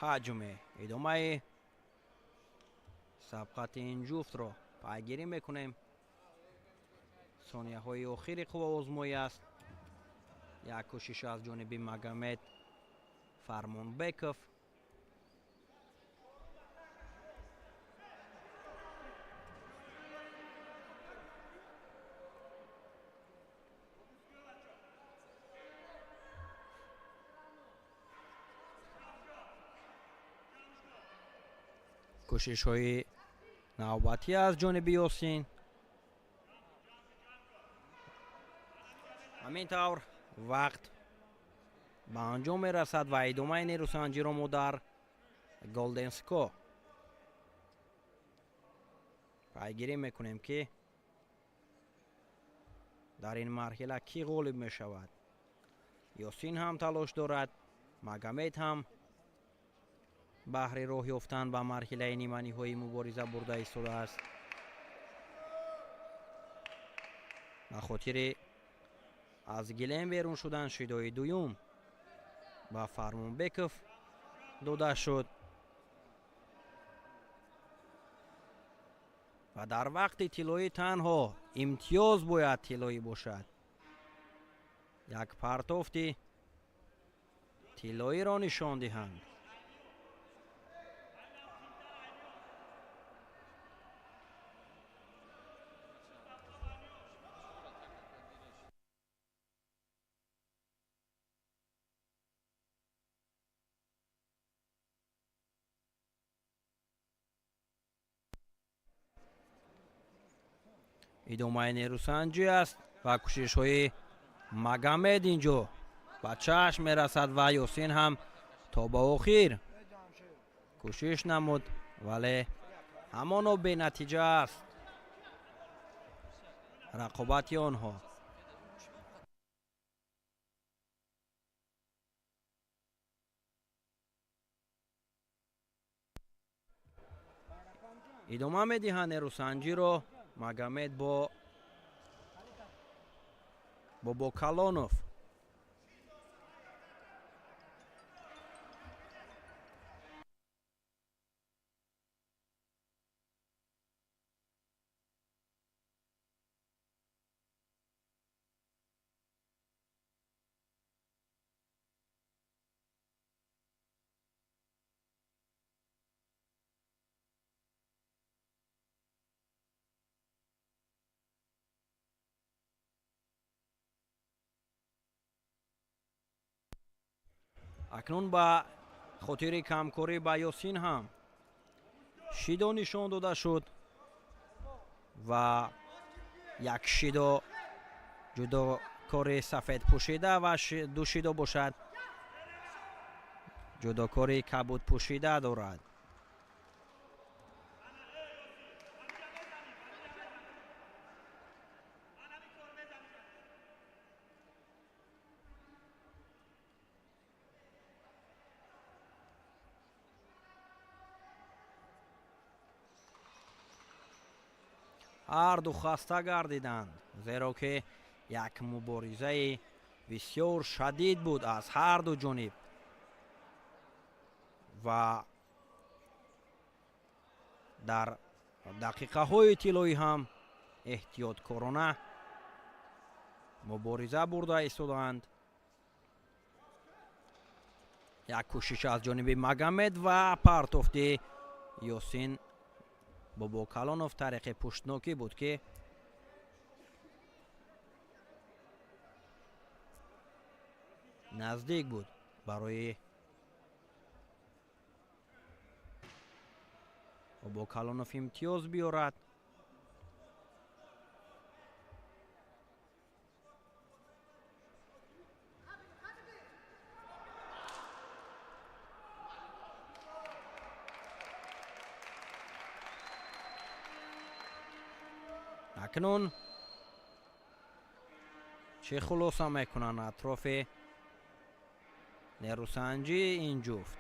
Ҳаҷме идомаи сабқати ин ҷуфтро пайгирӣ мекунем. Сонияҳои охири қувваозмоӣ аст. Як кӯшиш аз ҷониби Магомед Фармонбеков. Кӯшишҳои навбатӣ аз ҷониби Ёсин. Ҳамин тавр вақт ба анҷом мерасад ва идомаи нерӯсанҷиро мо дар Голденско пайгирӣ мекунем, ки дар ин марҳила кӣ ғолиб мешавад. Ёсин ҳам талош дорад, Магомед ҳам баҳри роҳ ёфтан ба марҳилаи ниманиҳои мубориза бурда истодааст. Ба хотири аз гилем берун шудан шидои дуюм ба Фармонбеков дода шуд ва дар вақти тиллоӣ танҳо имтиёз бояд тиллоӣ бошад. Як партофти тиллоиро нишон диҳанд. Идомаи нерӯсанҷӣ аст ва кӯшишҳои Магомед инҷо ба чашм мерасад ва Ёсин ҳам то ба охир кӯшиш намуд, вале ҳамоно бенатиҷа аст рақобати онҳо. Идома медиҳанд нерӯсанҷиро Магомед бо Бобокалонов. Акнун ба хотири камкорӣ ба Ёсин ҳам шидо нишон дода шуд ва як шидо ҷудокори сафед пӯшида ва ду шидо бошад ҷудокори кабуд пӯшида дорад. Ҳарду хаста гардиданд, зеро ки як муборизаи бисёр шадид буд аз ҳарду ҷониб ва дар дақиқаҳои тиллоӣ ҳам эҳтиёткорона мубориза бурда истодаанд. Як кӯшиш аз ҷониби Магомед ва партофти Ёсин Бобокалонов тариқи пуштнокӣ буд, ки наздик буд барои Бобокалонов имтиёз биёрад. Акнун чӣ хулоса мекунанд атрофи нерӯсанҷии ин ҷуфт?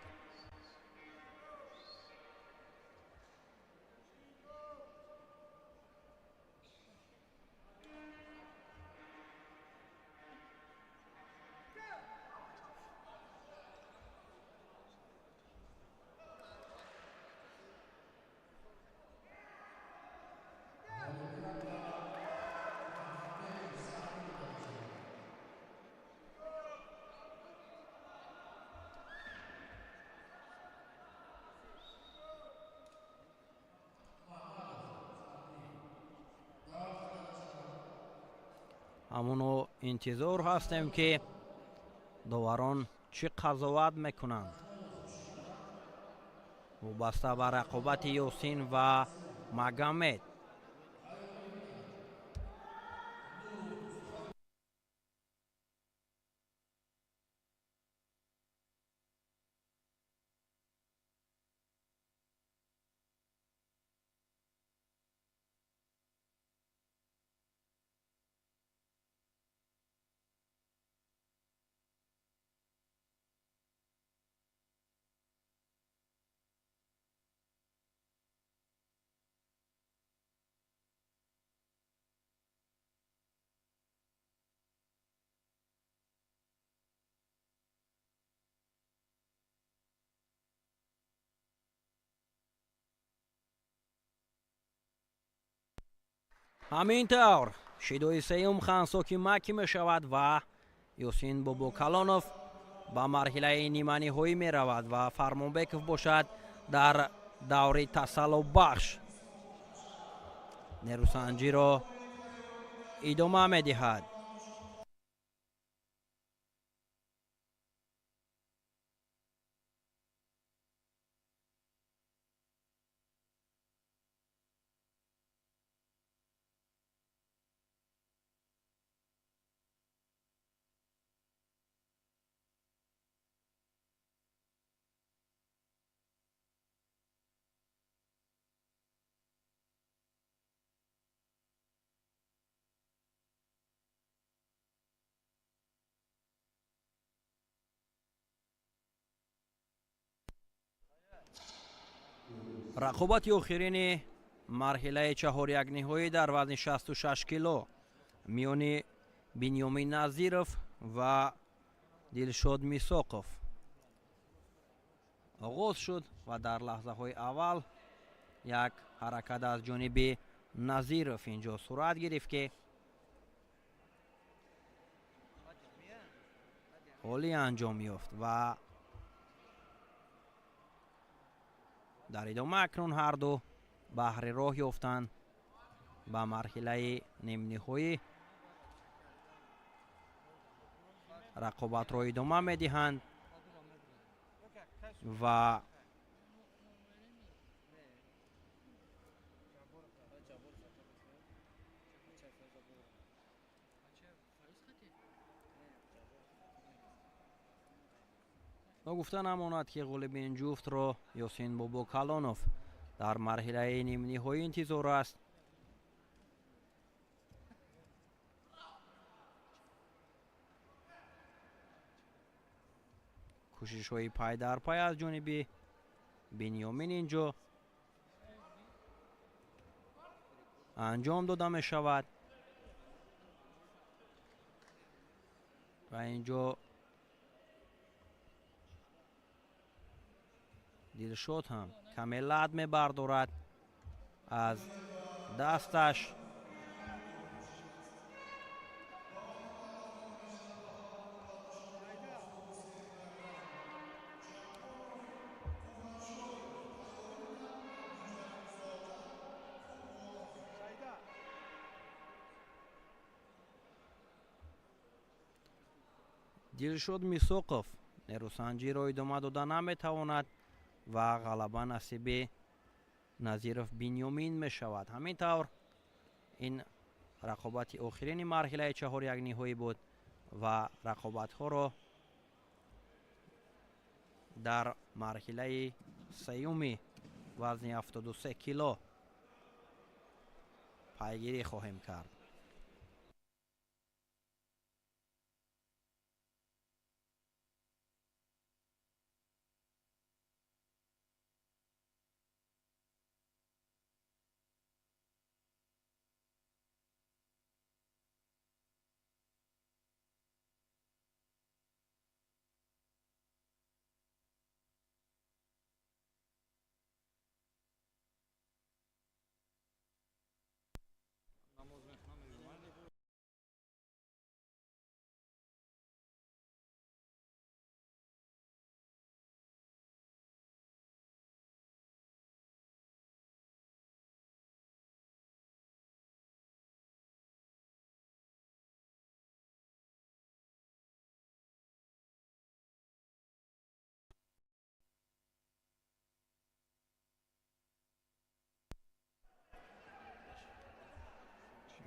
Ҳамоно интизор ҳастем, ки доварон чӣ қазоват мекунанд вобаста ба рақобати Ёсин ва Магомед. Ҳамин тавр шидои сеюм хансоки макӣ мешавад ва Ёсин Бобокалонов ба марҳилаи ниманиҳоӣ меравад ва Фармонбеков бошад дар даври тасаллобахш нерӯсанҷиро идома медиҳад. Рақобати охирини марҳилаи чаҳорякниҳоӣ дар вазни 66 кило миёни Бинёмин Назиров ва Дилшод Мисоқов оғоз шуд ва дар лаҳзаҳои аввал як ҳаракат аз ҷониби Назиров инҷо сурат гирифт, ки олӣ анҷом ёфт ва дар идома акнун ҳарду баҳри роҳ ёфтанд ба марҳилаи нимниҳоӣ. Рақобатро идома медиҳанд ва ногуфта намонад, ки ғолиби ин ҷуфтро Ёсин Бобокалонов дар марҳилаи нимниҳоӣ интизор аст. Кӯшишҳои пай дар пай аз ҷониби Бинёмин инҷо. анҷом дода мешавад ва инҷо Дилшод ҳам каме лат мебардорад аз дасташ. Дилшод Мисоқов нерӯсанҷиро идома дода наметавонад ва ғалаба насиби Назиров Бинёмин мешавад. Ҳамин тавр ин рақобати охирини марҳилаи чаҳоряк ниҳоӣ буд ва рақобатҳоро дар марҳилаи сеюми вазни 73 кило пайгирӣ хоҳем кард.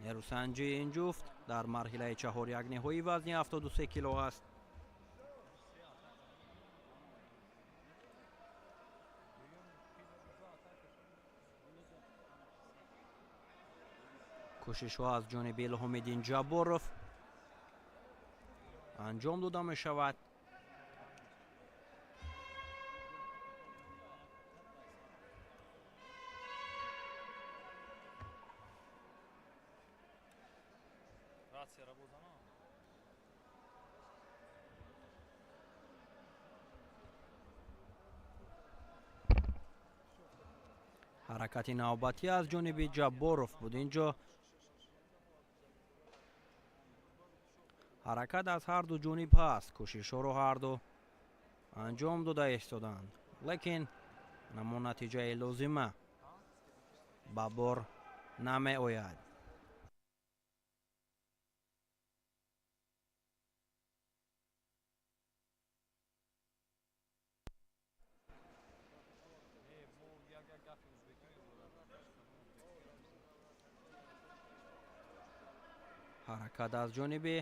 Нерӯсанҷии ин ҷуфт дар марҳилаи чаҳоряк ниҳоӣ вазни 73 кило аст. Кӯшишҳо аз ҷониби Илҳомиддин Ҷабборов анҷом дода мешавад. Ҳаракати навбатӣ аз ҷониби Ҷабборов буд. Инҷо ҳаракат аз ҳарду ҷониб ҳаст, кӯшишҳоро ҳарду анҷом дода истоданд, лекин намон натиҷаи лозима ба бор намеояд. Ҳаракат аз ҷониби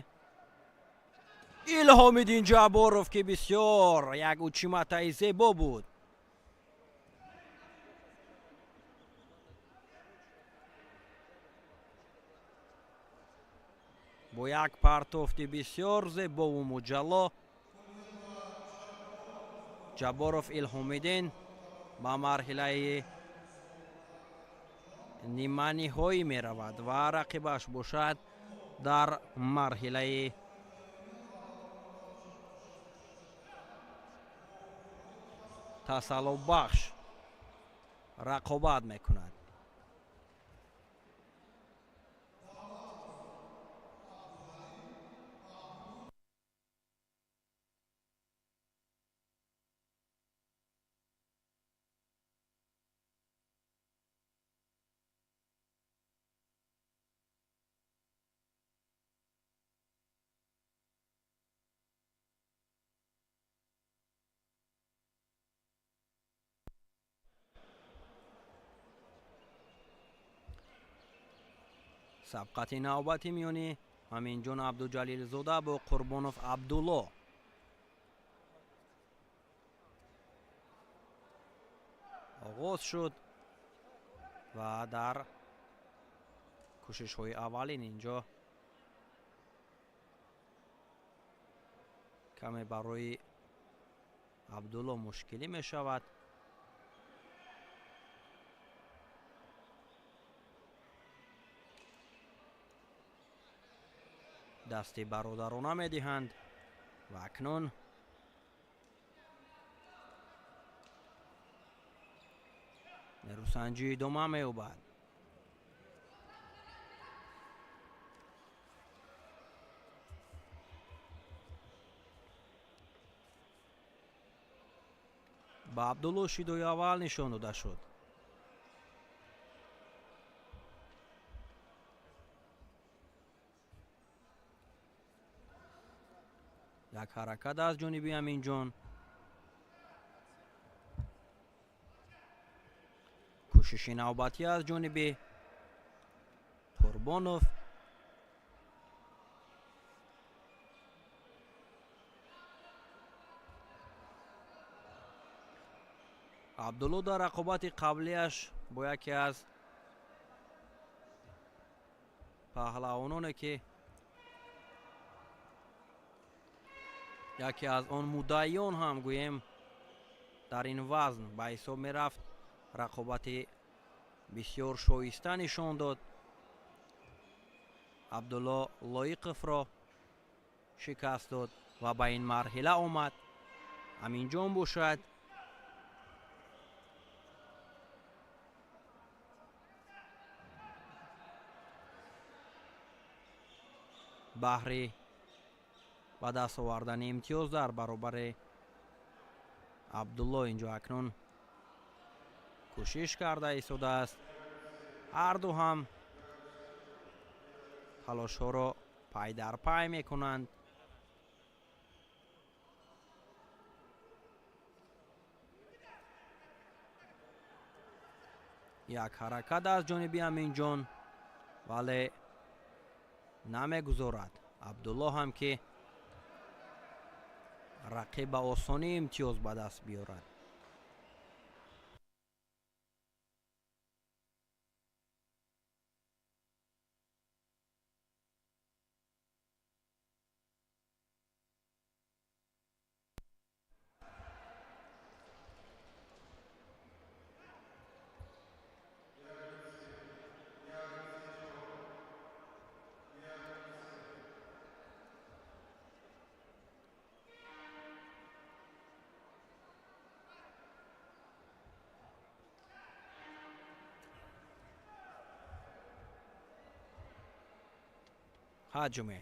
Илҳомиддин Ҷабборов, ки бисёр як учиматаи зебо буд. Бо як партофти бисёр зебову муҷалло Ҷабборов Илҳомиддин ба марҳилаи ниманиҳоӣ меравад ва рақибаш бошад дар марҳилаи тасаллобахш рақобат мекунад. Сабқати навбати миёни Аминҷон Абдуҷалилзода бо Қурбонов Абдулло. Оғоз шуд ва дар кӯшишҳои аввалин инҷо каме барои Абдулло мушкилӣ мешавад. Дасти бародарона медиҳанд ва акнун нерӯсанҷӣ идома меёбад. Ба Абдулло шидои аввал нишон дода шуд. Як ҳаракат аз ҷониби Аминҷон, кӯшиши навбатӣ аз ҷониби Қурбонов. Абдулло дар рақобати қаблияш бо яке аз паҳлавононе, ки яке аз он муддаиён ҳам гӯем дар ин вазн ба ҳисоб мерафт, рақобати бисёр шоиста нишон дод. Абдулло Лоиқовро шикаст дод ва ба ин марҳила омад. Аминҷон бошад, баҳри ба даст овардани имтиёз дар баробари Абдулло инҷо акнун кӯшиш карда истодааст. Ҳарду ҳам талошҳоро пай дар пай мекунанд. Як ҳаракат аз ҷониби Аминҷон, вале намегузорад Абдулло ҳам, ки рақиб ба осонӣ имтиёз ба даст биёрад. Ҳаҷме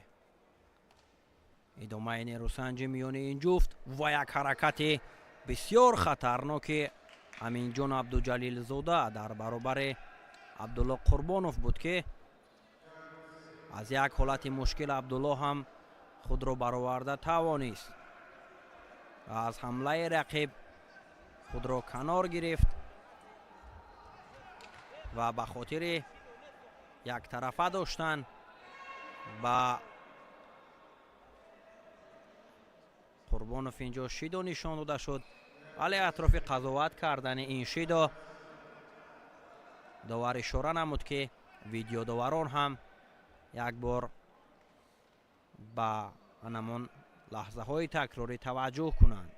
идомаи нерӯсанҷи миёни ин ҷуфт ва як ҳаракати бисёр хатарноки Аминҷон Абдуҷалилзода дар баробари Абдулло Қурбонов буд, ки аз як ҳолати мушкил Абдулло ҳам худро бароварда тавонист ва аз ҳамлаи рақиб худро канор гирифт ва ба хотири яктарафа доштан ба Қурбонов инҷо шидо нишон дода шуд, вале атрофи қазоват кардани ин шидо довар ишора намуд, ки видеодоварон ҳам як бор ба анамон лаҳзаҳои такрорӣ таваҷҷӯҳ кунанд.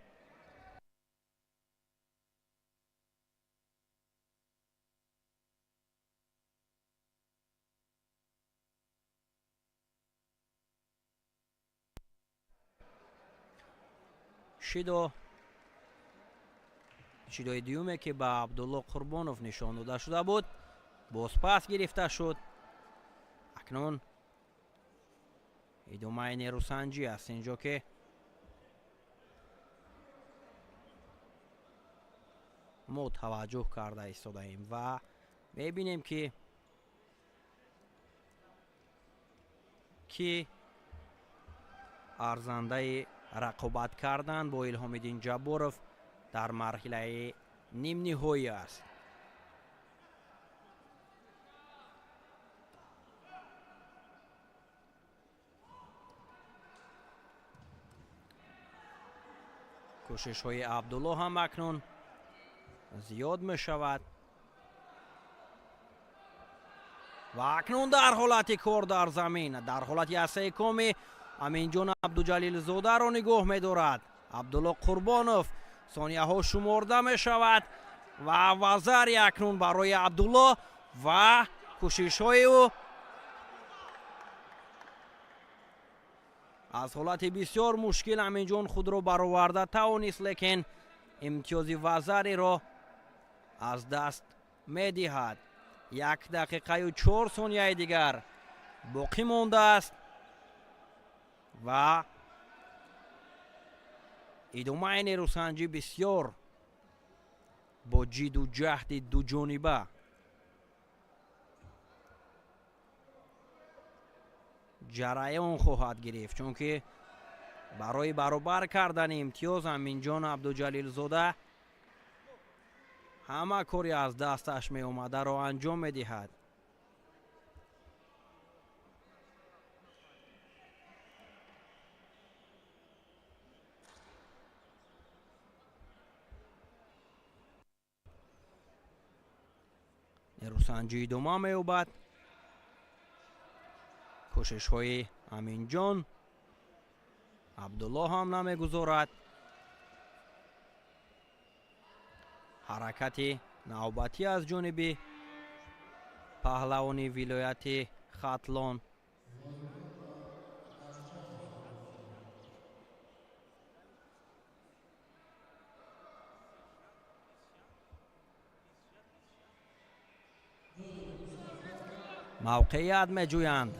Шидо, шидои дуюме, ки ба Абдулло Қурбонов нишон дода шуда буд, бозпас гирифта шуд. Акнун идомаи нерӯсанҷӣ аст инҷо, ки мо таваҷҷӯҳ карда истодаем ва мебинем, ки арзандаи рақобат кардан бо Илҳомиддин Ҷабборов дар марҳилаи нимниҳоӣ аст. Кӯшишҳои Абдулло ҳам акнун зиёд мешавад ва акнун дар ҳолати кор дар замин, дар ҳолати ҳастаи коми Аминҷон Абдуҷалилзодаро нигоҳ медорад Абдулло Қурбонов. Сонияҳо шуморда мешавад ва вазари акнун барои Абдулло ва кӯшишҳои ӯ. Аз ҳолати бисёр мушкил Аминҷон худро бароварда тавонист, лекин имтиёзи вазариро аз даст медиҳад. 1 дақиқаю 4 сонияи дигар боқӣ мондааст ва идомаи нерӯсанҷӣ бисёр бо ҷидду ҷаҳди дуҷониба ҷараён хоҳад гирифт, чунки барои баробар кардани имтиёз Аминҷон Абдуҷалилзода ҳама кори аз дасташ меомадаро анҷом медиҳад. Нерӯсанҷӣ идома меёбад. Кӯшишҳои Аминҷон Абдулло ҳам намегузорад. Ҳаракати навбатӣ аз ҷониби паҳлавони вилояти Хатлон. Мавқеият меҷӯянд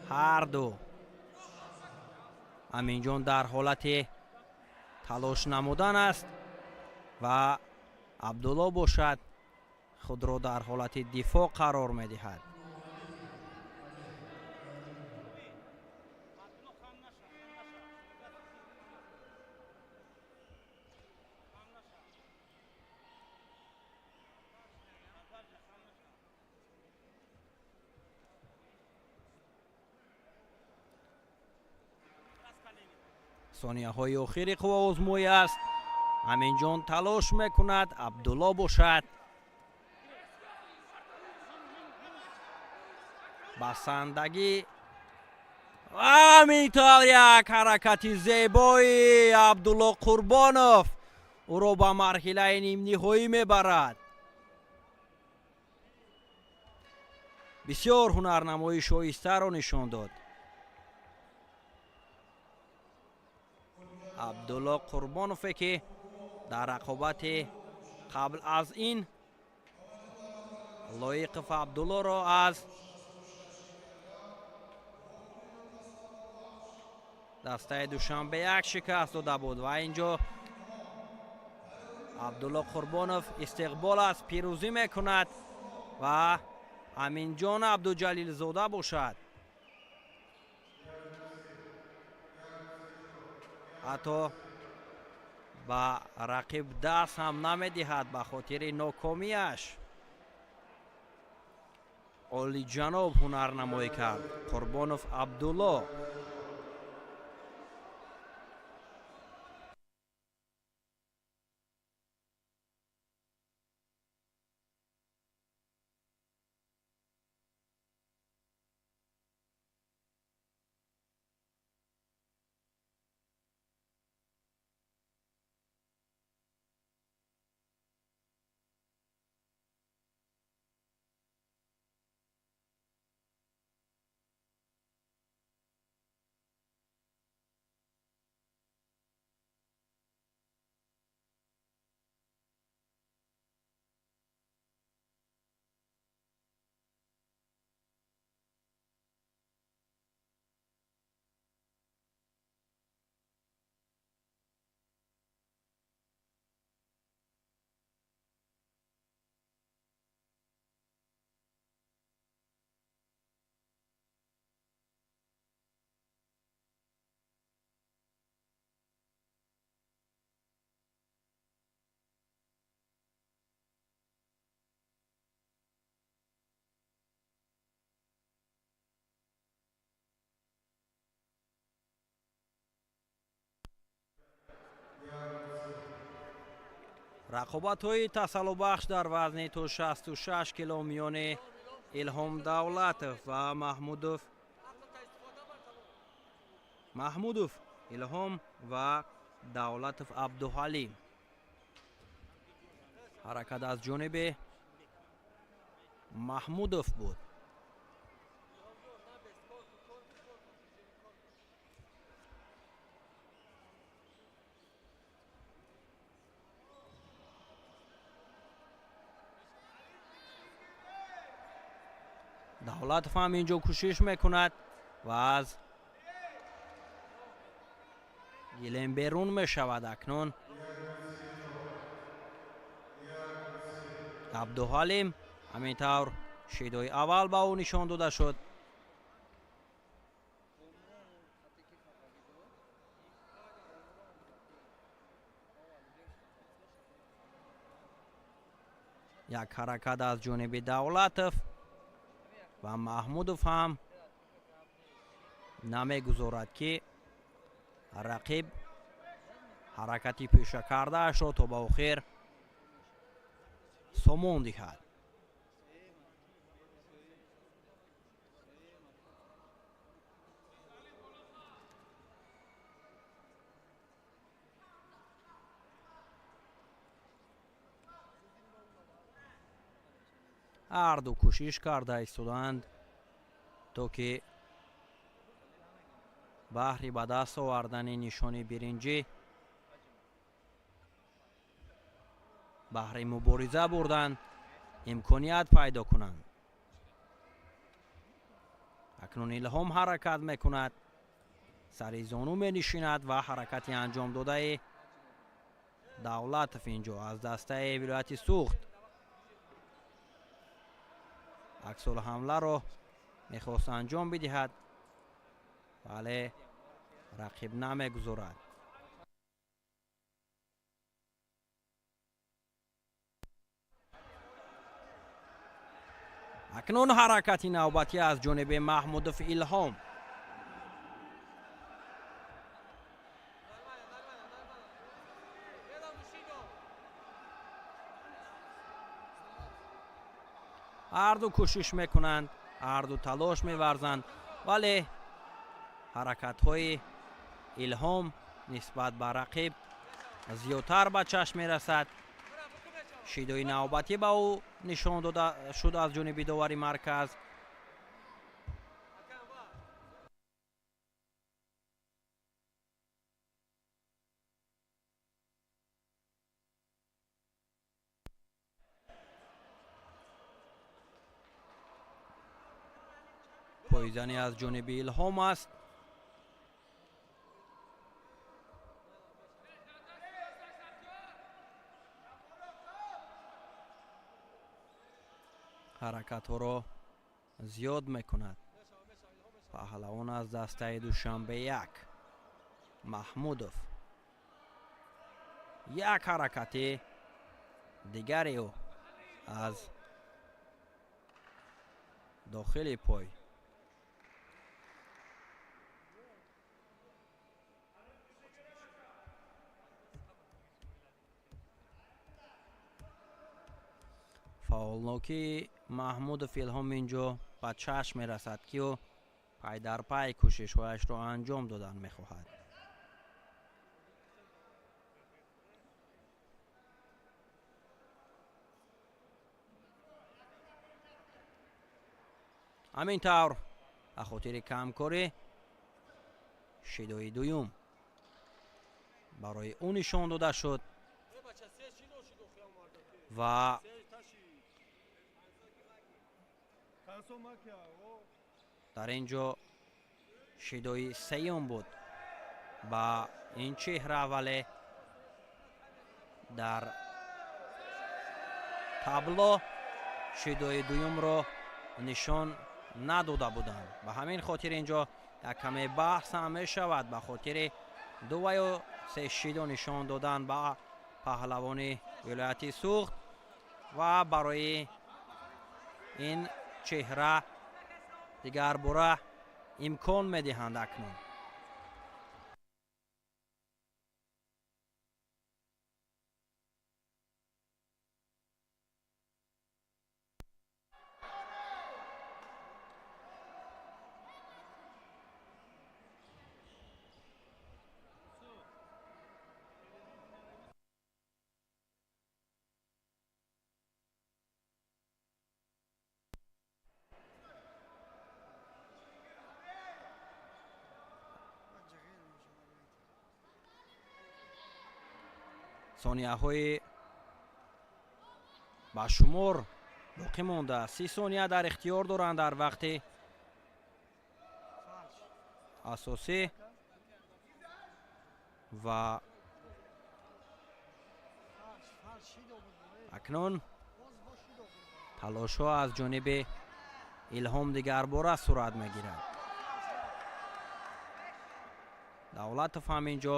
ҳарду. Аминҷон дар ҳолати талош намудан аст ва Абдулло бошад, худро дар ҳолати дифоъ қарор медиҳад. Сонияҳои охири қувваозмоӣ аст. Аминҷон талош мекунад, Абдулло бошад басандагӣ. Ҳамин тавр як ҳаракати зебои Абдулло Қурбонов ӯро ба марҳилаи нимниҳоӣ мебарад. Бисёр ҳунарнамоии шоистаро нишон дод Абдулло Қурбонове, ки дар рақобати қабл аз ин Лоиқов Абдуллоро аз дастаи Душанбе як шикаст дода буд. Ва инҷо Абдулло Қурбонов истиқбол аз пирӯзӣ мекунад ва Аминҷон Абдуҷалилзода бошад, ҳатто ба рақиб даст ҳам намедиҳад ба хотири нокомиаш. Олиҷаноб ҳунарнамоӣ кард Қурбонов Абдулло. Рақобатҳои тасаллубахш дар вазни то 66 кило миёни Илҳом Давлатов ва Маҳмудов, Маҳмудов Илҳом ва Давлатов Абдуҳалим. Ҳаракат аз ҷониби Маҳмудов буд. Давлатов ҳам инҷо кӯшиш мекунад ва аз гилем берун мешавад. Акнун Абдуҳалим, ҳамин тавр шидои аввал ба ӯ нишон дода шуд. Як ҳаракат аз ҷониби Давлатов ва Маҳмудов ҳам намегузорад, ки рақиб ҳаракати пешакардаашро то ба охир сомон диҳад. Ҳарду кӯшиш карда истодаанд, то ки баҳри ба даст овардани нишони биринҷӣ, баҳри мубориза бурдан имконият пайдо кунанд. Акнун Илҳом ҳаракат мекунад, сари зону менишинад ва ҳаракати анҷомдодаи Давлатов инҷо аз дастаи вилояти Суғд аксулҳамларо мехост анҷом бидиҳад, вале рақиб намегузорад. Акнун ҳаракати навбатӣ аз ҷониби Маҳмудов Илҳом. Ҳарду кӯшиш мекунанд, ҳарду талош меварзанд, вале ҳаракатҳои Илҳом нисбат ба рақиб зиёдтар ба чашм мерасад. Шидои навбатӣ ба ӯ нишон дода шуд аз ҷониби довари марказ. Пойзанӣ аз ҷониби Илҳом аст. Ҳаракатҳоро зиёд мекунад паҳлавон аз дастаи Душанбе як Маҳмудов. Як ҳаракати дигари ӯ аз дохили пой. Фаъолнокии Маҳмудов Илҳом инҷо ба чашм мерасад, ки ӯ пай дар пай кӯшишҳояшро анҷом додан мехоҳад. Ҳамин тавр, ба хотири камкорӣ шидои дуюм барои ӯ нишон дода шуд ва дар ин ҷо шидои сеюм буд ба ин чеҳра, вале дар табло шидои дуюмро нишон надода буданд. Ба ҳамин хотир ин ҷо як каме баҳс ҳам мешавад ба хотири ду ва ё се шидо нишон додан ба паҳлавони вилояти Суғд ва барои ин чеҳра дигар бора имкон медиҳанд акнун. Сонияҳои ба шумор Боқӣ мондааст 30 сония дар ихтиёр доранд дар вақти асосӣ ва акнун талошҳо аз ҷониби Илҳом дигарбора сурат мегирад. Давлатов ҳам ин ҷо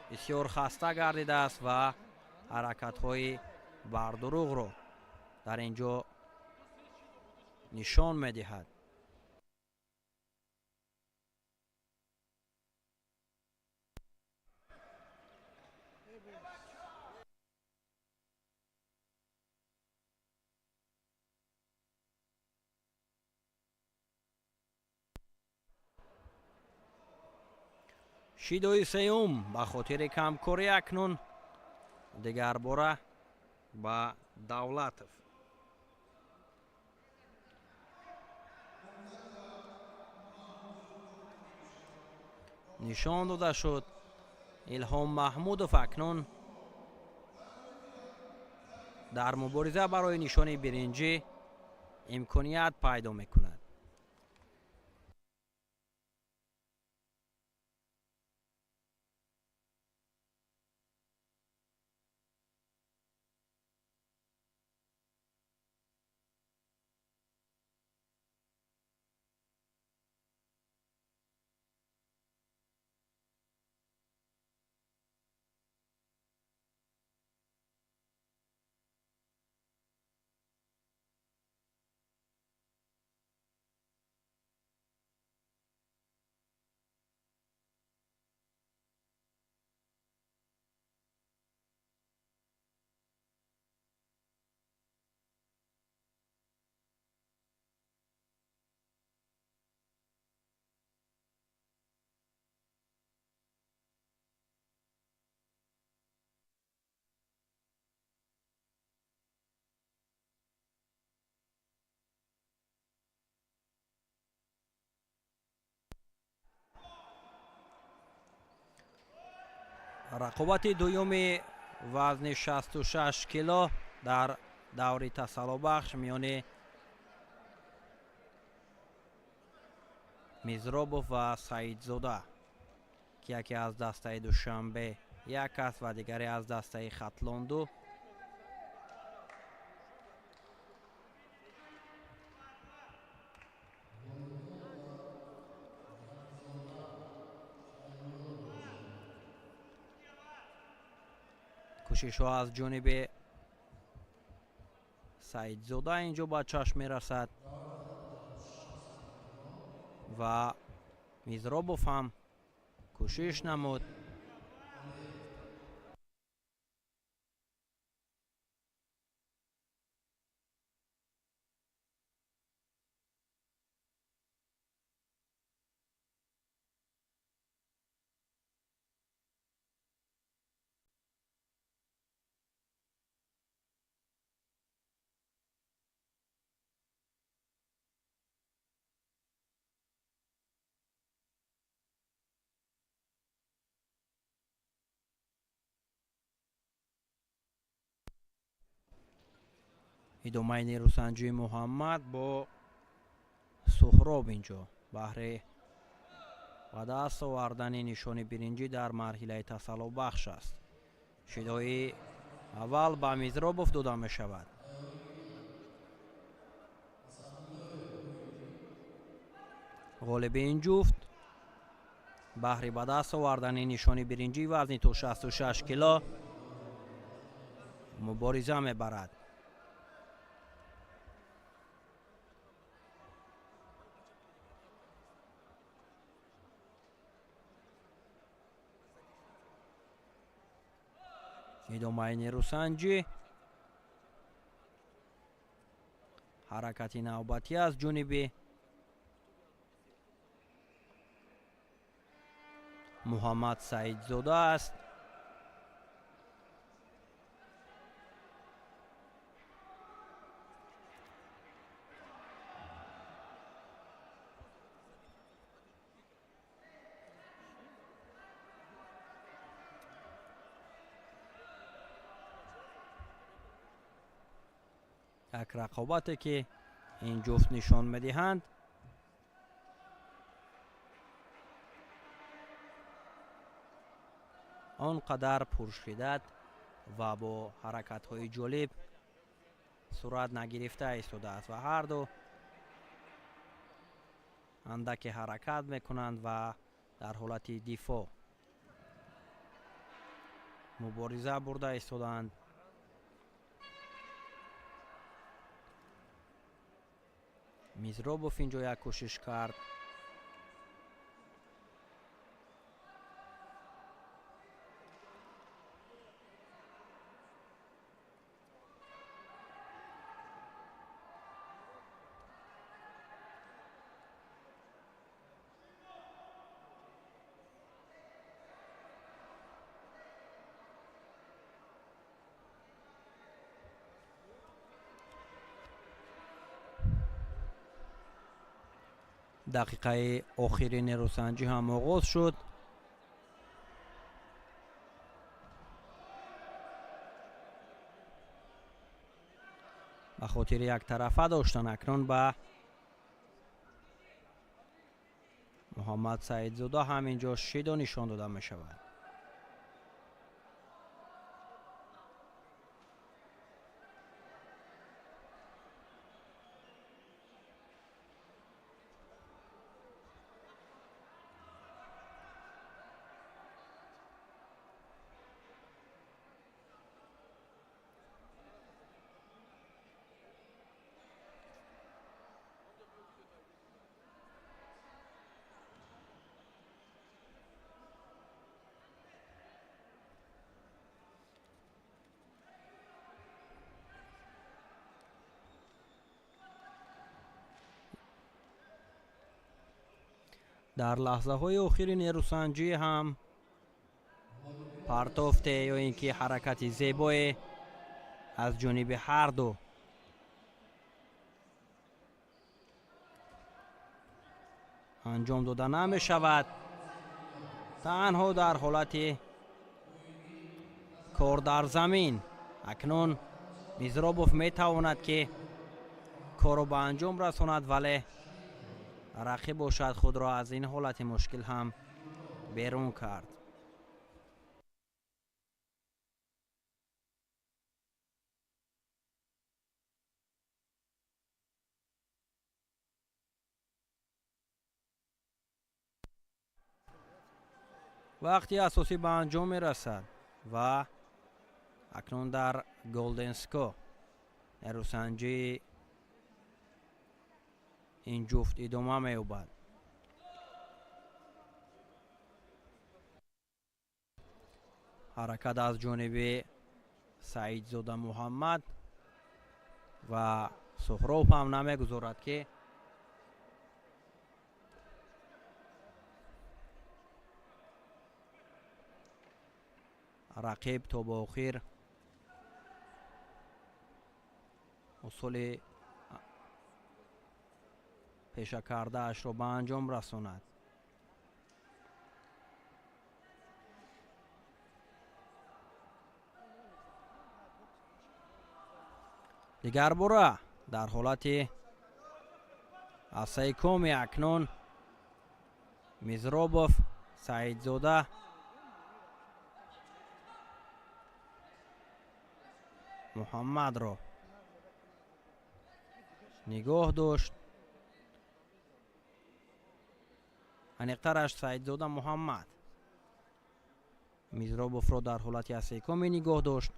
бисёр хаста гардидааст ва ҳаракатҳои бардурӯғро дар ин ҷо нишон медиҳад. Шидои сеюм ба хотири камкорӣ акнун дигарбора ба Давлатов. Нишон дода шуд. Илҳом Маҳмудов акнун дар мубориза барои нишони биринҷӣ имконият пайдо мекунад. Рақобати дуюми вазни 66 кило дар даври тасаллобахш миёни Мизробов ва Саидзода, ки яке аз дастаи Душанбе як аст ва дигаре аз дастаи Хатлонду. Кӯшишҳо аз ҷониби Саидзода инҷо ба чашм мерасад ва Мизробов ҳам кӯшиш намуд. Идомаи нерӯсанҷии Муҳаммад бо Суҳроб инҷо баҳри ба даст овардани нишони биринҷӣ дар марҳилаи тасаллобахш аст. Шидои аввал ба Мизробов дода мешавад. Ғолиби ин ҷуфт баҳри ба даст овардани нишони биринҷӣ вазни то 66 кило мубориза мебарад. Идомаи нерӯсанҷӣ, ҳаракати навбатӣ аз ҷониби Муҳаммад Саидзода аст. Як рақобате ки ин ҷуфт нишон медиҳанд, он қадар пуршиддат ва бо ҳаракатҳои ҷолиб сурат нагирифта истодааст ва ҳарду андаке ҳаракат мекунанд ва дар ҳолати дифоъ мубориза бурда истодаанд. Мизробов инҷо як кӯшиш кард. Дақиқаи охири нерӯсанҷӣ ҳам оғоз шуд. Ба хотири яктарафа доштан акнун ба Муҳаммад Саидзода ҳам инҷо шидо нишон дода мешавад. Дар лаҳзаҳои охири нерӯсанҷӣ ҳам партофте ё ин ки ҳаракати зебое аз ҷониби ҳарду анҷом дода намешавад. Танҳо дар ҳолати кор дар замин акнун Мизробов метавонад ки корро ба анҷом расонад, вале рақиб бошад худро аз ин ҳолати мушкил ҳам берун кард. Вақти асосӣ ба анҷом мерасад ва акнун дар Голденско нерӯсанҷии ин ҷуфт идома меёбад. Ҳаракат аз ҷониби Саидзода Муҳаммад ва Суҳроб ҳам намегузорад ки рақиб то ба охир усули пешакардаашро ба анҷом расонад. Дигар бора дар ҳолати асайкоми акнун Мизробов Саидзода Муҳаммадро нигоҳ дошт. Аниқтараш Саидзода Муҳаммад Мизробовро дар ҳолати асайкоми нигоҳ дошт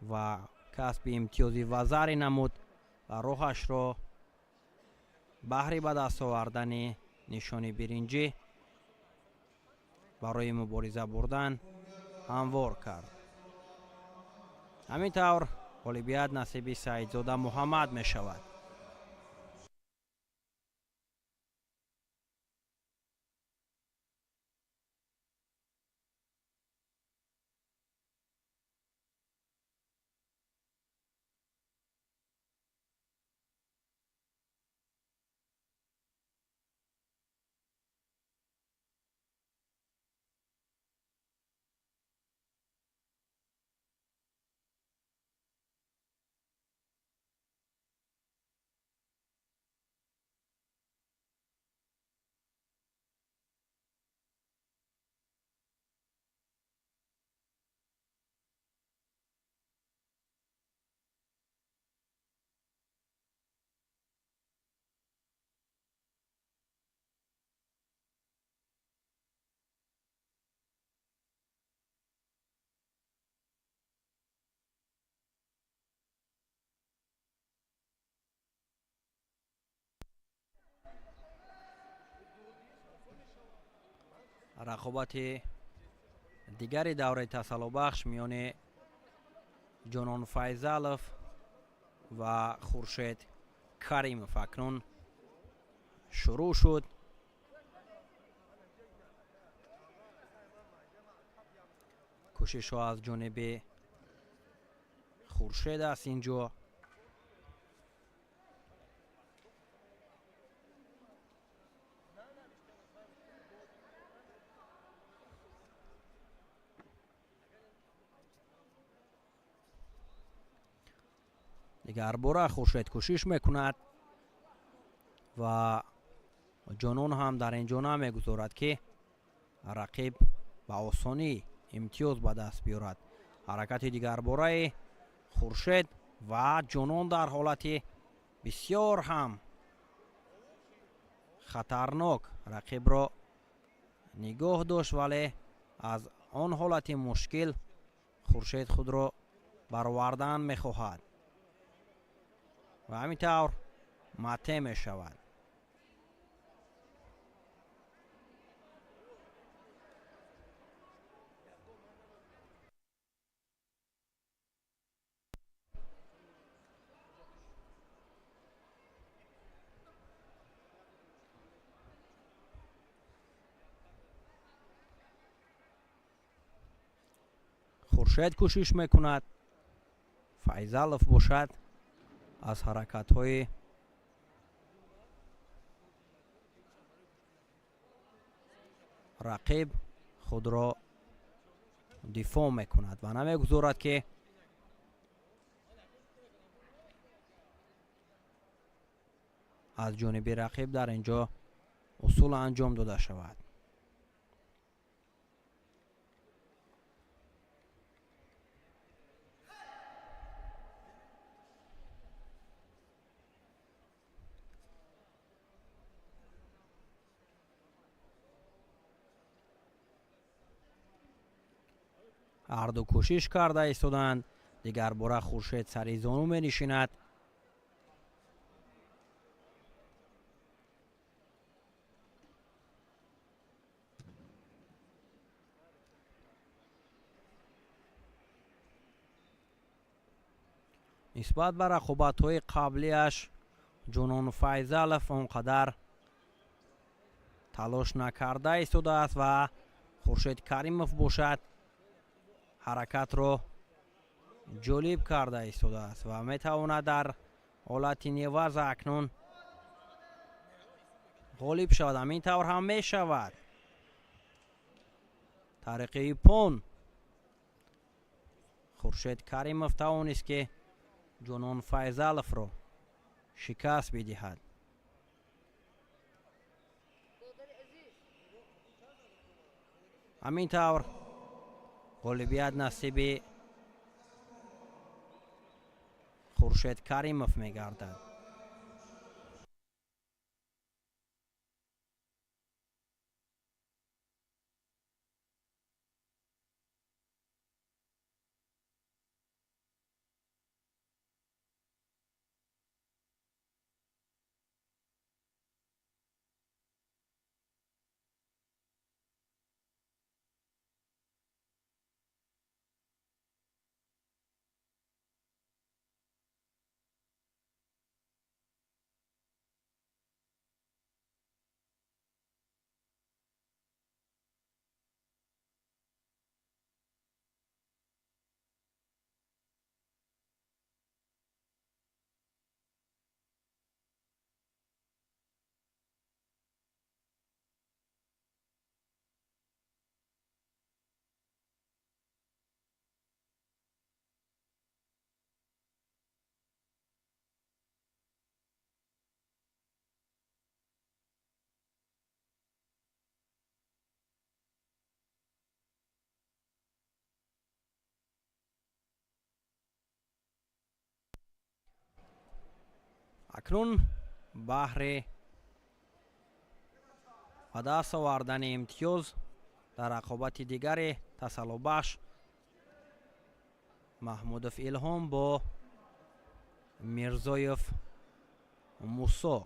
ва касби имтиёзи вазаре намуд ва роҳашро баҳри ба даст овардани нишони биринҷӣ барои мубориза бурдан ҳамвор кард. Ҳамин тавр ғолибият насиби Саидзода Муҳаммад мешавад. Рақобати дигари давраи тасаллобахш миёни Ҷонон Файзалов ва Хуршед Каримов акнун шурӯъ шуд. Кӯшишҳо аз ҷониби Хуршед аст ин ҷо. Дигарбора Хуршед кӯшиш мекунад ва Ҷонон ҳам дар ин ҷо намегузорад, ки рақиб ба осонӣ имтиёз ба даст биёрад. Ҳаракати дигарбораи Хуршед ва Ҷонон дар ҳолати бисёр ҳам хатарнок рақибро нигоҳ дошт, вале аз он ҳолати мушкил Хуршед худро баровардан мехоҳад ва ҳамин тавр матеъ мешавад. Хуршед кӯшиш мекунад, Файзалов бошад аз ҳаракатҳои рақиб худро дифоъ мекунад ва намегузорад, ки аз ҷониби рақиб дар ин ҷо усул анҷом дода шавад. Ҳарду кӯшиш карда истоданд. Дигарбора Хуршед сари зону менишинад. Нисбат ба рақобатҳои қаблиаш Ҷонон Файзалов он қадар талош накарда истодааст ва Хуршед Каримов бошад ҳаракатро ҷолиб карда истодааст ва метавонад дар ҳолати неваза акнун ғолиб шавад. Ҳамин тавр ҳам мешавад. Тариқи иппон Хуршед Каримов тавонист, ки Ҷонон Файзаловро шикаст бидиҳад. Ҳамин тавр ғолибият насиби Хуршед Каримов мегардад. Акнун баҳри ба даст овардани имтиёз дар рақобати дигари тасаллобахш Маҳмудов Илҳом бо Мирзоев Мусо.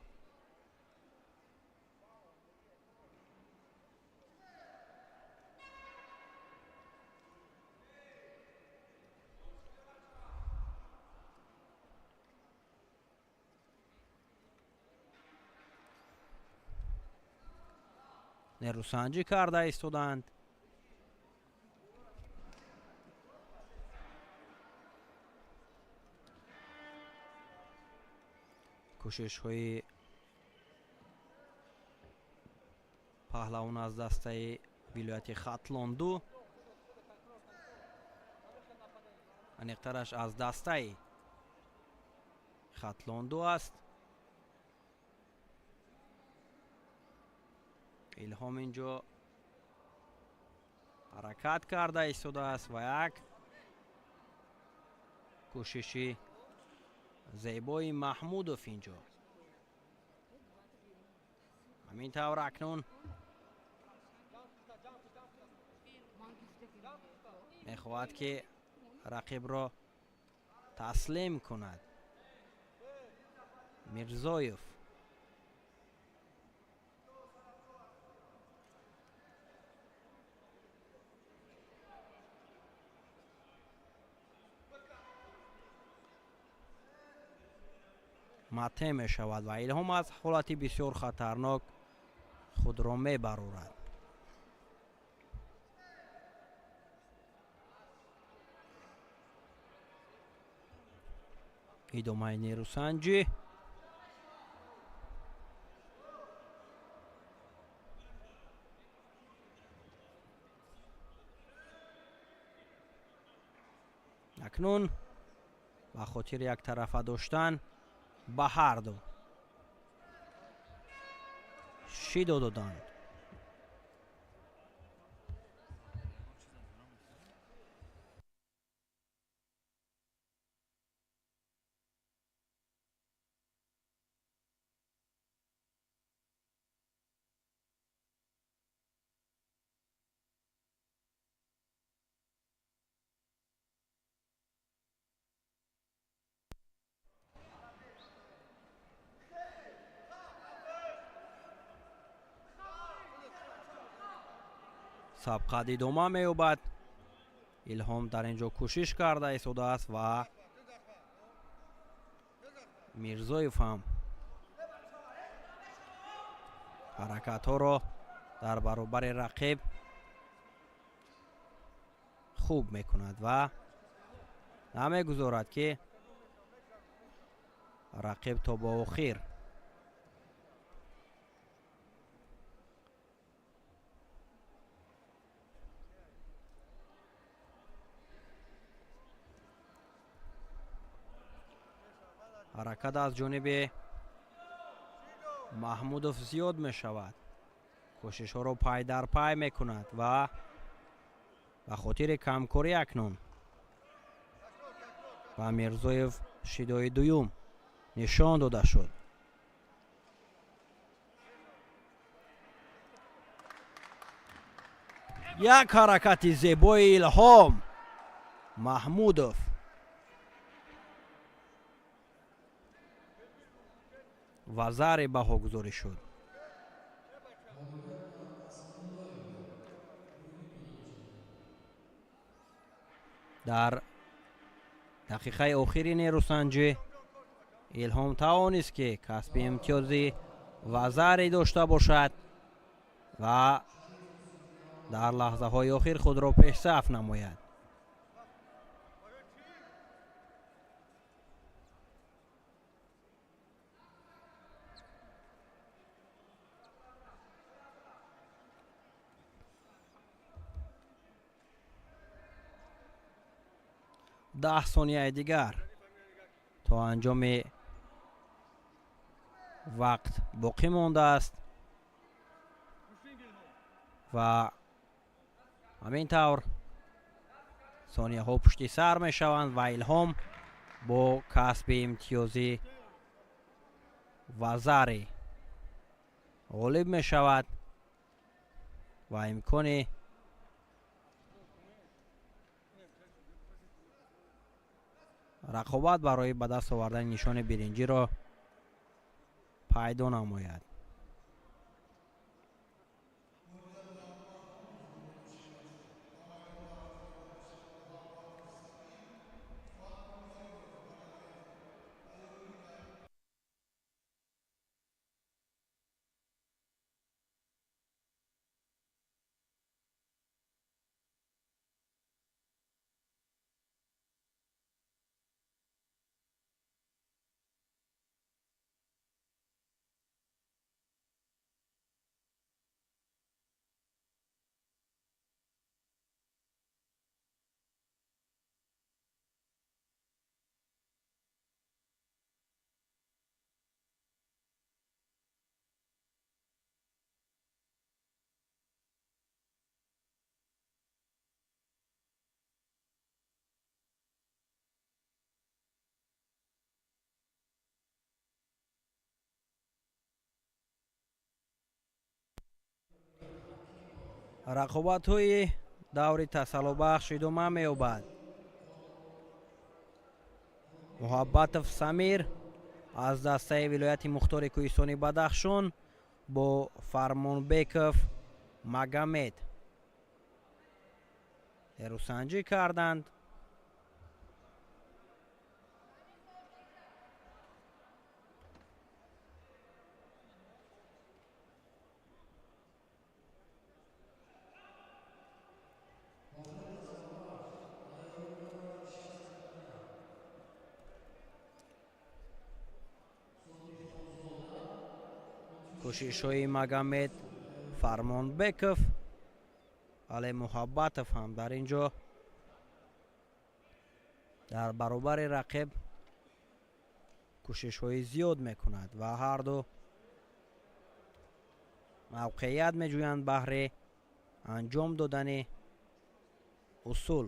Нерӯсанҷӣ карда истодаанд. Кӯшишҳои паҳлавон аз дастаи вилояти Хатлонду, аниқтараш аз дастаи Хатлонду аст. Илҳом инҷо ҳаракат карда истодааст ва як кӯшиши зебои Маҳмудов инҷо. Ҳамин тавр акнун мехоҳад, ки рақибро таслим кунад. Мирзоев матеъ мешавад ва Илҳом аз ҳолати бисёр хатарнок худро мебарорад. Идомаи нерӯсанҷӣ. Акнун ба хотири яктарафа доштан ба ҳарду шидо доданд. Сабқат идома меёбад. Илҳом дар ин ҷо кӯшиш карда истодааст ва Мирзоев ҳам ҳаракатҳоро дар баробари рақиб хуб мекунад ва намегузорад, ки рақиб то ба охир ҳаракат аз ҷониби Маҳмудов зиёд мешавад. Кӯшишҳоро пай дар пай мекунад ва ба хотири камкорӣ акнун ба Мирзоев шидои дуюм нишон дода шуд. Як ҳаракати зебои Илҳом Маҳмудов. Ва зари баҳогузорӣ шуд. Дар дақиқаи охири нерӯсанҷӣ Илҳом тавонист, ки касби имтиёзи вазаре дошта бошад ва дар лаҳзаҳои охир худро пешсаф намояд. 10 сонияи дигар то анҷоми вақт боқӣ мондааст ва ҳамин тавр сонияҳо пушти сар мешаванд ва Илҳом бо касби имтиёзи вазари ғолиб мешавад ва имкони рақобат барои ба даст овардани нишони биринҷиро пайдо намояд. Рақобатҳои даври тасаллобахш идома меёбад. Муҳаббатов Самир аз дастаи вилояти мухтори кӯҳистони Бадахшон бо Фармонбеков Магомед нерӯсанҷӣ карданд. Кӯшишҳои Магомед Фармонбеков, вале Муҳаббатов ҳам дар ин ҷо дар баробари рақиб кӯшишҳои зиёд мекунад ва ҳарду мавқеият меҷӯянд баҳри анҷом додани усул.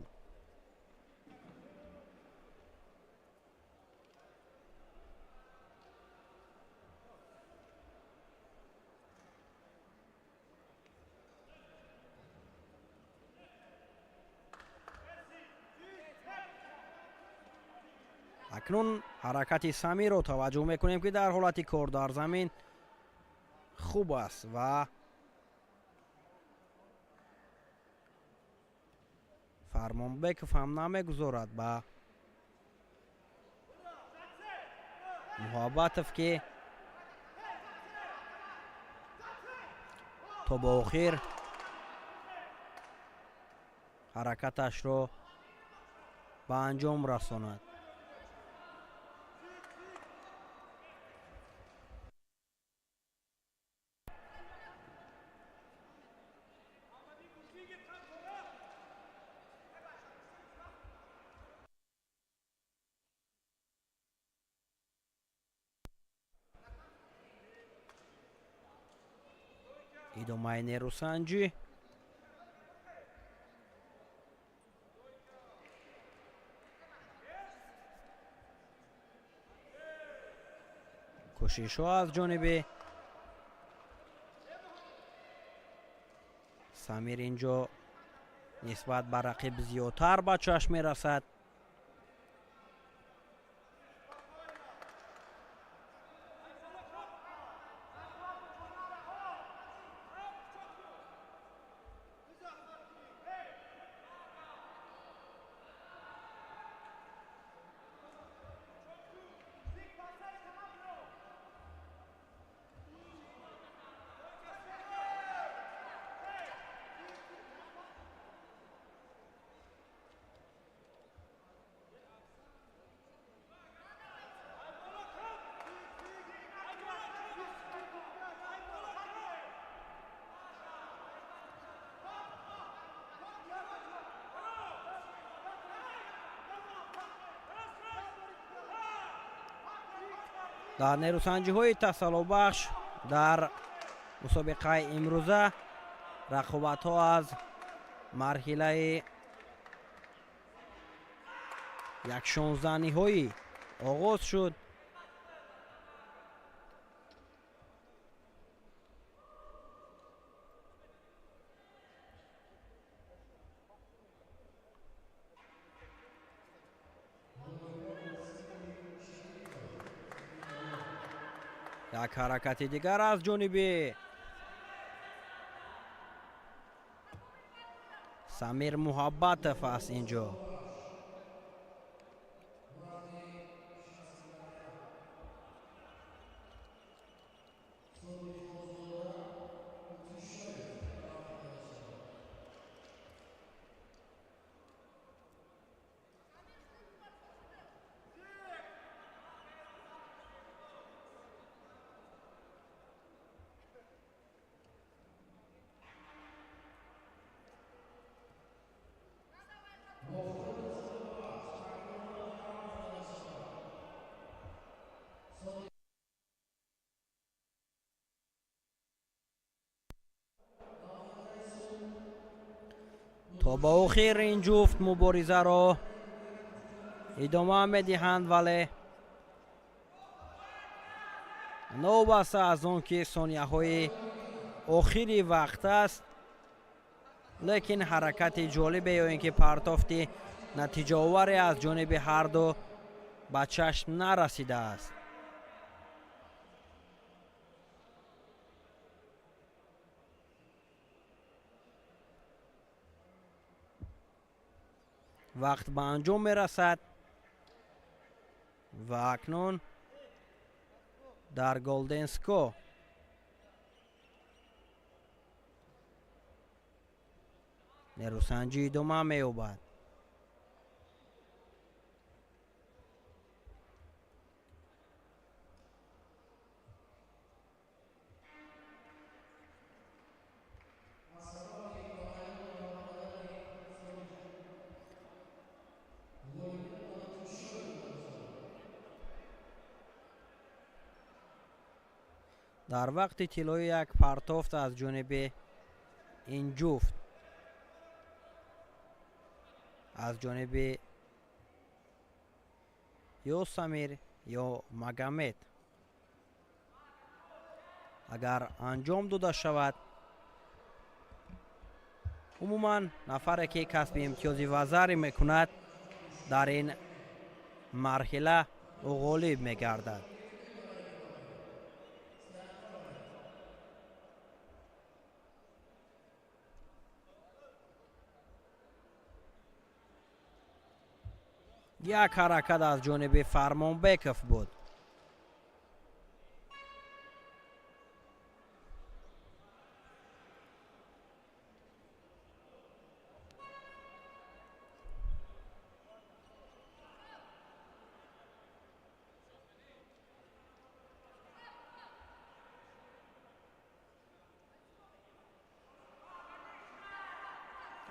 Акнун ҳаракати Самирро таваҷҷӯҳ мекунем, ки дар ҳолати кор дар замин хуб аст ва Фармонбеков ҳам намегузорад ба Муҳаббатов, ки то ба охир ҳаракаташро ба анҷом расонад. Идомаи нерӯсанҷӣ. Кӯшишҳо аз ҷониби Самир инҷо нисбат ба рақиб зиёдтар ба чашм мерасад. Дар нерӯсанҷиҳои тасаллобахш дар мусобиқаи имрӯза рақобатҳо аз марҳилаи якшонздаҳниҳоӣ оғоз шуд. Як ҳаракати дигар аз ҷониби Самир Муҳаббатов аст инҷо. То ба охир ин ҷуфт муборизаро идома медиҳанд, вале новобаста аз он ки сонияҳои охири вақт аст. Лекин ҳаракати ҷолибе ё ин ки партофти натиҷаоваре аз ҷониби ҳарду ба чашм нарасидааст. Вақт ба анҷом мерасад ва акнун дар Голденско нерӯсанҷӣ идома меёбад. Дар вақти тиллоӣ як партофт аз ҷониби ин ҷуфт, аз ҷониби ё Самир ё Магомед агар анҷом дода шавад, умуман нафаре ки касби имтиёзи вазарӣ мекунад, дар ин марҳила ӯ ғолиб мегардад. Як ҳаракат аз ҷониби Фармонбеков буд.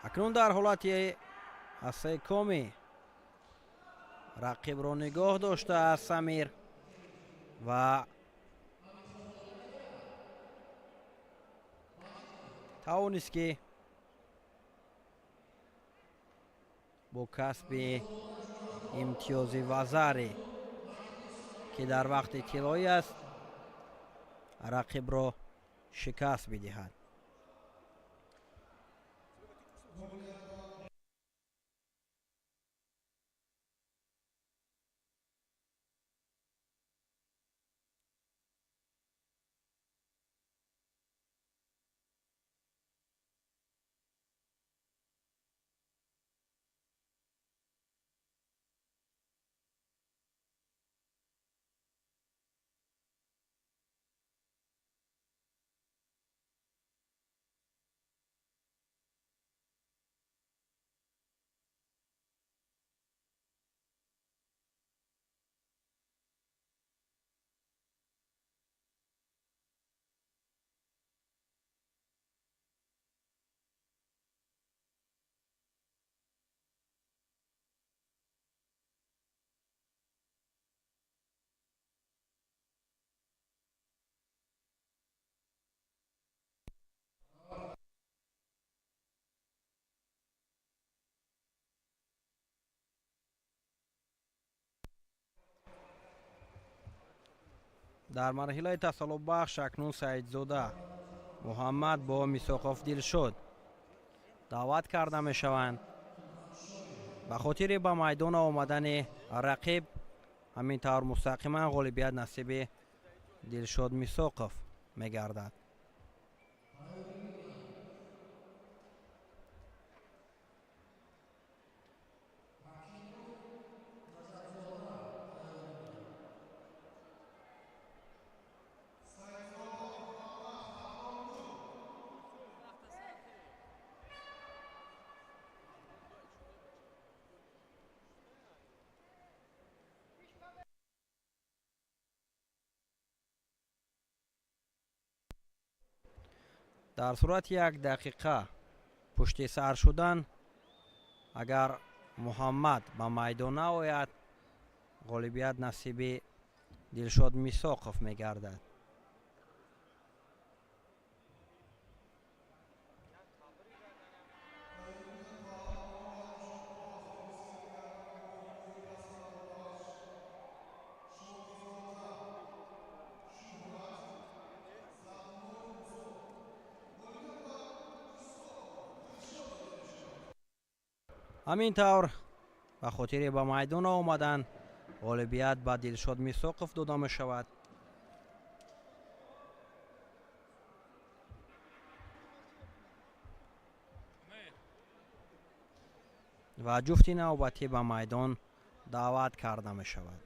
Акнун дар ҳолати асекоми рақибро нигоҳ доштааст Самир ва тавонист ки бо касби имтиёзи вазарӣ, ки дар вақти тиллоӣ аст, рақибро шикаст бидиҳад. Дар марҳилаи тасаллобахш акнун Саидзода Муҳаммад бо Мисоқов Дилшод даъват карда мешаванд. Ба хотири ба майдон омадани рақиб ҳамин тавр мустақиман ғолибият насиби Дилшод Мисоқов мегардад. Дар сурати як дақиқа пушти сар шудан, агар Муҳаммад ба майдон наояд, ғолибият насиби Дилшод Мисоқов мегардад. Ҳамин тавр ба хотири ба майдон омадан ғолибият ба Дилшод Мисоқов дода мешавад. Ва ҷуфти навбатӣ ба майдон даъват карда мешавад.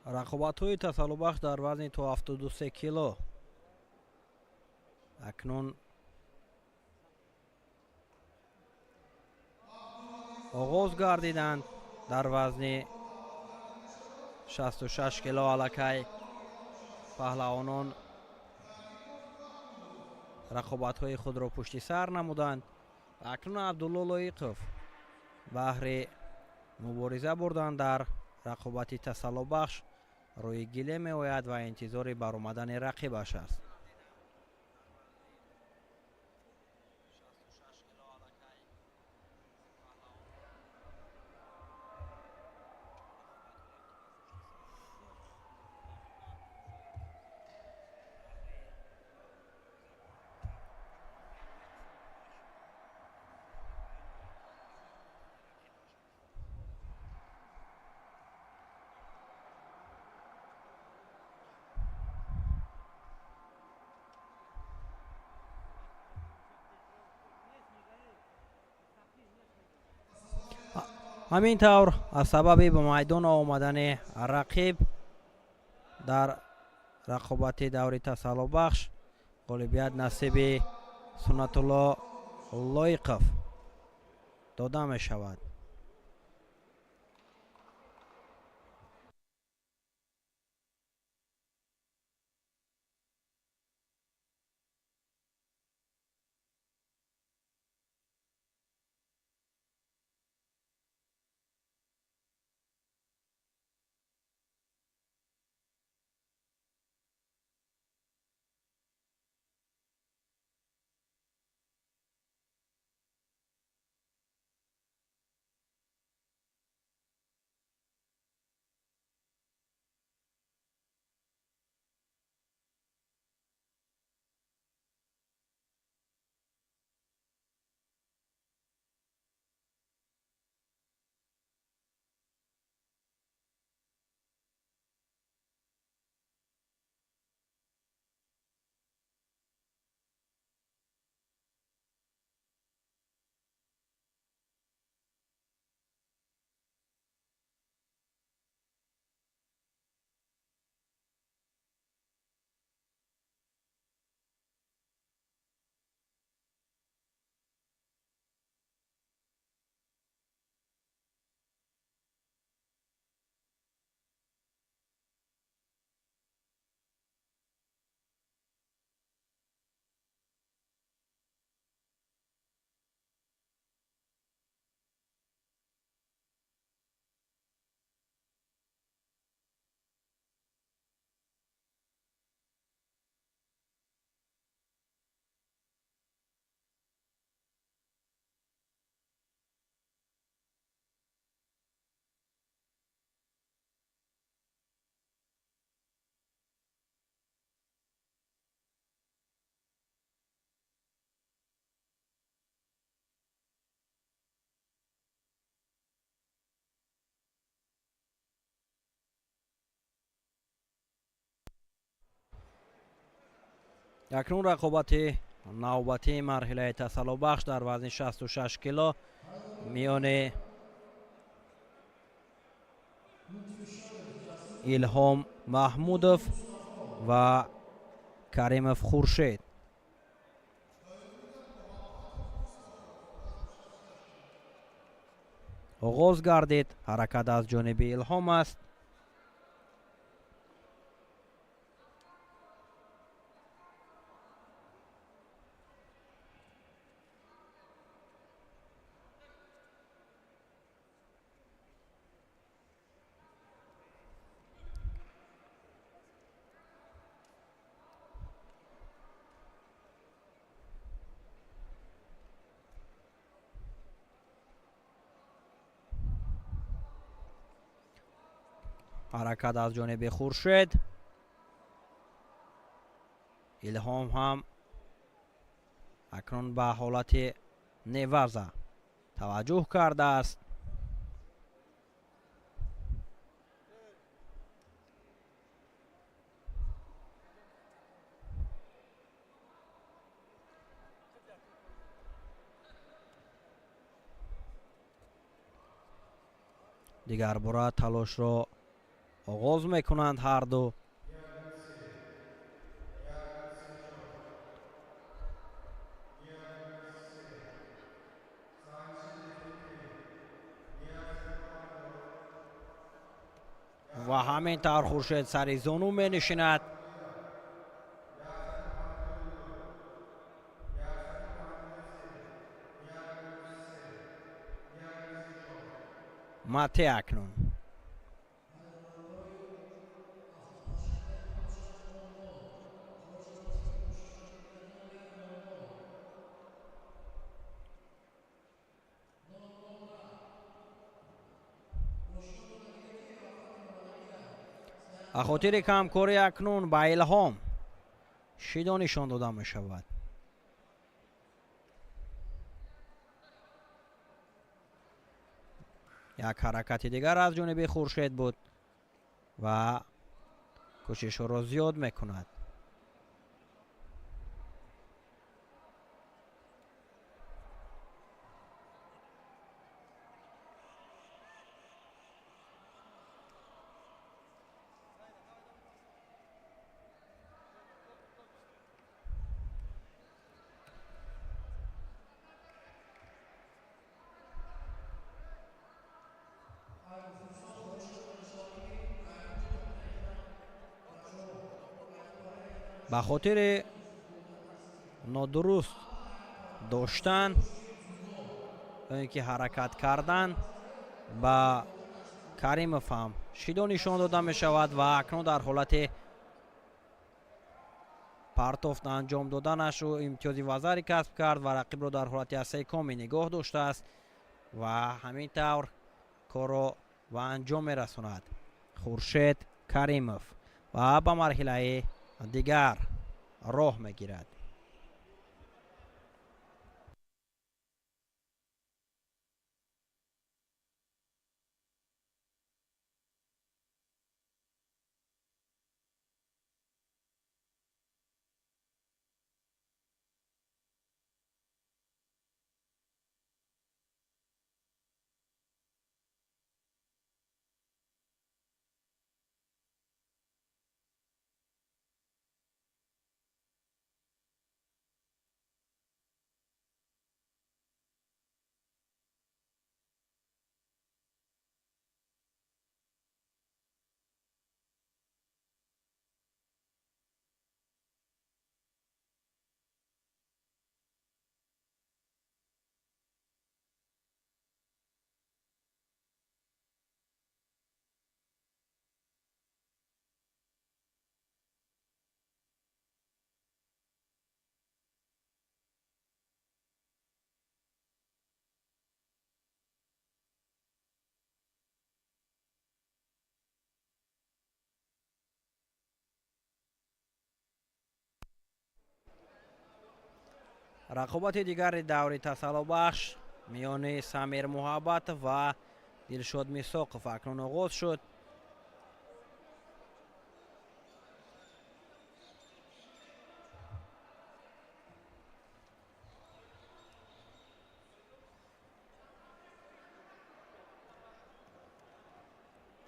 Рақобатҳои тасаллубахш дар вазни то 73 кило акнун оғоз гардиданд. Дар вазни 66 кило аллакай паҳлавонон рақобатҳои худро пушти сар намуданд. Акнун Абдулло Лоиқов баҳри мубориза бурдан дар рақобати тасаллубахш рӯи гиле меояд ва интизори баромадани рақибаш аст. Ҳамин тавр, аз сабаби ба майдон омадани рақиб дар рақобати даври тасаллобахш ғолибият насиби Суннатулло Лоиқов дода мешавад. Акнун рақобати навбатии марҳилаи тасаллобахш дар вазни 66 кило миёни Илҳом Маҳмудов ва Каримов Хуршед. Оғоз гардид. Ҳаракат аз ҷониби Илҳом аст. Ҳаракат аз ҷониби Хуршед. Илҳом ҳам акнун ба ҳолати неваза таваҷҷӯҳ кардааст. Дигарбора талошро оғоз мекунанд ҳарду. Ва ҳамин тавр Хуршед сари зону менишинад. Мате акнун ба хотири камкорӣ акнун ба Илҳом шидо нишон дода мешавад. Як ҳаракати дигар аз ҷониби Хуршед буд ва кӯшишҳоро зиёд мекунад. Ба хотири нодуруст доштан ё ин ки ҳаракат кардан ба Каримов ҳам шидо нишон дода мешавад ва акнун дар ҳолати партофт анҷом доданаш ӯ имтиёзи вазари касб кард ва рақибро дар ҳолати асайкоми нигоҳ доштааст ва ҳамин тавр корро ба анҷом мерасонад Хуршед Каримов ва ба марҳилаи дигар роҳ мегирад. Рақобати дигари даври тасаллобахш миёни Самир Муҳаббатов ва Дилшод Мисоқов акнун оғоз шуд.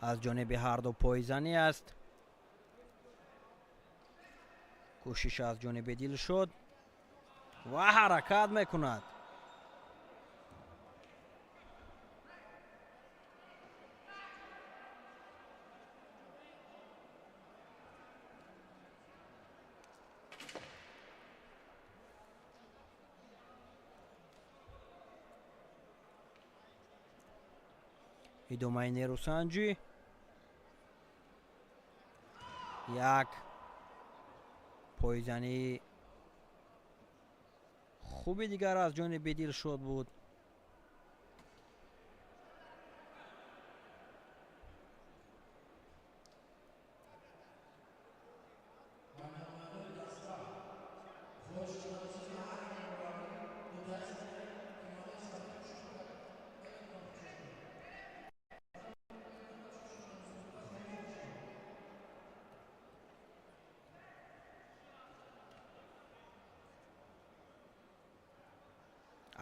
Аз ҷониби ҳарду пойзанӣ аст. Кӯшиш аз ҷониби Дилшод ва ҳаракат мекунад. Идомаи нерӯсанҷӣ як пойзании хуби дигар аз ҷониби Дилшод буд.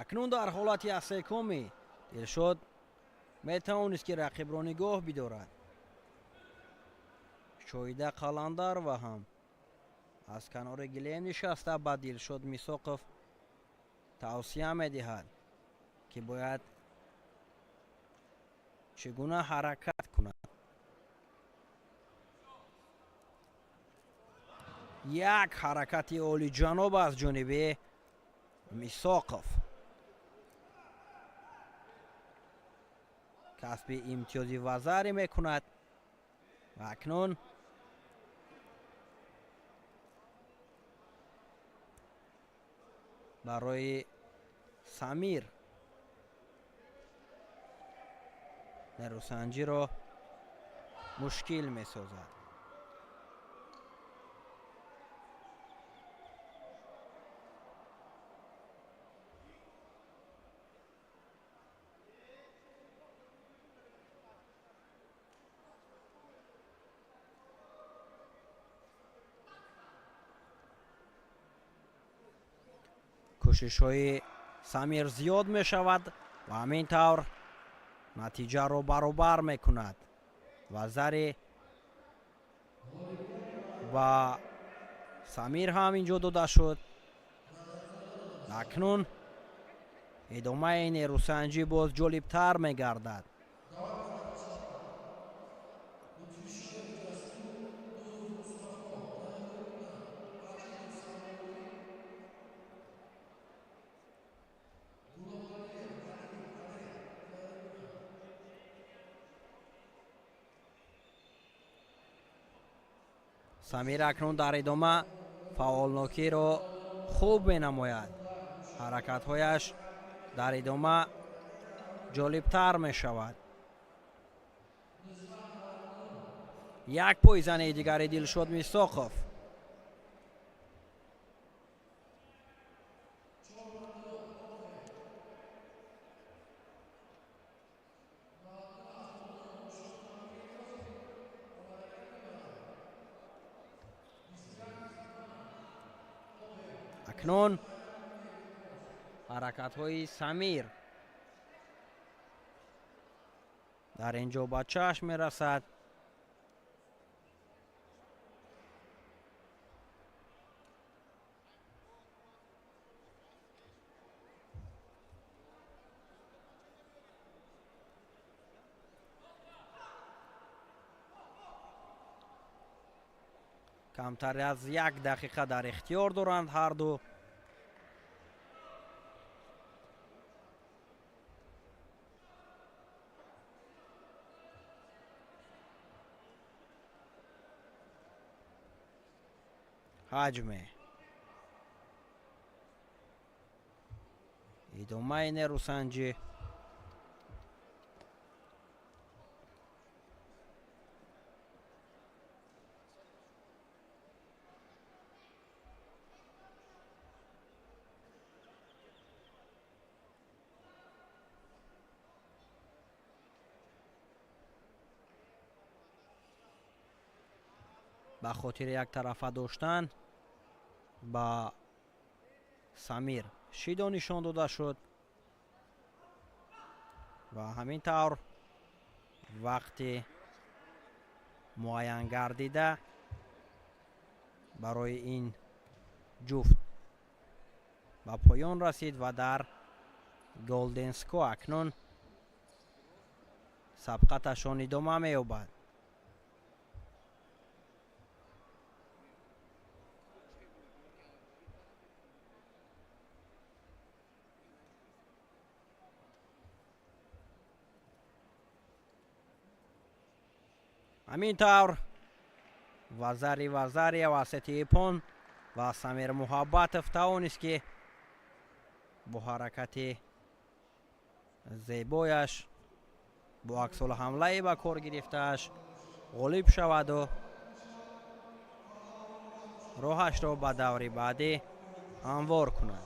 Акнун дар ҳолати асекоми Дилшод метавонист, ки рақибро нигоҳ бидорад. Шоҳида Қаландарова ҳам аз канори гилем нишаста ба Дилшод Мисоқов тавсия медиҳад, ки бояд чӣ гуна ҳаракат кунад. Як ҳаракати олиҷаноб аз ҷониби Мисоқов касби имтиёзи вазаре мекунад ва акнун барои Самир нерӯсанҷиро мушкил месозад. Кӯшишҳои Самир зиёд мешавад ва ҳамин тавр натиҷаро баробар мекунад ва зари ба Самир ҳам инҷо дода шуд. Акнун идомаи нерӯсанҷӣ боз ҷолибтар мегардад. Самир акнун дар идома фаъолнокиро хуб менамояд. Ҳаракатҳояш дар идома ҷолибтар мешавад. Як пойзани дигари Дилшод Мисоқов. Акнун ҳаракатҳои Самир дар ин ҷо ба чашм мерасад. Камтар аз як дақиқа дар ихтиёр доранд ҳарду. Ҳаҷме идомаи нерӯсанҷӣ. Ба хотири яктарафа доштан ба Самир шидо нишон дода шуд ва ҳамин тавр вақти муайян гардида барои ин ҷуфт ба поён расид ва дар Голден Скор акнун сабқаташон идома меёбад. Ҳамин тавр Вазари Вазария васати Ипон ва Самир Муҳаббатов тавонист, ки бо ҳаракати зебояш, бо аксулҳамлаи ба кор гирифтааш ғолиб шаваду роҳашро ба даври баъдӣ ҳамвор кунад.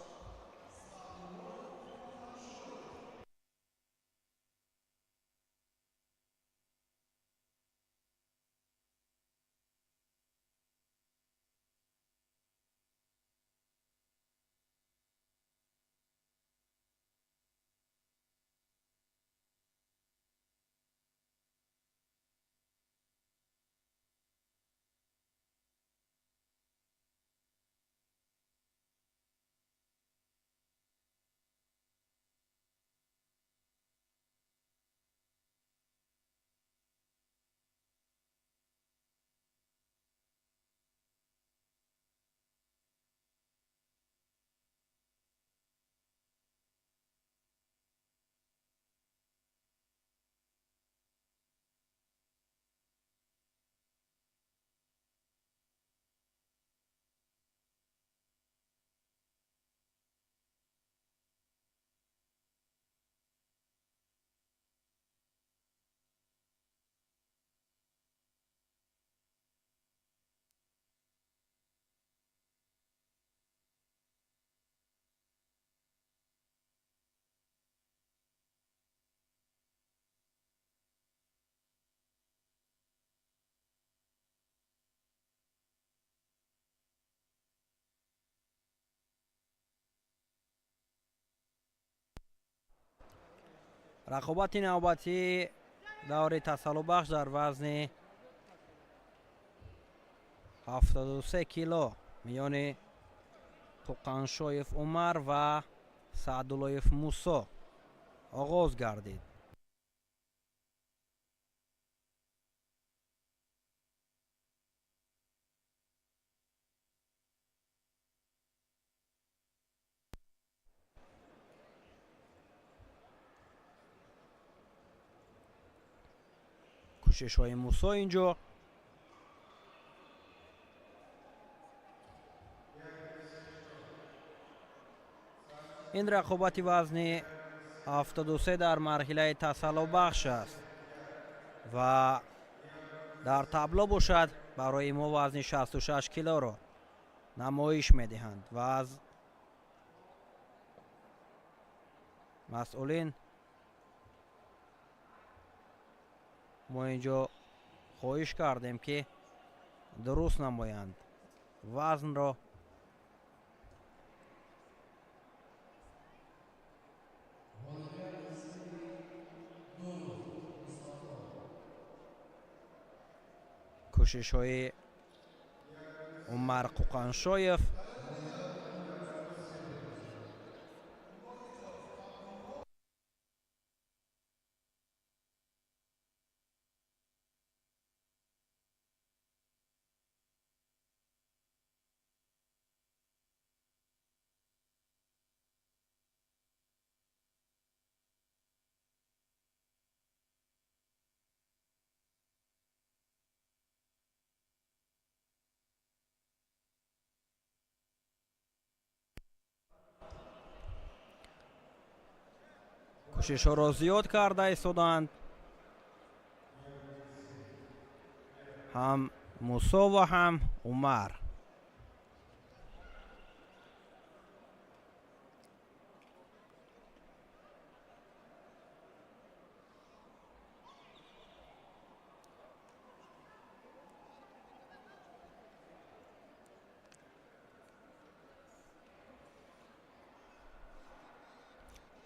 Рақобати навбатии даври тасаллубахш дар вазни 73 кило миёни Қуқаншоев Умар ва Саъдуллоев Мусо оғоз гардид. Кӯшишҳои Мусо инҷо. Ин рақобати вазни 73 дар марҳилаи тасаллобахш аст ва дар табло бошад барои мо вазни 66 килоро намоиш медиҳанд ва аз масъулин мо инҷо хоҳиш кардем, ки дуруст намоянд вазнро. Кӯшишҳои Умар Қуқаншоев кӯшишҳоро зиёд карда истоданд ҳам Мусо ва ҳам Умар.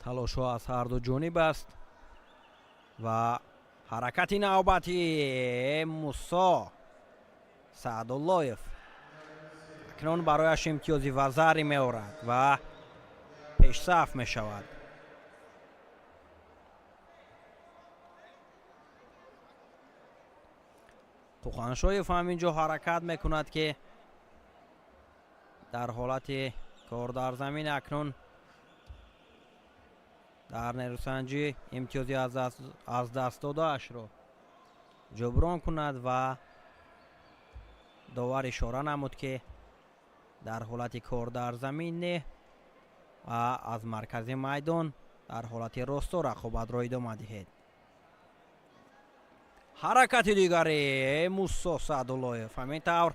Талошҳо аз ҳарду ҷониб аст ва ҳаракати навбати Мусо Саъдуллоев акнун барояш имтиёзи вазаре меорад ва пешсаф мешавад. Қуқаншоев ҳам инҷо ҳаракат мекунад, ки дар ҳолати кор дар замин акнун дар нерӯсанҷӣ имтиёзи аз даст додаашро ҷуброн кунад ва довар ишора намуд, ки дар ҳолати кор дар замин не ва аз маркази майдон дар ҳолати росто рақобатро идома диҳед. Ҳаракати дигари Мусо Саъдуллоев, ҳамин тавр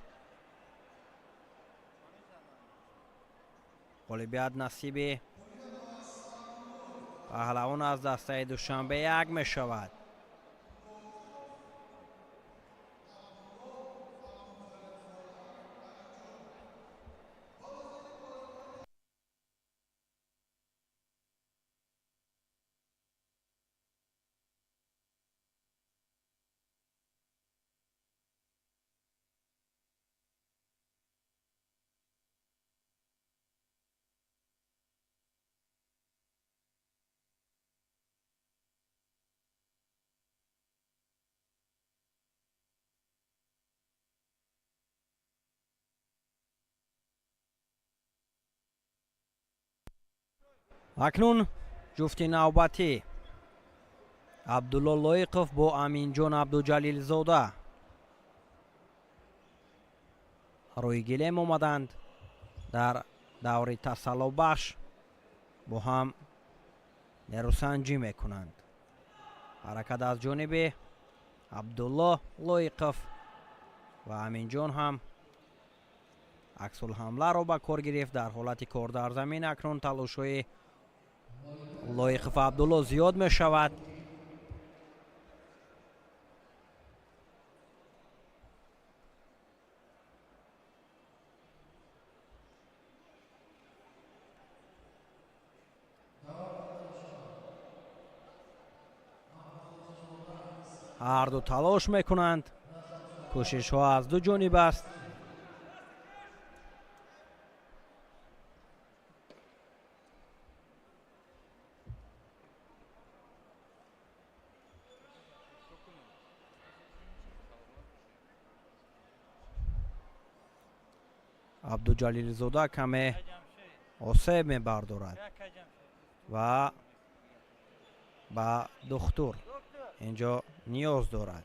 ғолибият насиби паҳлавон аз дастаи Душанбе як мешавад. Акнун ҷуфти навбатӣ Абдулло Лоиқов бо Аминҷон Абдуҷалилзода рӯи гилем омаданд. Дар даври тасаллобахш бо ҳам нерӯсанҷӣ мекунанд. Ҳаракат аз ҷониби Абдулло Лоиқов ва Аминҷон ҳам аксулҳамларо ба кор гирифт. Дар ҳолати кор дар замин акнун талошҳои Лоиқов Абдулло зиёд мешавад. Ҳарду талош мекунанд, кӯшишҳо аз ду ҷониб аст. Абдуҷалилзода каме осеб мебардорад ва ба духтур инҷо ниёз дорад.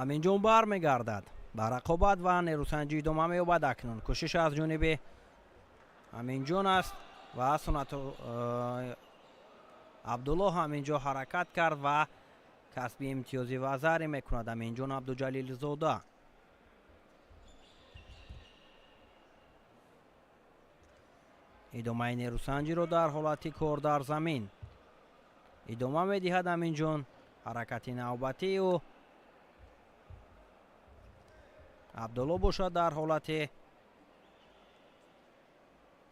Аминҷон бармегардад ба рақобат ва нерӯсанҷӣ идома меёбад. Акнун кӯшиш аз ҷониби Аминҷон аст ва Сунату Абдулло ҳам инҷо ҳаракат кард ва касби имтиёзи вазаре мекунад Аминҷон Абдуҷалилзода. Идомаи нерӯсанҷиро дар ҳолати кор дар замин идома медиҳад Аминҷон. Ҳаракати навбатии ӯ Абдулло бошад дар ҳолати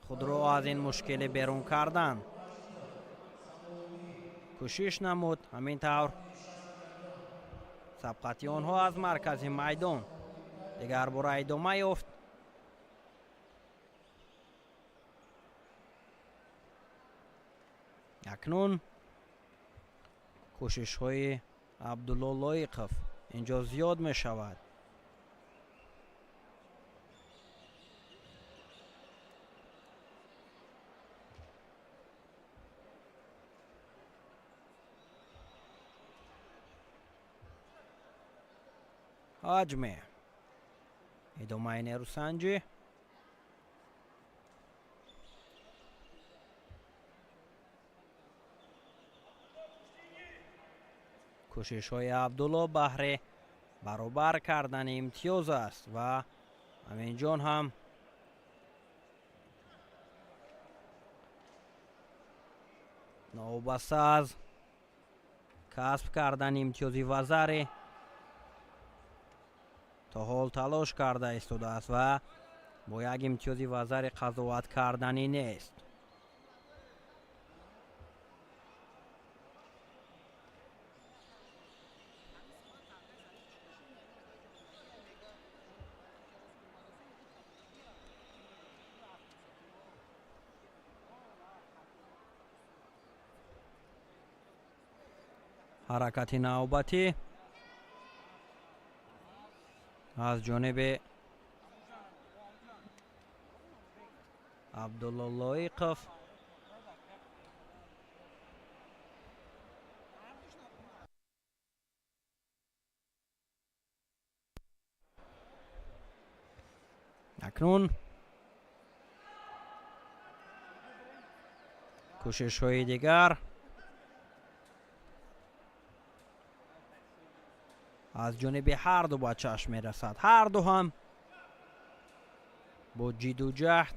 худро аз ин мушкилӣ берун кардан кӯшиш намуд. Ҳамин тавр сабқати онҳо аз маркази майдон дигар бора идома ёфт. Акнун кӯшишҳои Абдулло Лоиқов инҷо зиёд мешавад. Ҳаҷме идомаи нерӯсанҷӣ. Кӯшишҳои Абдулло баҳри баробар кардани имтиёз аст ва Аминҷон ҳам новобаста аз касб кардани имтиёзи вазаре то ҳол талош карда истодааст ва бо як имтиёзи вазари қазоват карданӣ нест. Ҳаракати навбатӣ аз ҷониби Абдулло Лоиқов. Акнун кӯшишҳои дигар аз ҷониби ҳарду ба чашм мерасад. Ҳарду ҳам бо ҷидду ҷаҳд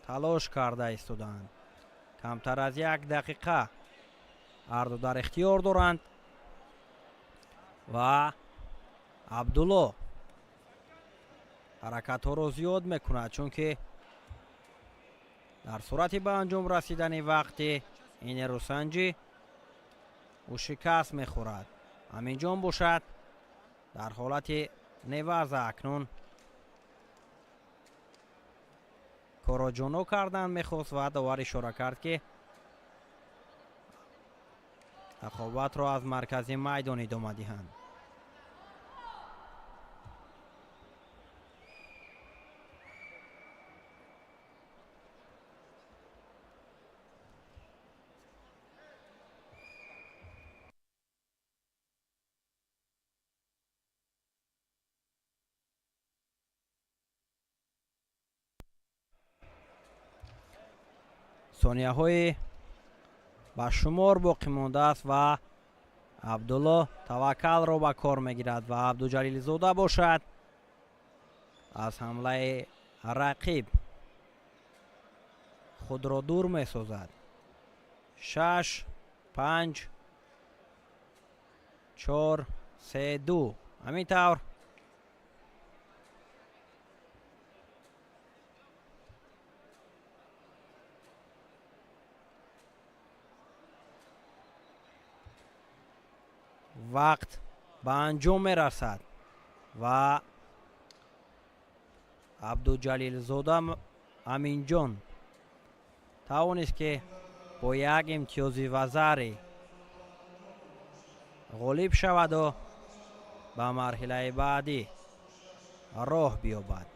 талош карда истодаанд. Камтар аз як дақиқа ҳарду дар ихтиёр доранд ва Абдулло ҳаракатҳоро зиёд мекунад, чунки дар сурати ба анҷом расидани вақти ин нерӯсанҷӣ ӯ шикаст мехӯрад. Аминҷон бошад дар ҳолати неваза акнун корро ҷоно кардан мехост ва довар ишора кард, ки рақобатро аз маркази майдон идома диҳанд. Сонияҳои ба шумор боқӣ мондааст ва Абдулло таваккалро ба кор мегирад ва Абдуҷалилзода бошад аз ҳамлаи рақиб худро дур месозад. 6, 5, 4, 3, 2. Ҳамин тавр вақт ба анҷом мерасад ва Абдуҷалилзода Аминҷон тавонист, ки бо як имтиёзи вазаре ғолиб шаваду ба марҳилаи баъдӣ роҳ биёбад.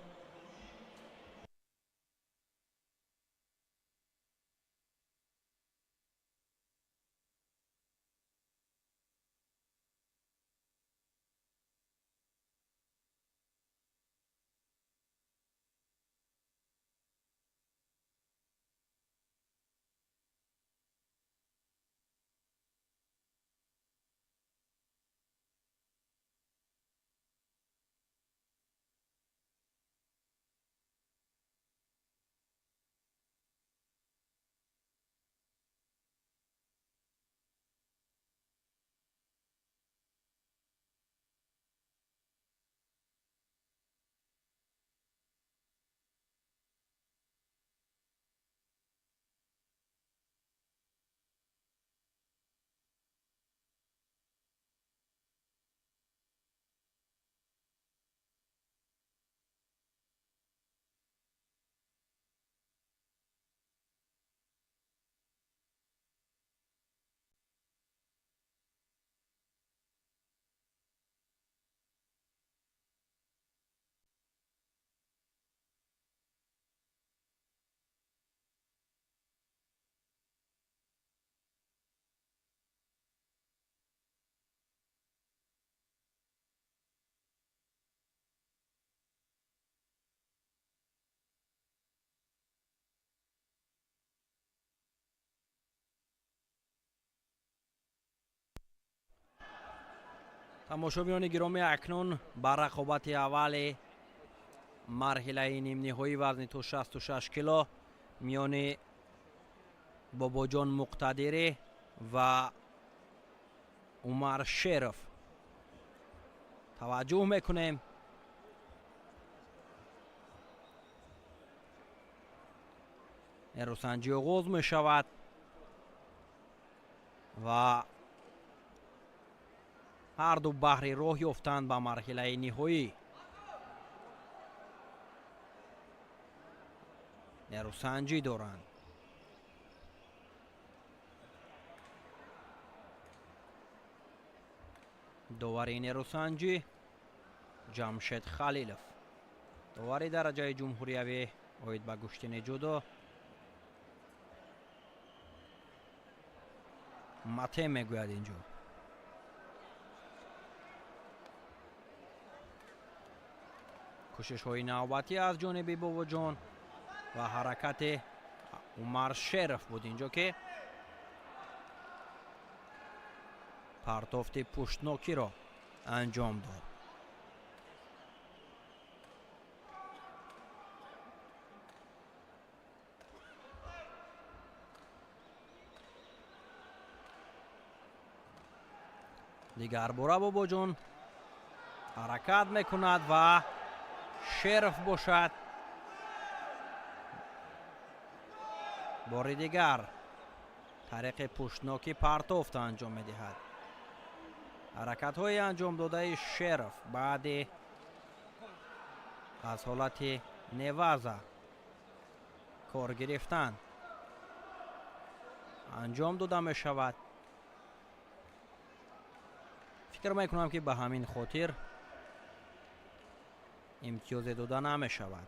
Тамошобинони гиромӣ, акнун ба рақобати аввали марҳилаи нимниҳоӣ вазни то 66 кило миёни Бобоҷон Муқтадирӣ ва Умар Шеров таваҷҷӯҳ мекунем. Нерӯсанҷӣ оғоз мешавад ва ҳарду баҳри роҳ ёфтанд ба марҳилаи ниҳоӣ. Нерӯсанҷӣ доранд. Довари нерӯсанҷӣ Ҷамшед Халилов, довари дараҷаи ҷумҳуриявӣ оид ба гӯштини ҷудо. Мате мегӯяд инҷо. Кӯшишҳои навбатӣ аз ҷониби Бобоҷон ва ҳаракати Умар Шеров буд инҷо, ки партофти пуштнокиро анҷом дод. Дигарбора Бобоҷон ҳаракат мекунад ва Шеров бошад бори дигар тариқи пуштнокӣ партофта анҷом медиҳад. Ҳаракатҳои анҷомдодаи Шеров баъди аз ҳолати неваза кор гирифтан анҷом дода мешавад. Фикр мекунам, ки ба ҳамин хотир имтиёзе дода намешавад.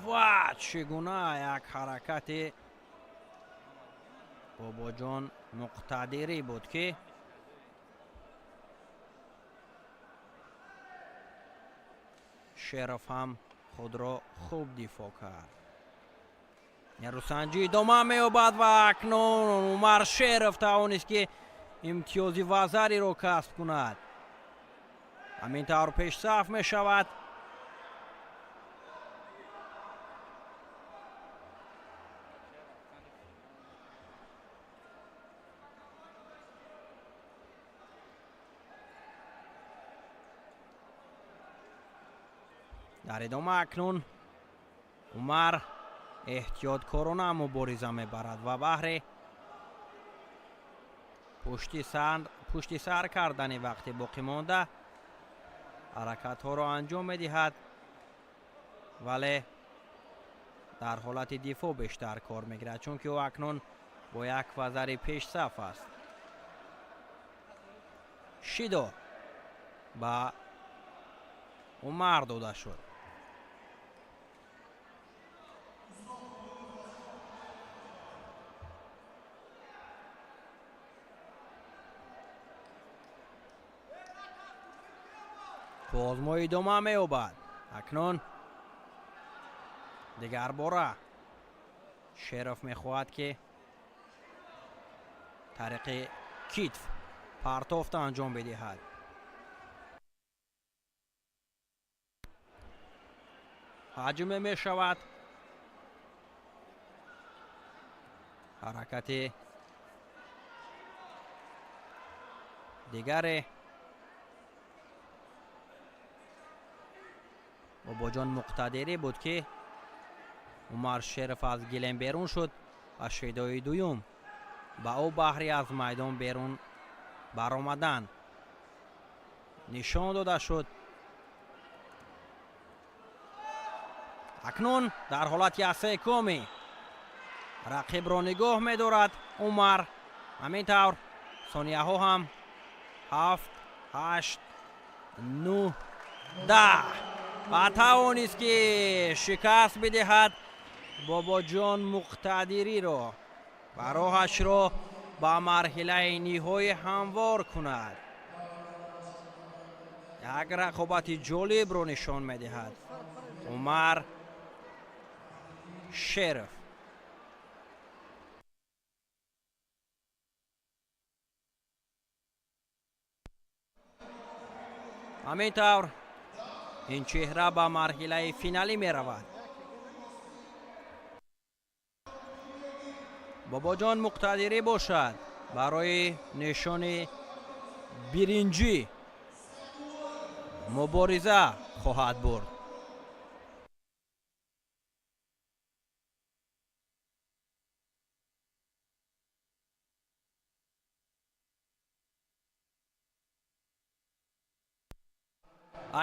Ва чӣ гуна як ҳаракати Бобоҷон Муқтадирӣ буд, ки Шеров ҳам худро хуб дифоъ кард. Нерӯсанҷӣ идома меёбад ва акнун Умар Шеров тавонист, ки имтиёзи вазариро касб кунад. Ҳамин тавр пешсаф мешавад. Дар идома акнун Умар эҳтиёткорона мубориза мебарад ва баҳри пушти сар кардани вақти боқимонда ҳаракатҳоро анҷом медиҳад, вале дар ҳолати дифоъ бештар кор мегирад, чунки ӯ акнун бо як вазари пешсаф аст. Шидо ба Умар дода шуд. Бозмо идома меёбад. Акнун дигарбора Шеров мехоҳад, ки тариқи китф партофта анҷом бидиҳад. Ҳаҷме мешавад. Ҳаракати дигаре Бобоҷон Муқтадирӣ буд, ки Умар Шеров аз гилем берун шуд ва шидои дуюм ба ӯ баҳри аз майдон берун баромадан нишон дода шуд. Акнун дар ҳолати асекоми рақибро нигоҳ медорад Умар. Ҳамин тавр сонияҳо ҳам 7, 8, 9, 10 ва тавонист, ки шикаст бидиҳад Бобоҷон Муқтадириро ва роҳашро ба марҳилаи ниҳоӣ ҳамвор кунад. Як рақобати ҷолибро нишон медиҳад Умар Шеров. Ҳамин тавр ин чеҳра ба марҳилаи финалӣ меравад. Бобоҷон Муқтадирӣ бошад барои нишони биринҷӣ мубориза хоҳад бурд.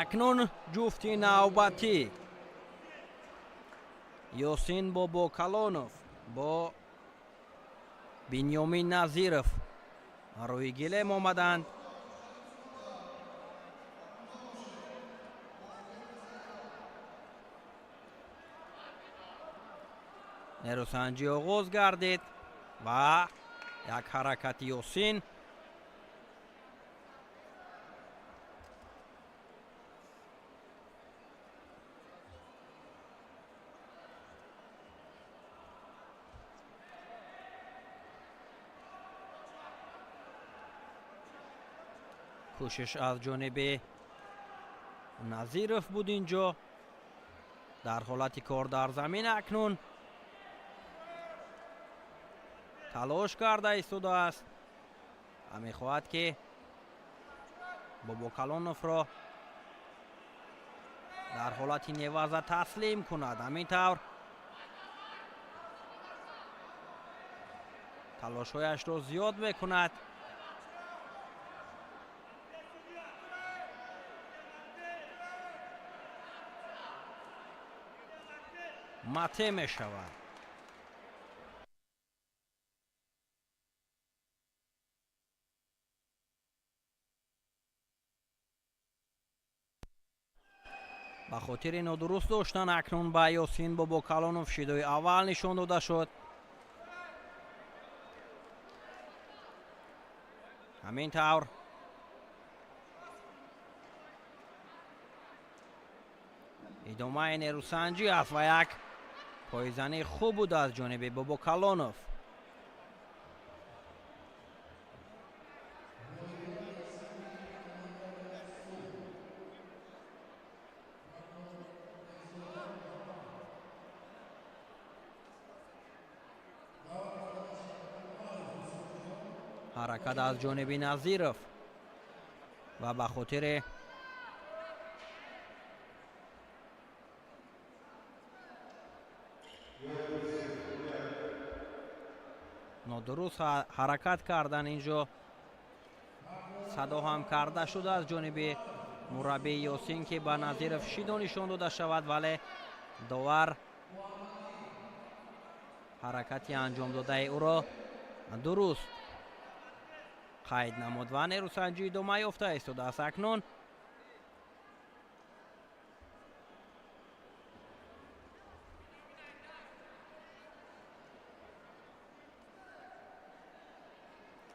Акнун ҷуфти навбатӣ Ёсин Бобокалонов бо Бинёмин Назиров рӯи гилем омаданд. Нерӯсанҷӣ оғоз гардид ва як ҳаракати Ёсин кӯшиш аз ҷониби Назиров буд инҷо дар ҳолати кор дар замин акнун талош карда истодааст ва мехоҳад ки Бобокалоновро дар ҳолати неваза таслим кунад. Ҳамин тавр талошҳояшро зиёд мекунад. Мате мешавад. Ба хотири нодуруст доштан акнун ба Ёсин Бобокалонов шидои аввал нишон дода шуд. Ҳамин тавр идомаи нерӯсанҷӣ аст ва як пойзании хуб буд аз ҷониби Бобокалонов. Ҳаракат аз ҷониби Назиров ва ба хотири нодуруст ҳаракат кардан инҷо садо ҳам карда шуд аз ҷониби мураббии Ёсин ки ба Назиров шидо нишон дода шавад, вале довар ҳаракати анҷомдодаи ӯро дуруст қайд намуд ва нерӯсанҷӣ идома ёфта истодааст. Акнун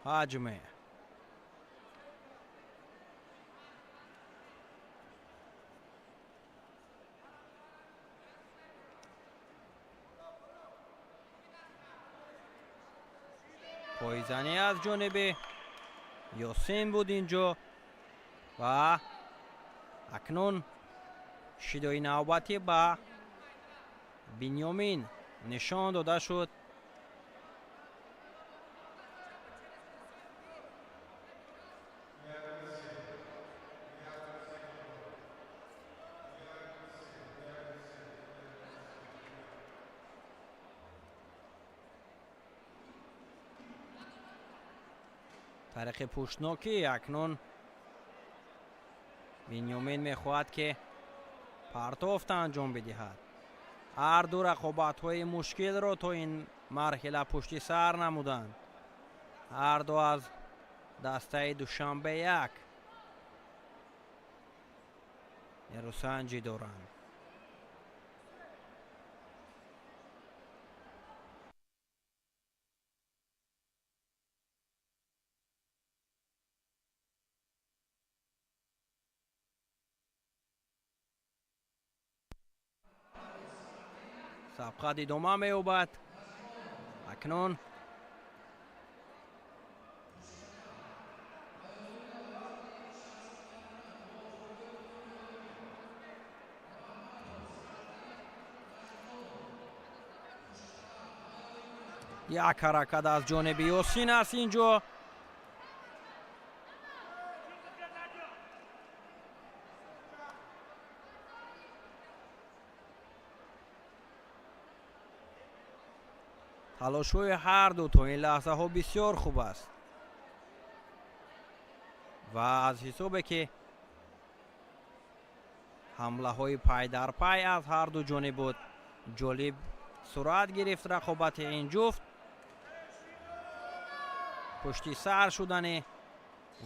ҳаҷме пойзанӣ аз ҷониби Ёсин буд инҷо ва акнун шидои навбатӣ ба Бинёмин нишон дода шуд. Тариқи пуштнокӣ акнун Бинёмин мехоҳад ки партофт анҷом бидиҳад. Ҳар ду рақобатҳои мушкилро то ин марҳила пушти сар намуданд. Ҳар ду аз дастаи Душанбе як нерӯсанҷӣ доранд. Сабқат идома меёбад. Акнун Як ҳаракат аз ҷониби Ёсин аст инҷо. Талошҳои ҳарду то ин лаҳзаҳо бисёр хуб аст ва аз ҳисобе ки ҳамлаҳои пай дар пай аз ҳарду ҷониб буд, ҷолиб сурат гирифт рақобати ин ҷуфт. Пушти сар шудани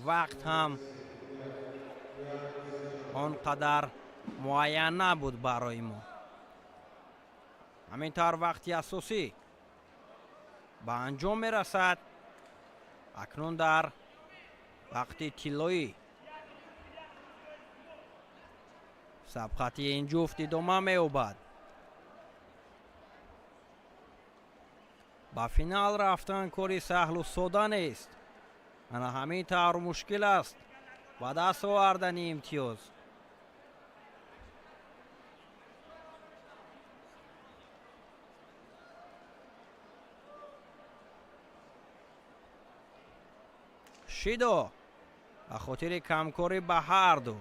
вақт ҳам он қадар муайян набуд барои мо. Ҳамин тавр вақти асосӣ ба анҷом мерасад. Акнун дар вақти тиллоӣ сабқати ин ҷуфт идома меёбад. Ба финал рафтан кори саҳлу сода нест, ана ҳамин тавр мушкил аст ба даст овардани имтиёз. Шидо ба хотири камкорӣ ба ҳарду,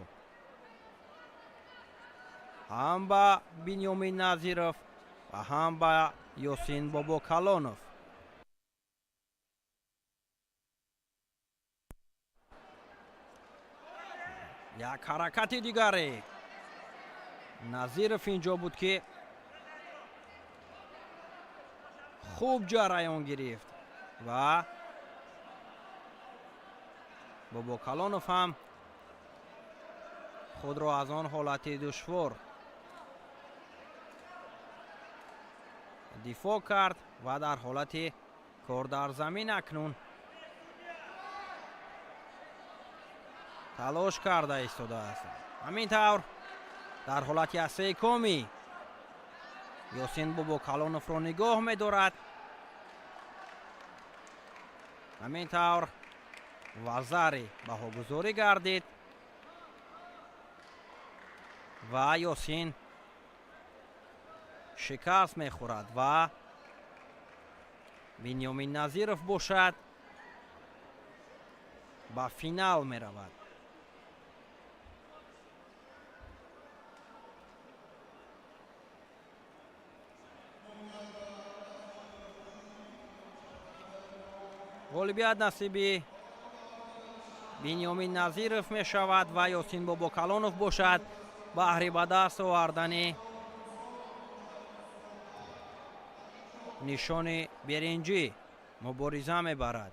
ҳам ба Бинёмин Назиров ва ҳам ба Ёсин Бобокалонов. Як ҳаракати дигаре Назиров инҷо буд, ки хуб ҷараён гирифт ва Бобокалонов ҳам худро аз он ҳолати душвор дифоъ кард ва дар ҳолати кор дар замин акнун талош карда истодааст. Ҳамин тавр дар ҳолати асекомӣ Ёсин Бобокалоновро нигоҳ медорад. Ҳамин тавр вазари баҳогузорӣ гардид ва Ёсин шикаст мехӯрад ва Бинёмин Назиров бошад ба финал меравад. Ғолибият насиби Бинёмин Назиров мешавад ва Ёсин Бобокалонов бошад баҳри ба даст овардани нишони беринҷӣ мубориза мебарад.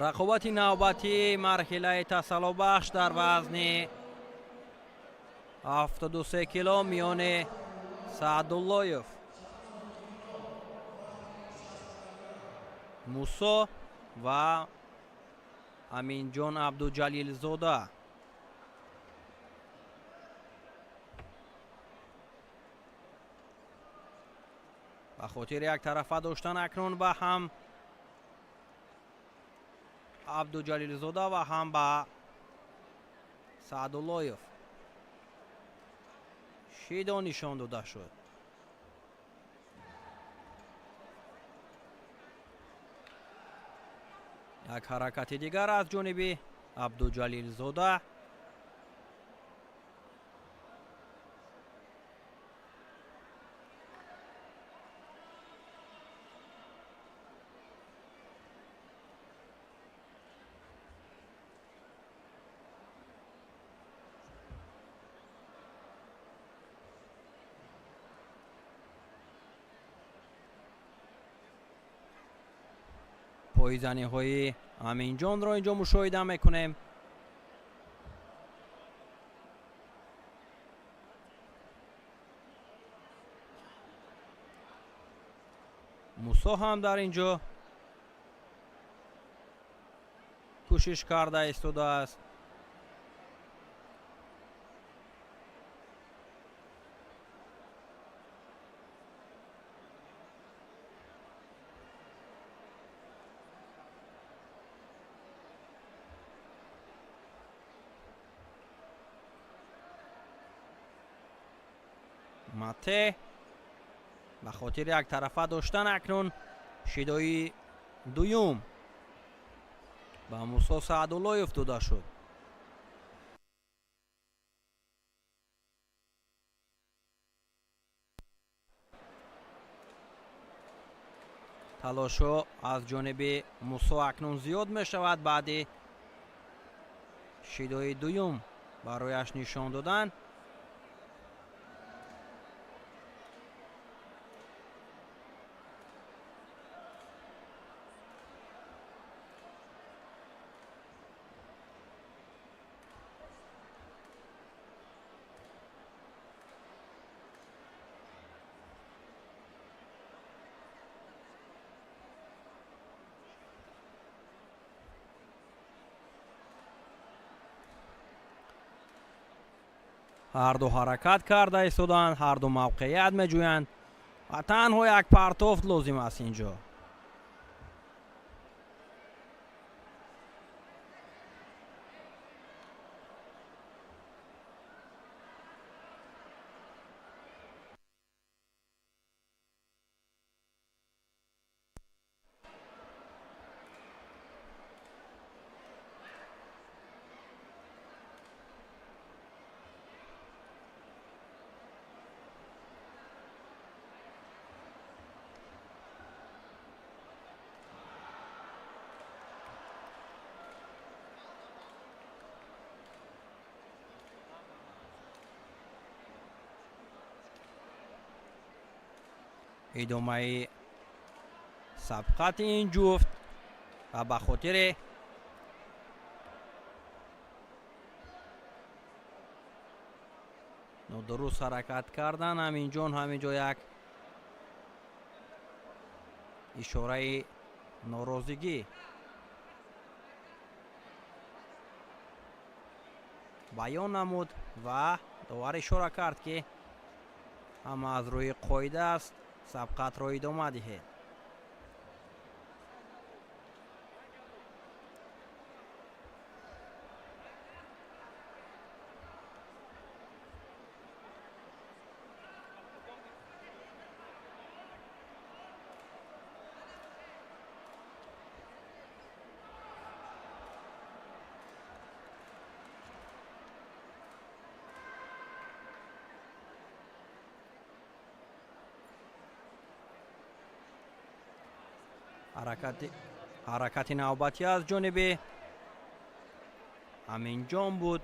Рақобати навбатии марҳилаи тасаллобахш дар вазни 73 кило миёни Саъдуллоев Мусо ва Аминҷон Абдуҷалилзода. Ба хотири яктарафа доштан акнун ба ҳам Абдуҷалилзода ва ҳам ба Саъдуллоев шидо нишон дода шуд. Як ҳаракати дигар аз ҷониби Абдуҷалилзода. Пойзаниҳои Аминҷонро инҷо мушоҳида мекунем. Мусо ҳам дар ин ҷо кӯшиш карда истодааст. Мате ба хотири яктарафа доштан акнун шидои дуюм ба Мусо Саъдуллоев дода шуд. Талошҳо аз ҷониби Мусо акнун зиёд мешавад баъди шидои дуюм барояш нишон додан. Ҳарду ҳаракат карда истоданд, ҳарду мавқеият меҷӯянд ва танҳо як партофт лозим аст ин ҷо. Идомаи сабқати ин ҷуфт ва ба хотири нодуруст ҳаракат кардан ҳаминҷон ҳаминҷо як ишораи норозигӣ баён намуд ва довар ишора кард, ки ҳама аз рӯи қоида аст, сабқатро идома диҳед. Ҳаракати навбатӣ аз ҷониби Аминҷон буд.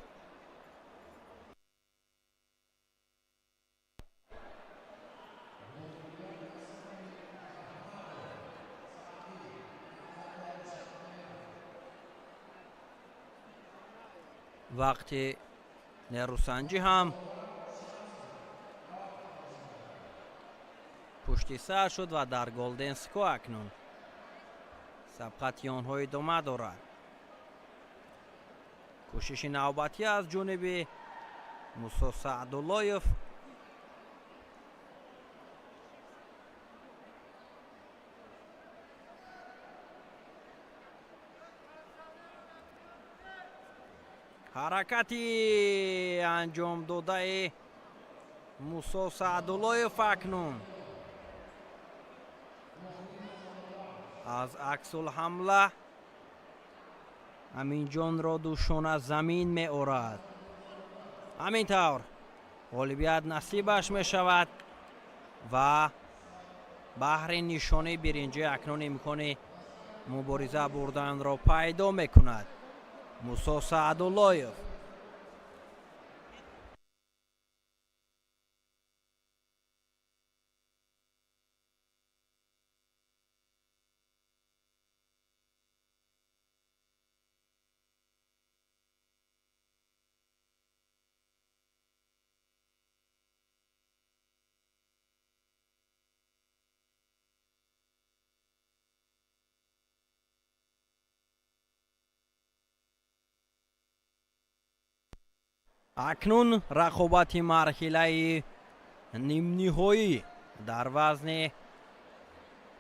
Вақти нерӯсанҷӣ ҳам пушти сар шуд ва дар Голден Ско акнун сабқати онҳо идома дорад. Кӯшиши навбатӣ аз ҷониби Мусо Саъдуллоев. Ҳаракати анҷомдодаи Мусо Саъдуллоев акнун аз аксулҳамла Аминҷонро душона замин меорад. Ҳамин тавр ғолибият насибаш мешавад ва баҳри нишонаи биринҷӣ акнун имкони мубориза бурданро пайдо мекунад Мусо Саъдуллоев. Акнун рақобати марҳилаи нимниҳоӣ дар вазни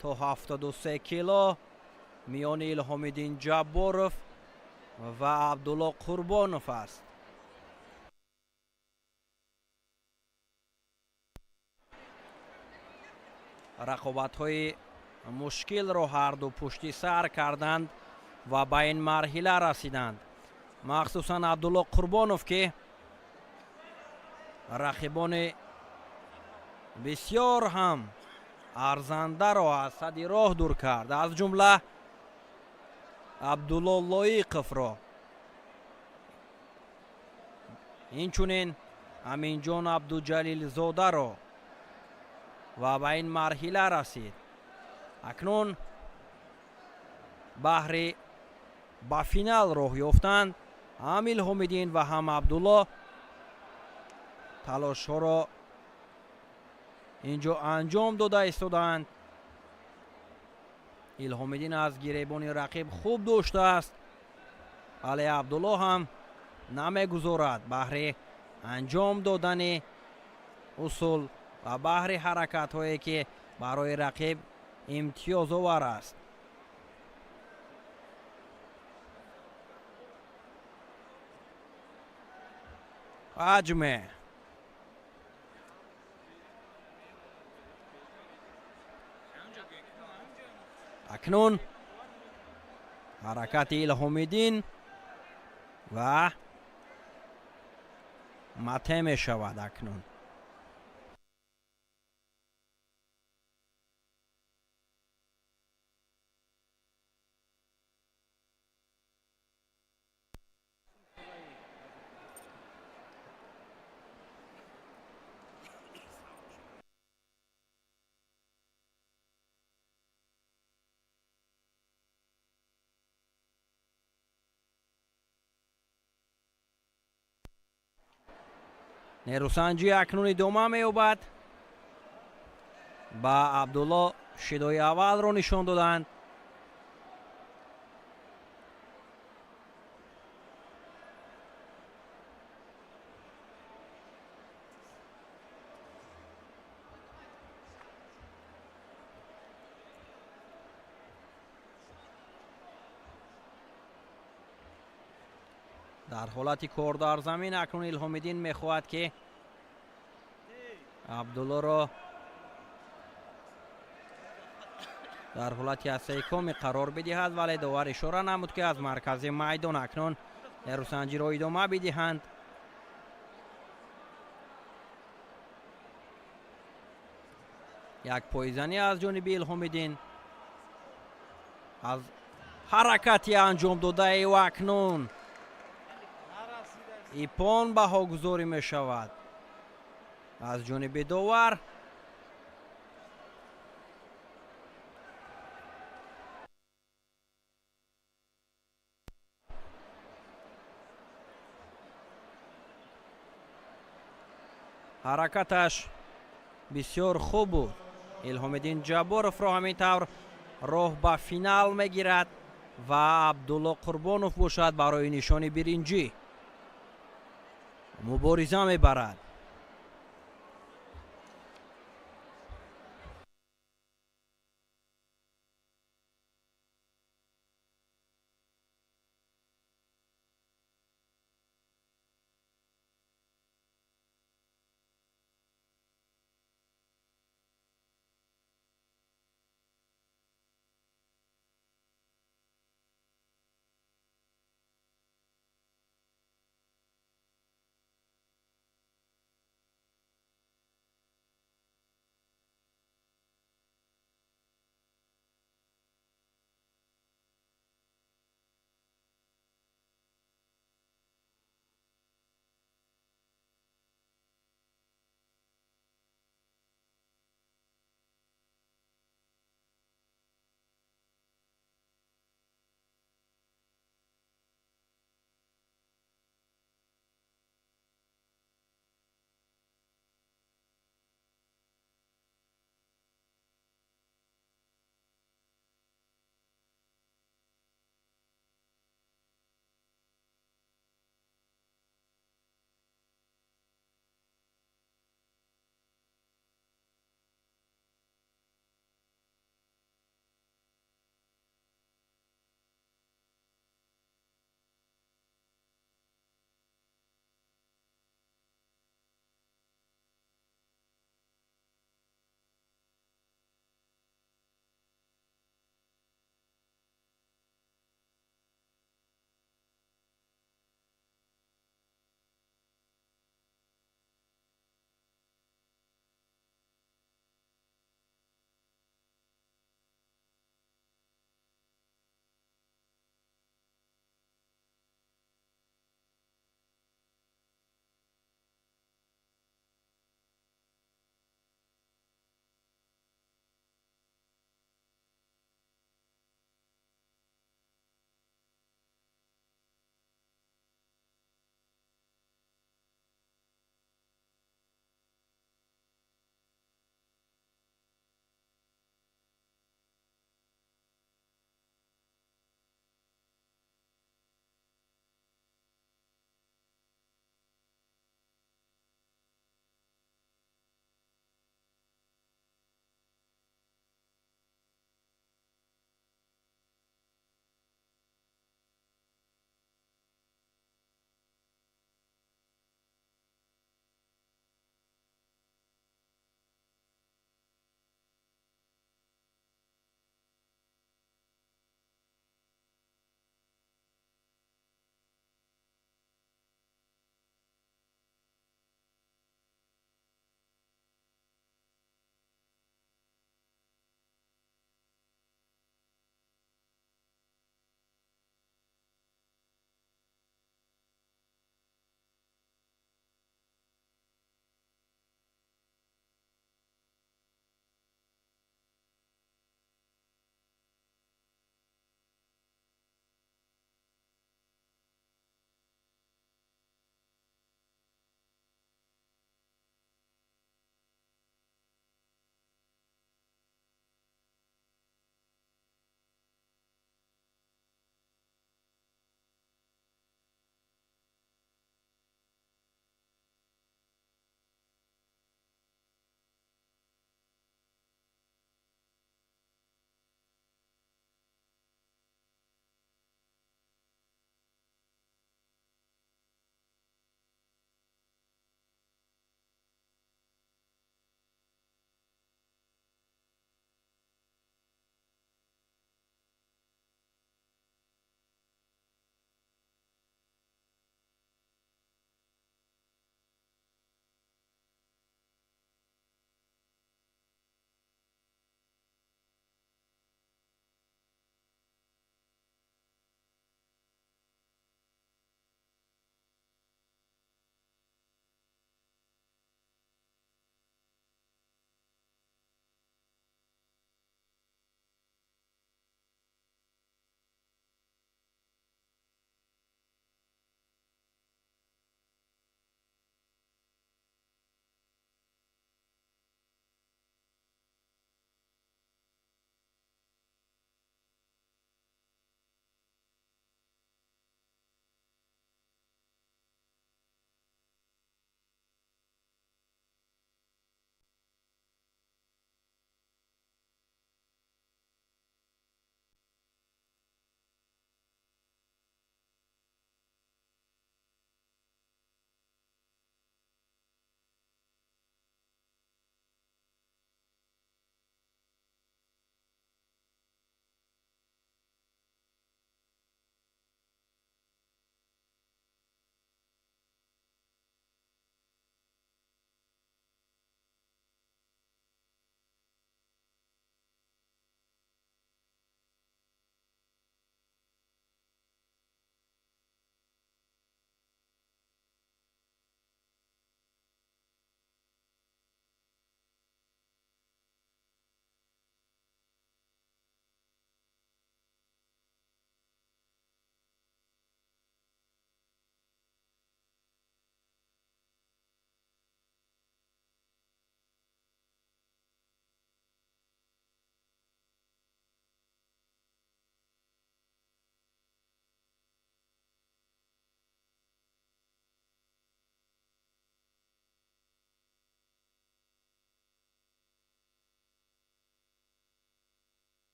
то 73 кило миёни Илҳомиддин Ҷабборов ва Абдулло Қурбонов аст. Рақобатҳои мушкилро ҳарду пушти сар карданд ва ба ин марҳила расиданд. Махсусан Абдулло Қурбонов, ки рақибони бисёр ҳам арзандаро аз сади роҳ дур кард, аз ҷумла Абдулло Лоиқовро, инчунин Аминҷон Абдуҷалилзодаро ва ба ин марҳила расид. Акнун баҳри ба финал роҳ ёфтан ҳам Илҳомиддин ва ҳам Абдулло талошҳоро инҷо анҷом дода истодаанд. Илҳомиддин аз гиребони рақиб хуб доштааст, вале Абдулло ҳам намегузорад баҳри анҷом додани усул ва баҳри ҳаракатҳое, ки барои рақиб имтиёзовар аст. Ҳаҷме акнун ҳаракати Илҳомиддин ва мате мешавад акнун. Нерӯсанҷӣ акнун идома меёбад. Ба Абдулло шидои аввалро нишон доданд. Дар ҳолати кор дар замин акнун Илҳомиддин мехоҳад, ки Абдуллоро дар ҳолати асайкоми қарор бидиҳад, вале довар ишора намуд, ки аз маркази майдон акнун нерӯсанҷиро идома бидиҳанд. Як пойзанӣ аз ҷониби Илҳомиддин аз ҳаракати анҷом додаи ӯ акнун ипон баҳогузорӣ мешавад аз ҷониби довар. Ҳаракаташ бисёр хуб буд. Илҳомиддин Ҷабборовро ҳамин тавр роҳ ба финал мегирад ва Абдулло Қурбонов бошад барои нишони биринҷӣ мубориза мебарад.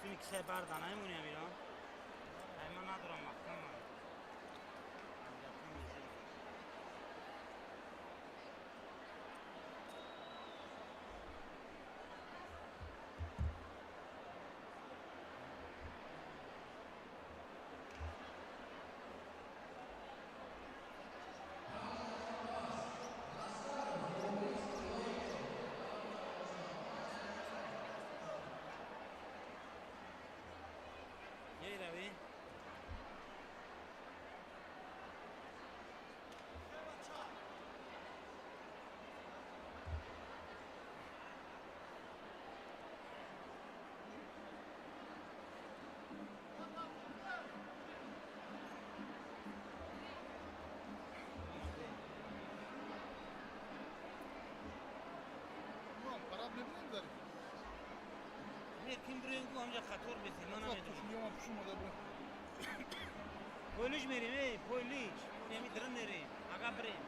Суми кисаи барда намемонӣ амирон? Ай ман надорам маҳкам. Меравӣ? Ким бирем ку ҳамҷа қатор бесем, ман намедонам. Пойлич мерем, эй, пойлич. Неми дрын мерем. Ага бирем.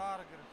Дар гирифтем.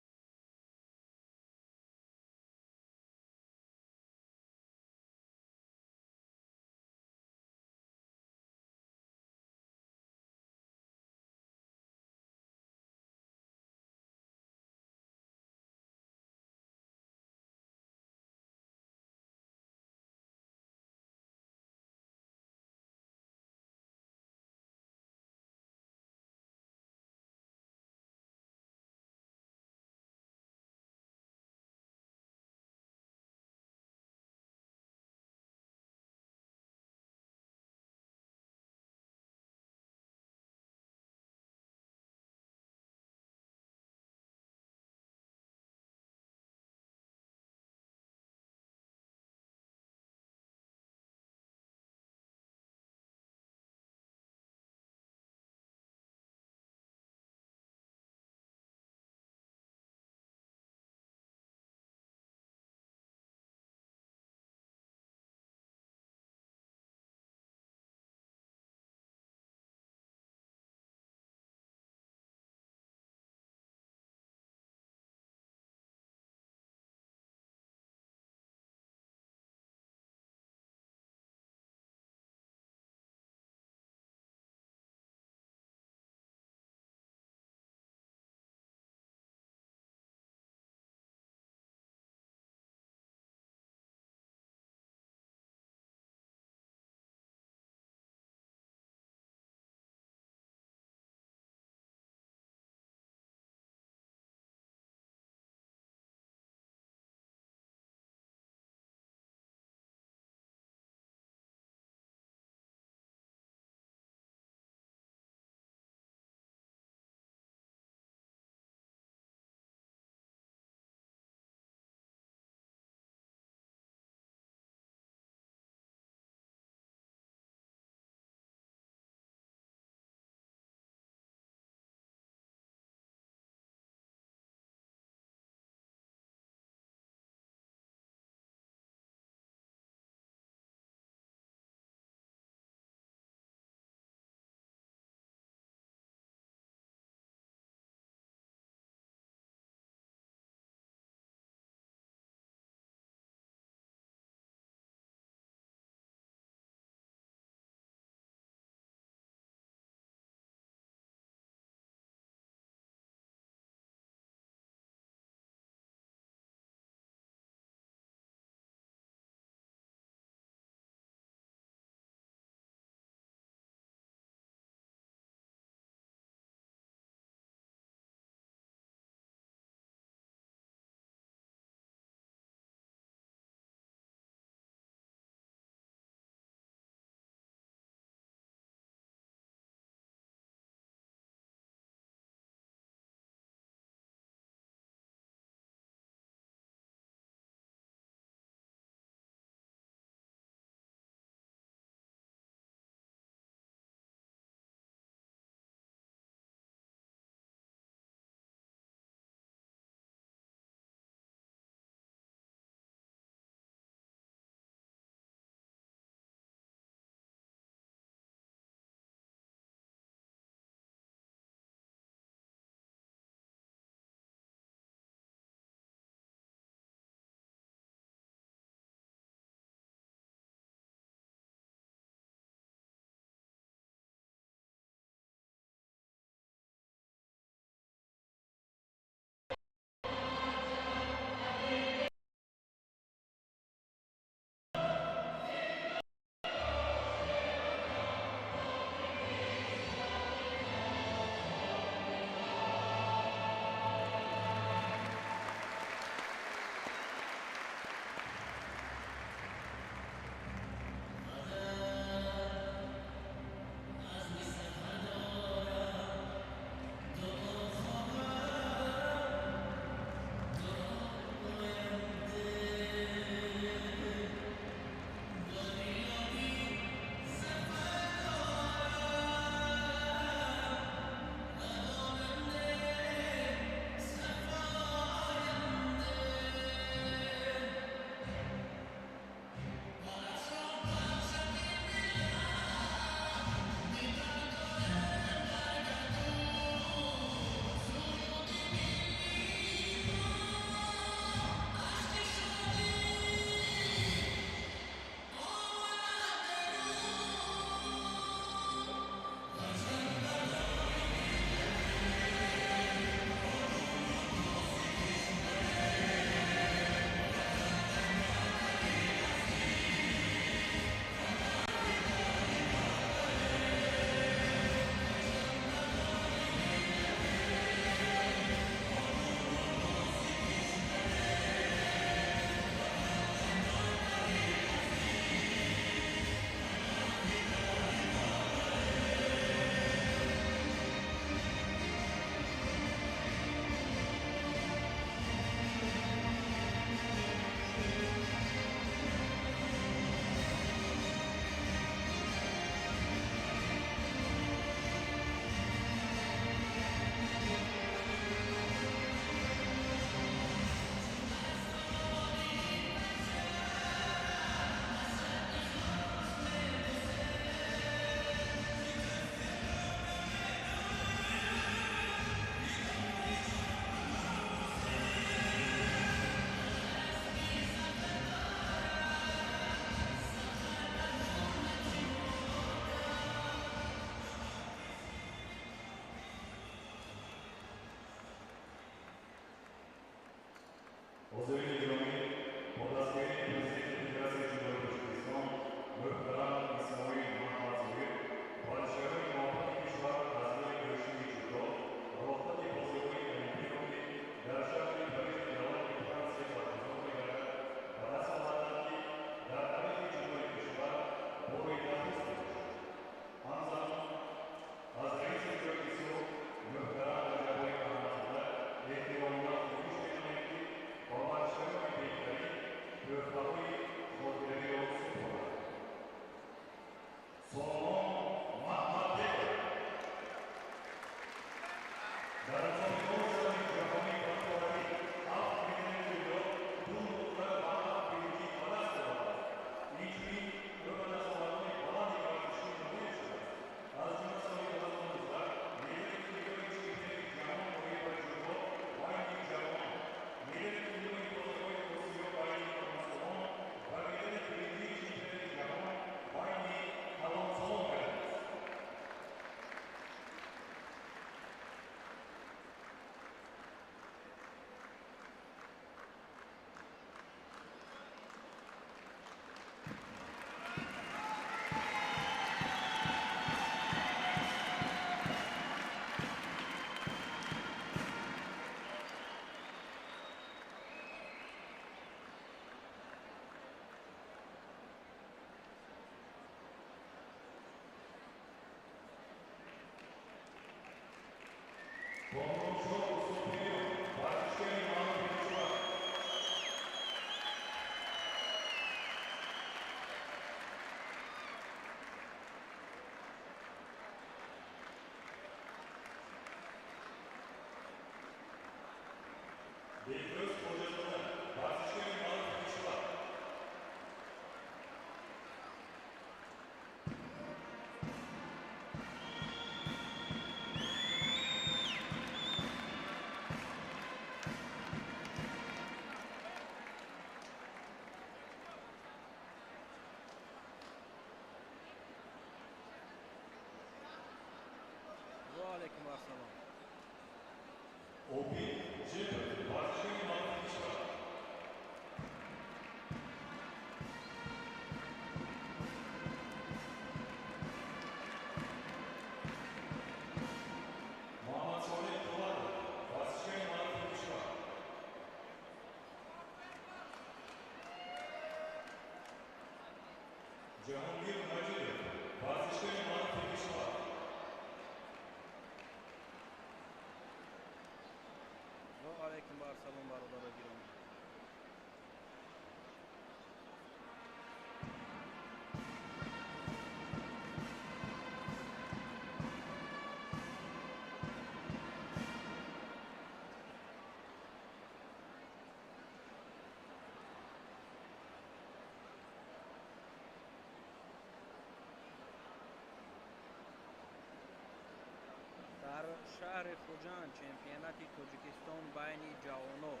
Дар шаҳри Хуҷанд чемпионати Тоҷикистон байни ҷавонон.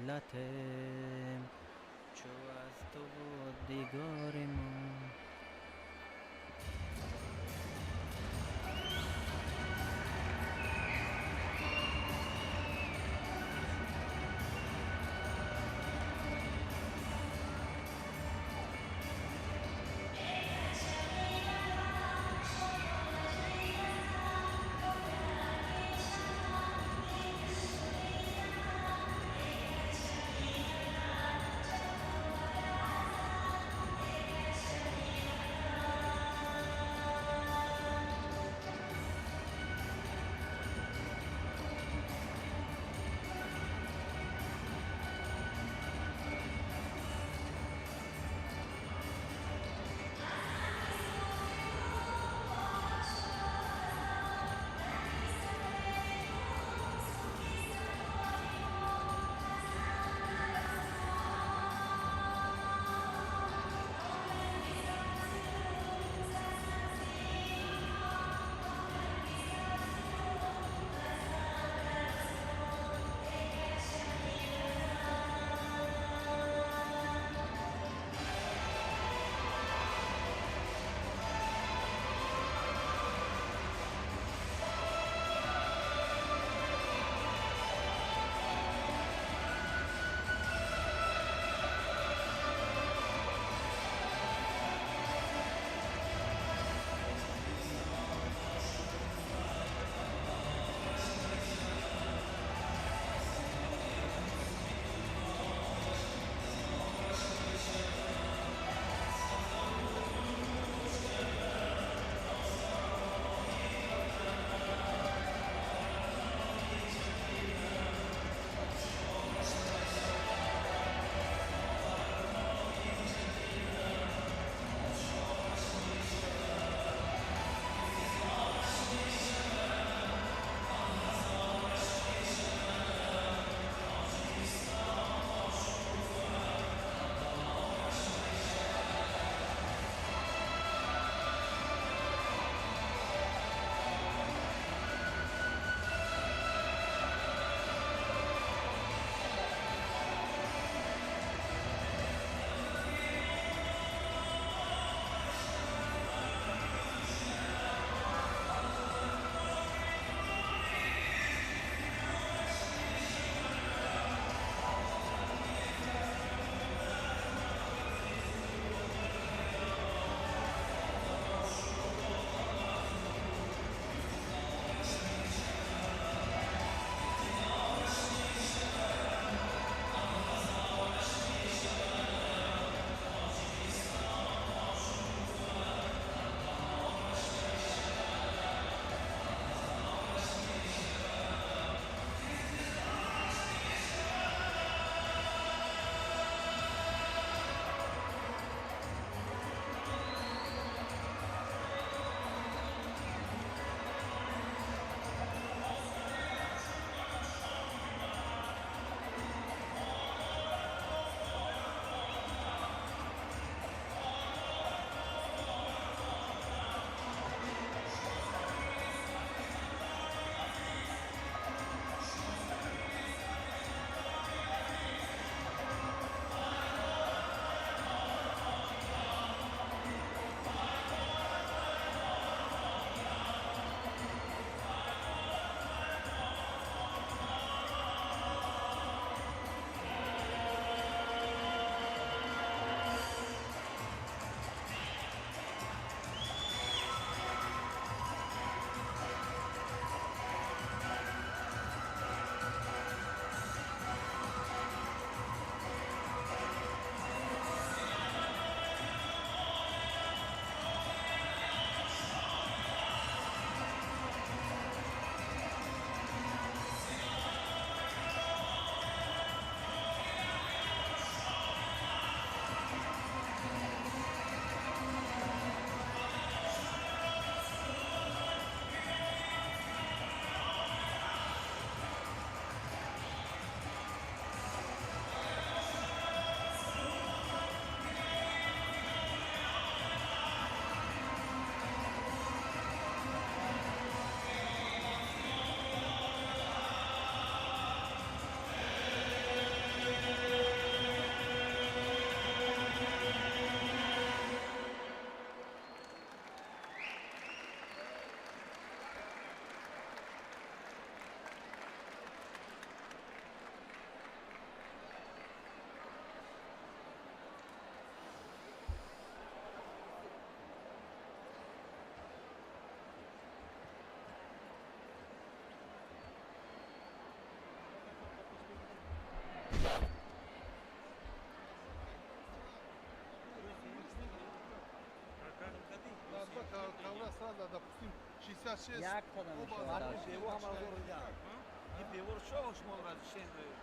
Миллатем чу аз ту буд дигори мо. Сразу, допустим, 66. Яктада мешавад. Ин бевор шо шумо разрешение.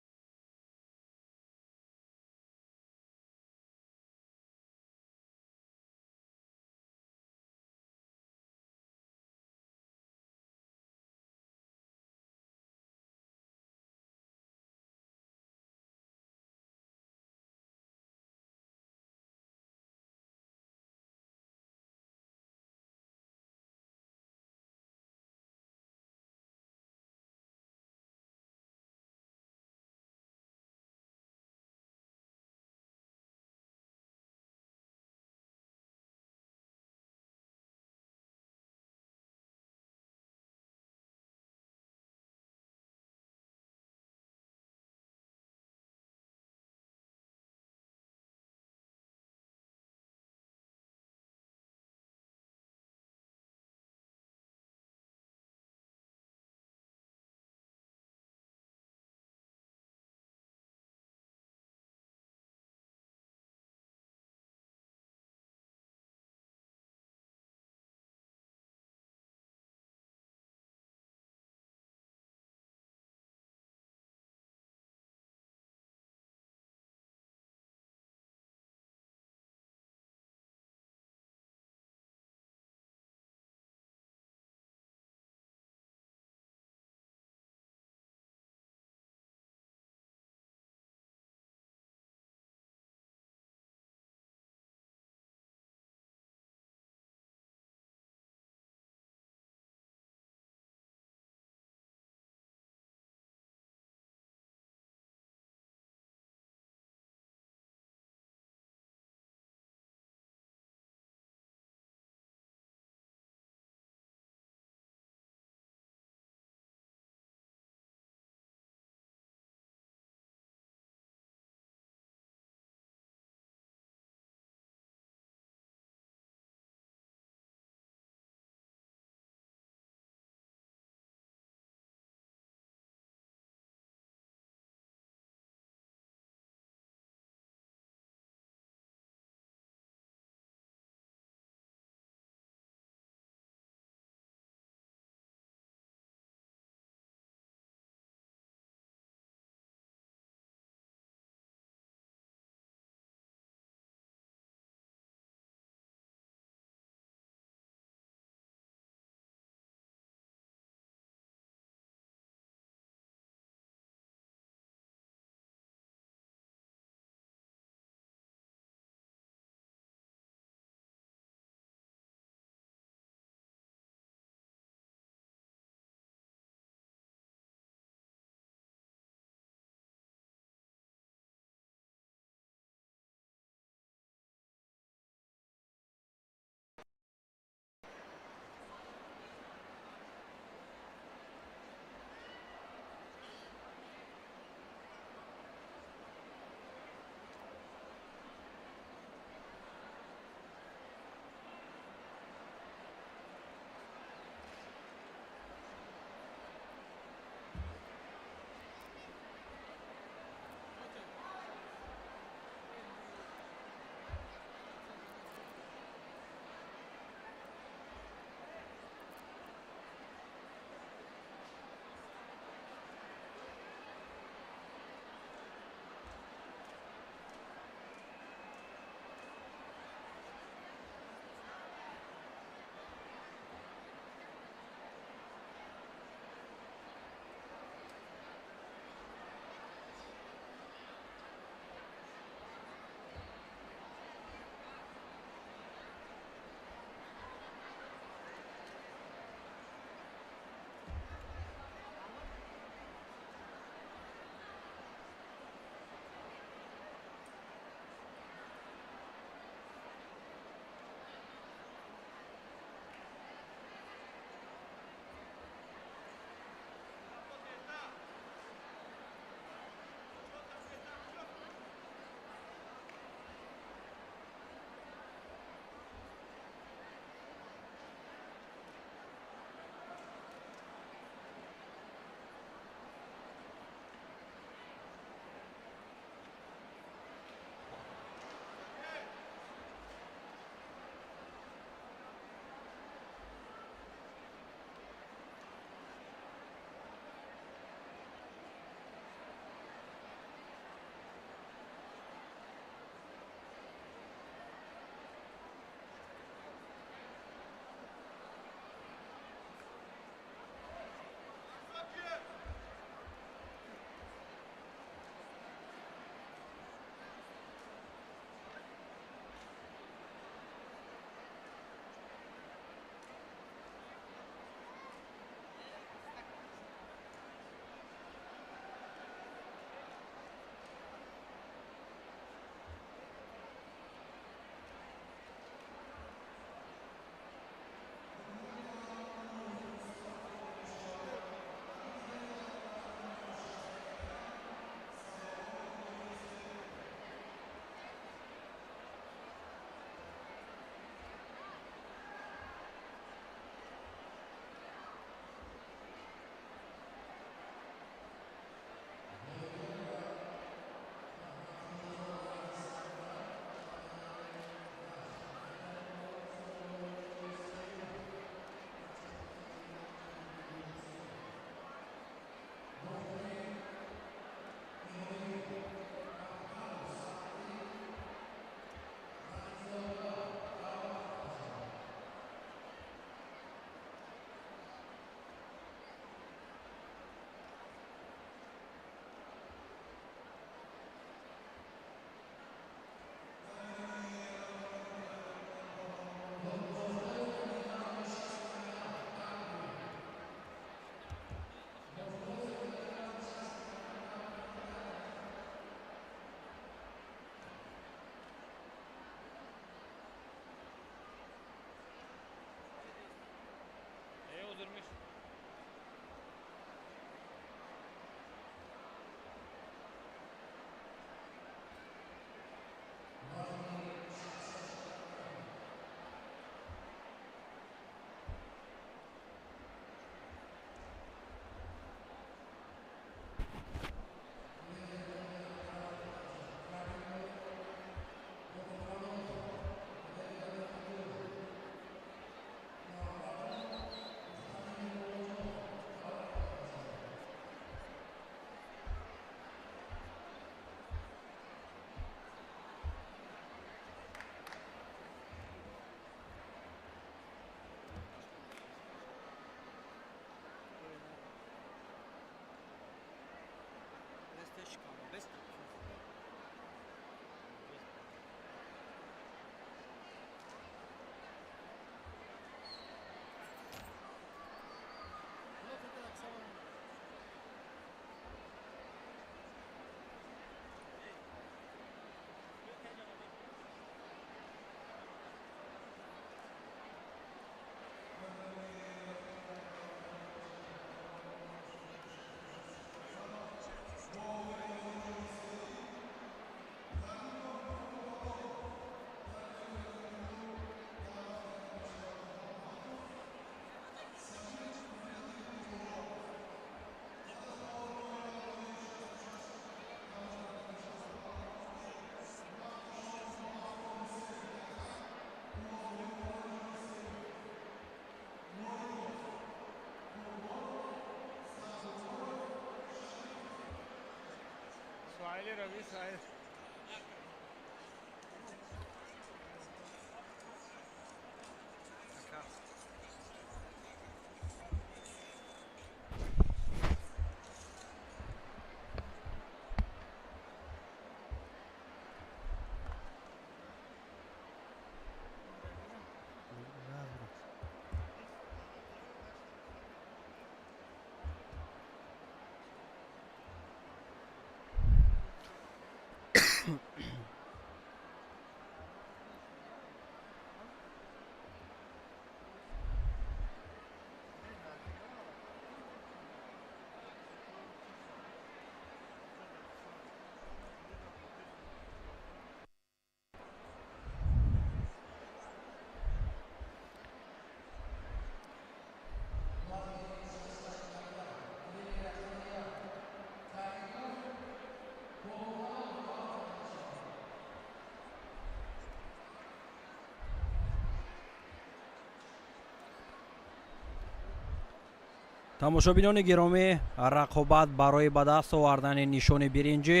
Тамошобинони гиромӣ, рақобат барои ба даст овардани нишони биринҷӣ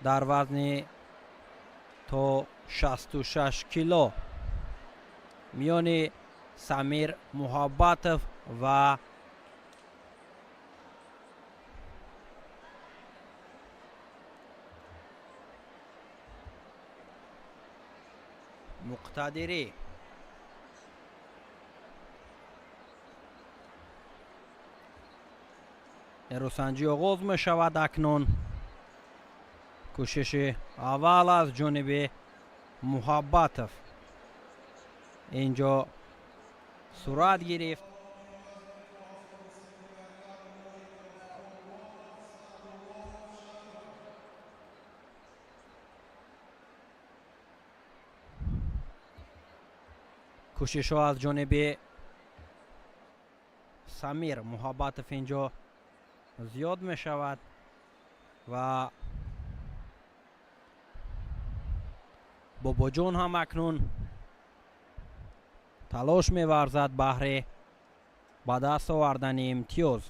дар вазни то 66 кило миёни Самир Муҳаббатов ва Муқтадирӣ. Нерӯсанҷӣ оғоз мешавад. Акнун кӯшиши аввал аз ҷониби Муҳаббатов инҷо сурат гирифт. Кӯшишҳо аз ҷониби Самир Муҳаббатов инҷо зиёд мешавад ва Бобоҷон ҳам акнун талош меварзад баҳри ба даст овардани имтиёз.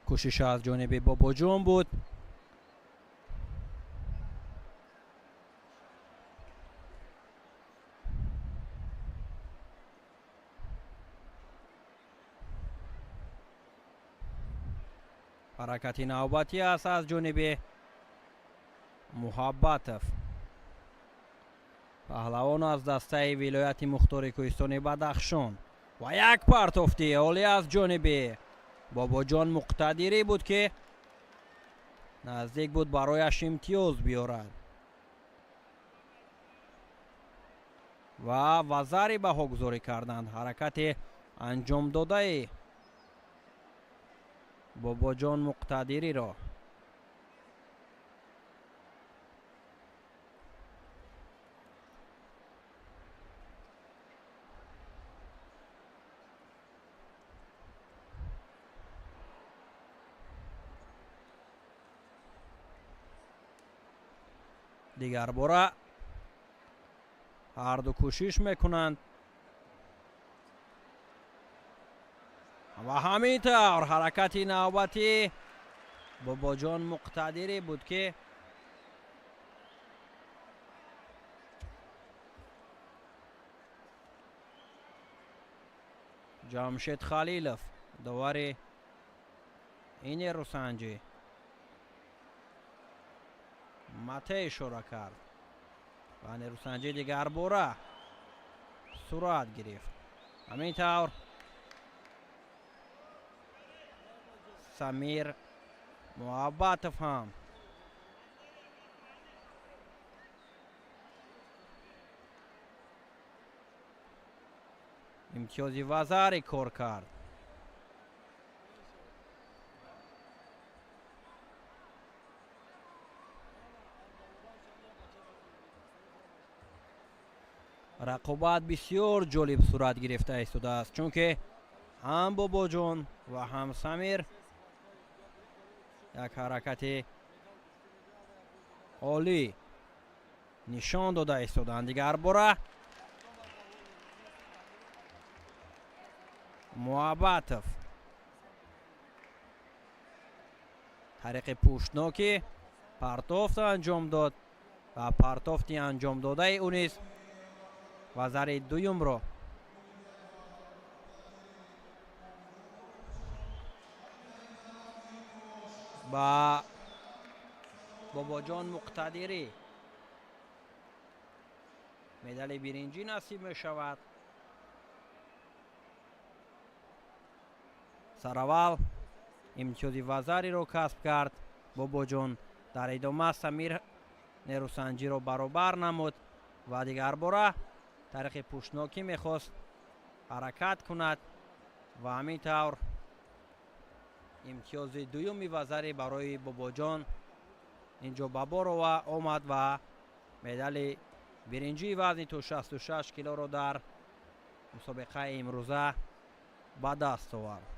Кӯшиш аз ҷониби Бобоҷон буд. Ҳаракати навбатӣ аст аз ҷониби Муҳаббатов, паҳлавон аз дастаи вилояти мухтори кӯҳистони Бадахшон, ва як партофти олӣ аз ҷониби Бобоҷон Муқтадирӣ буд, ки наздик буд барояш имтиёз биёрад ва вазари баҳогузорӣ карданд ҳаракати анҷомдодаи Бобоҷон Муқтадириро. Дигарбора ҳарду кӯшиш мекунанд ва ҳамин тавр ҳаракати навбатӣ Бобоҷон Муқтадирӣ буд, ки Ҷамшед Халилов, довари ини рӯсанҷӣ, мате ишора кард ва нерӯсанҷӣ дигарбора сурат гирифт. Ҳамин тавр Самир Муҳаббатов ҳам имтиёзи вазари кор кард. Рақобат бисёр ҷолиб сурат гирифта истодааст, чунки ҳам Бобоҷон ва ҳам Самир як ҳаракати олӣ нишон дода истоданд. Дигарбора Муҳаббатов тариқи пуштнокӣ партофт анҷом дод ва партофти анҷомдодаи ӯ низ вазари дуюмро ба Бобоҷон Муқтадирӣ медали биринҷӣ насиб мешавад. Сараввал имтиёзи вазариро касб кард Бобоҷон, дар идома Самир нерӯсанҷиро баробар намуд ва дигарбора тариқи пуштнокӣ мехост ҳаракат кунад ва ҳамин тавр имтиёзи дуюми вазари барои Бобоҷон инҷо ба бор омад ва медали биринҷии вазни то 66 килоро дар мусобиқаи имрӯза ба даст овард.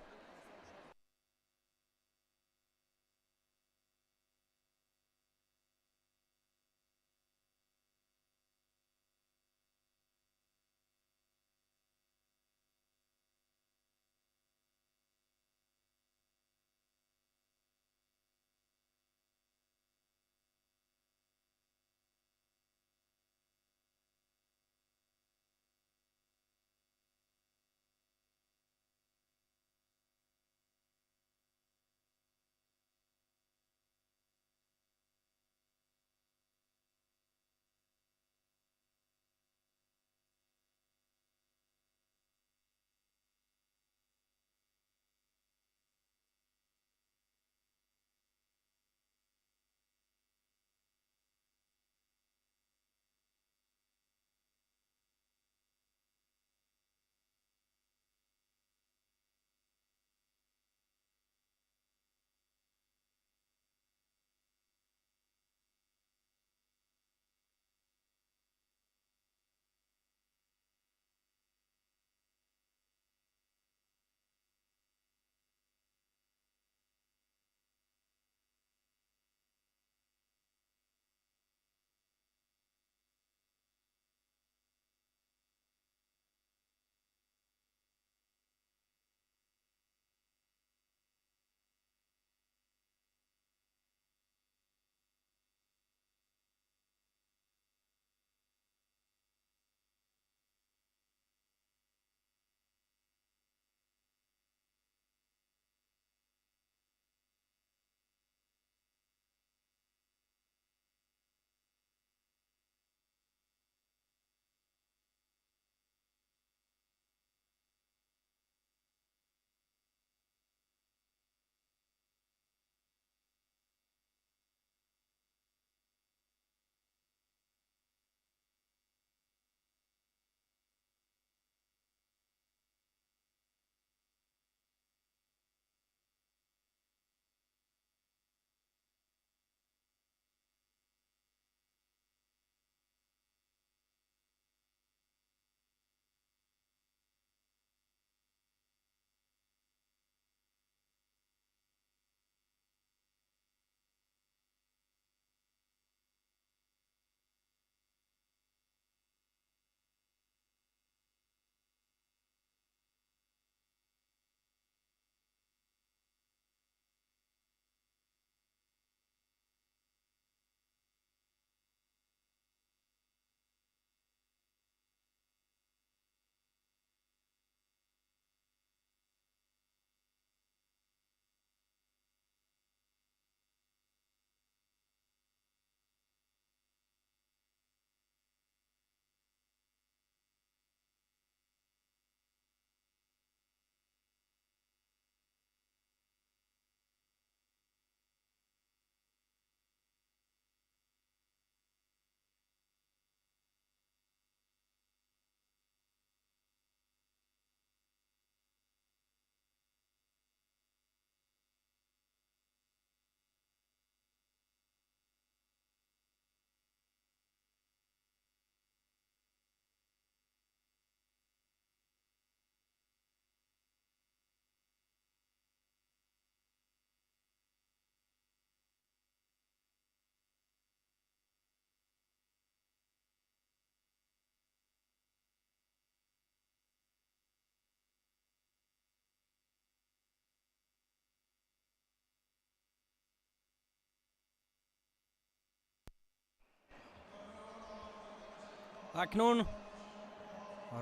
Акнун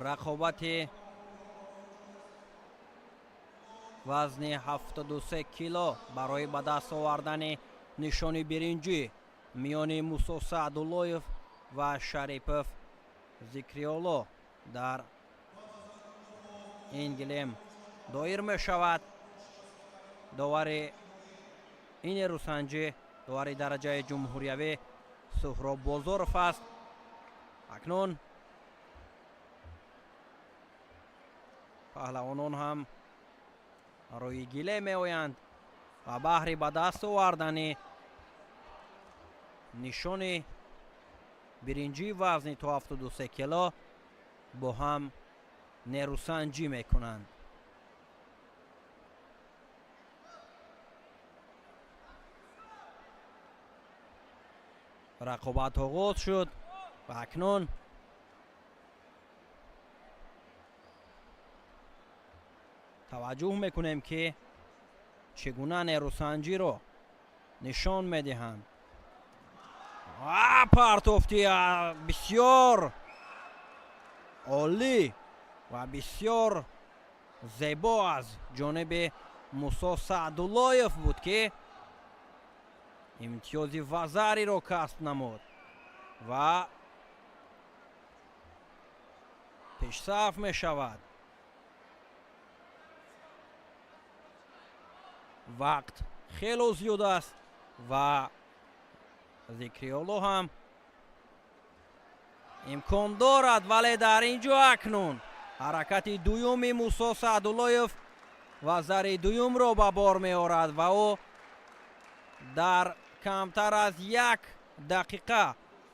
рақобати вазни 73 кило барои ба даст овардани нишони биринҷӣ миёни Мусо Саъдуллоев ва Шарипов Зикриолло дар ин гилем доир мешавад. Довари ин нерӯсанҷӣ, довари дараҷаи ҷумҳуриявӣ Суҳроб Бозоров аст. Акнун паҳлавонон ҳам рӯи гиле меоянд ва баҳри ба даст овардани нишони биринҷии вазни то 73 кило бо ҳам нерӯсанҷӣ мекунанд. Рақобат оғоз шуд ва акнун таваҷҷӯҳ мекунем, ки чӣ гуна нерӯсанҷиро нишон медиҳанд. Партофти бисёр олӣ ва бисёр зебо аз ҷониби Мусо Саъдуллоев буд, ки имтиёзи вазариро касб намуд ва пешсаф мешавад. Вақт хело зиёд аст ва Зикриолло ҳам имкон дорад, вале дар ин ҷо акнун ҳаракати дуюми Мусо Саъдуллоев вазари дуюмро ба бор меорад ва ӯ дар камтар аз як дақиқа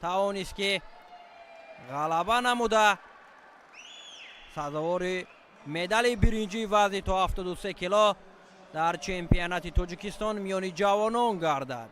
тавонист, ки ғалаба намуда сазовори медали биринҷии вазни то 73 кило дар чемпионати Тоҷикистон миёни ҷавонон гардад.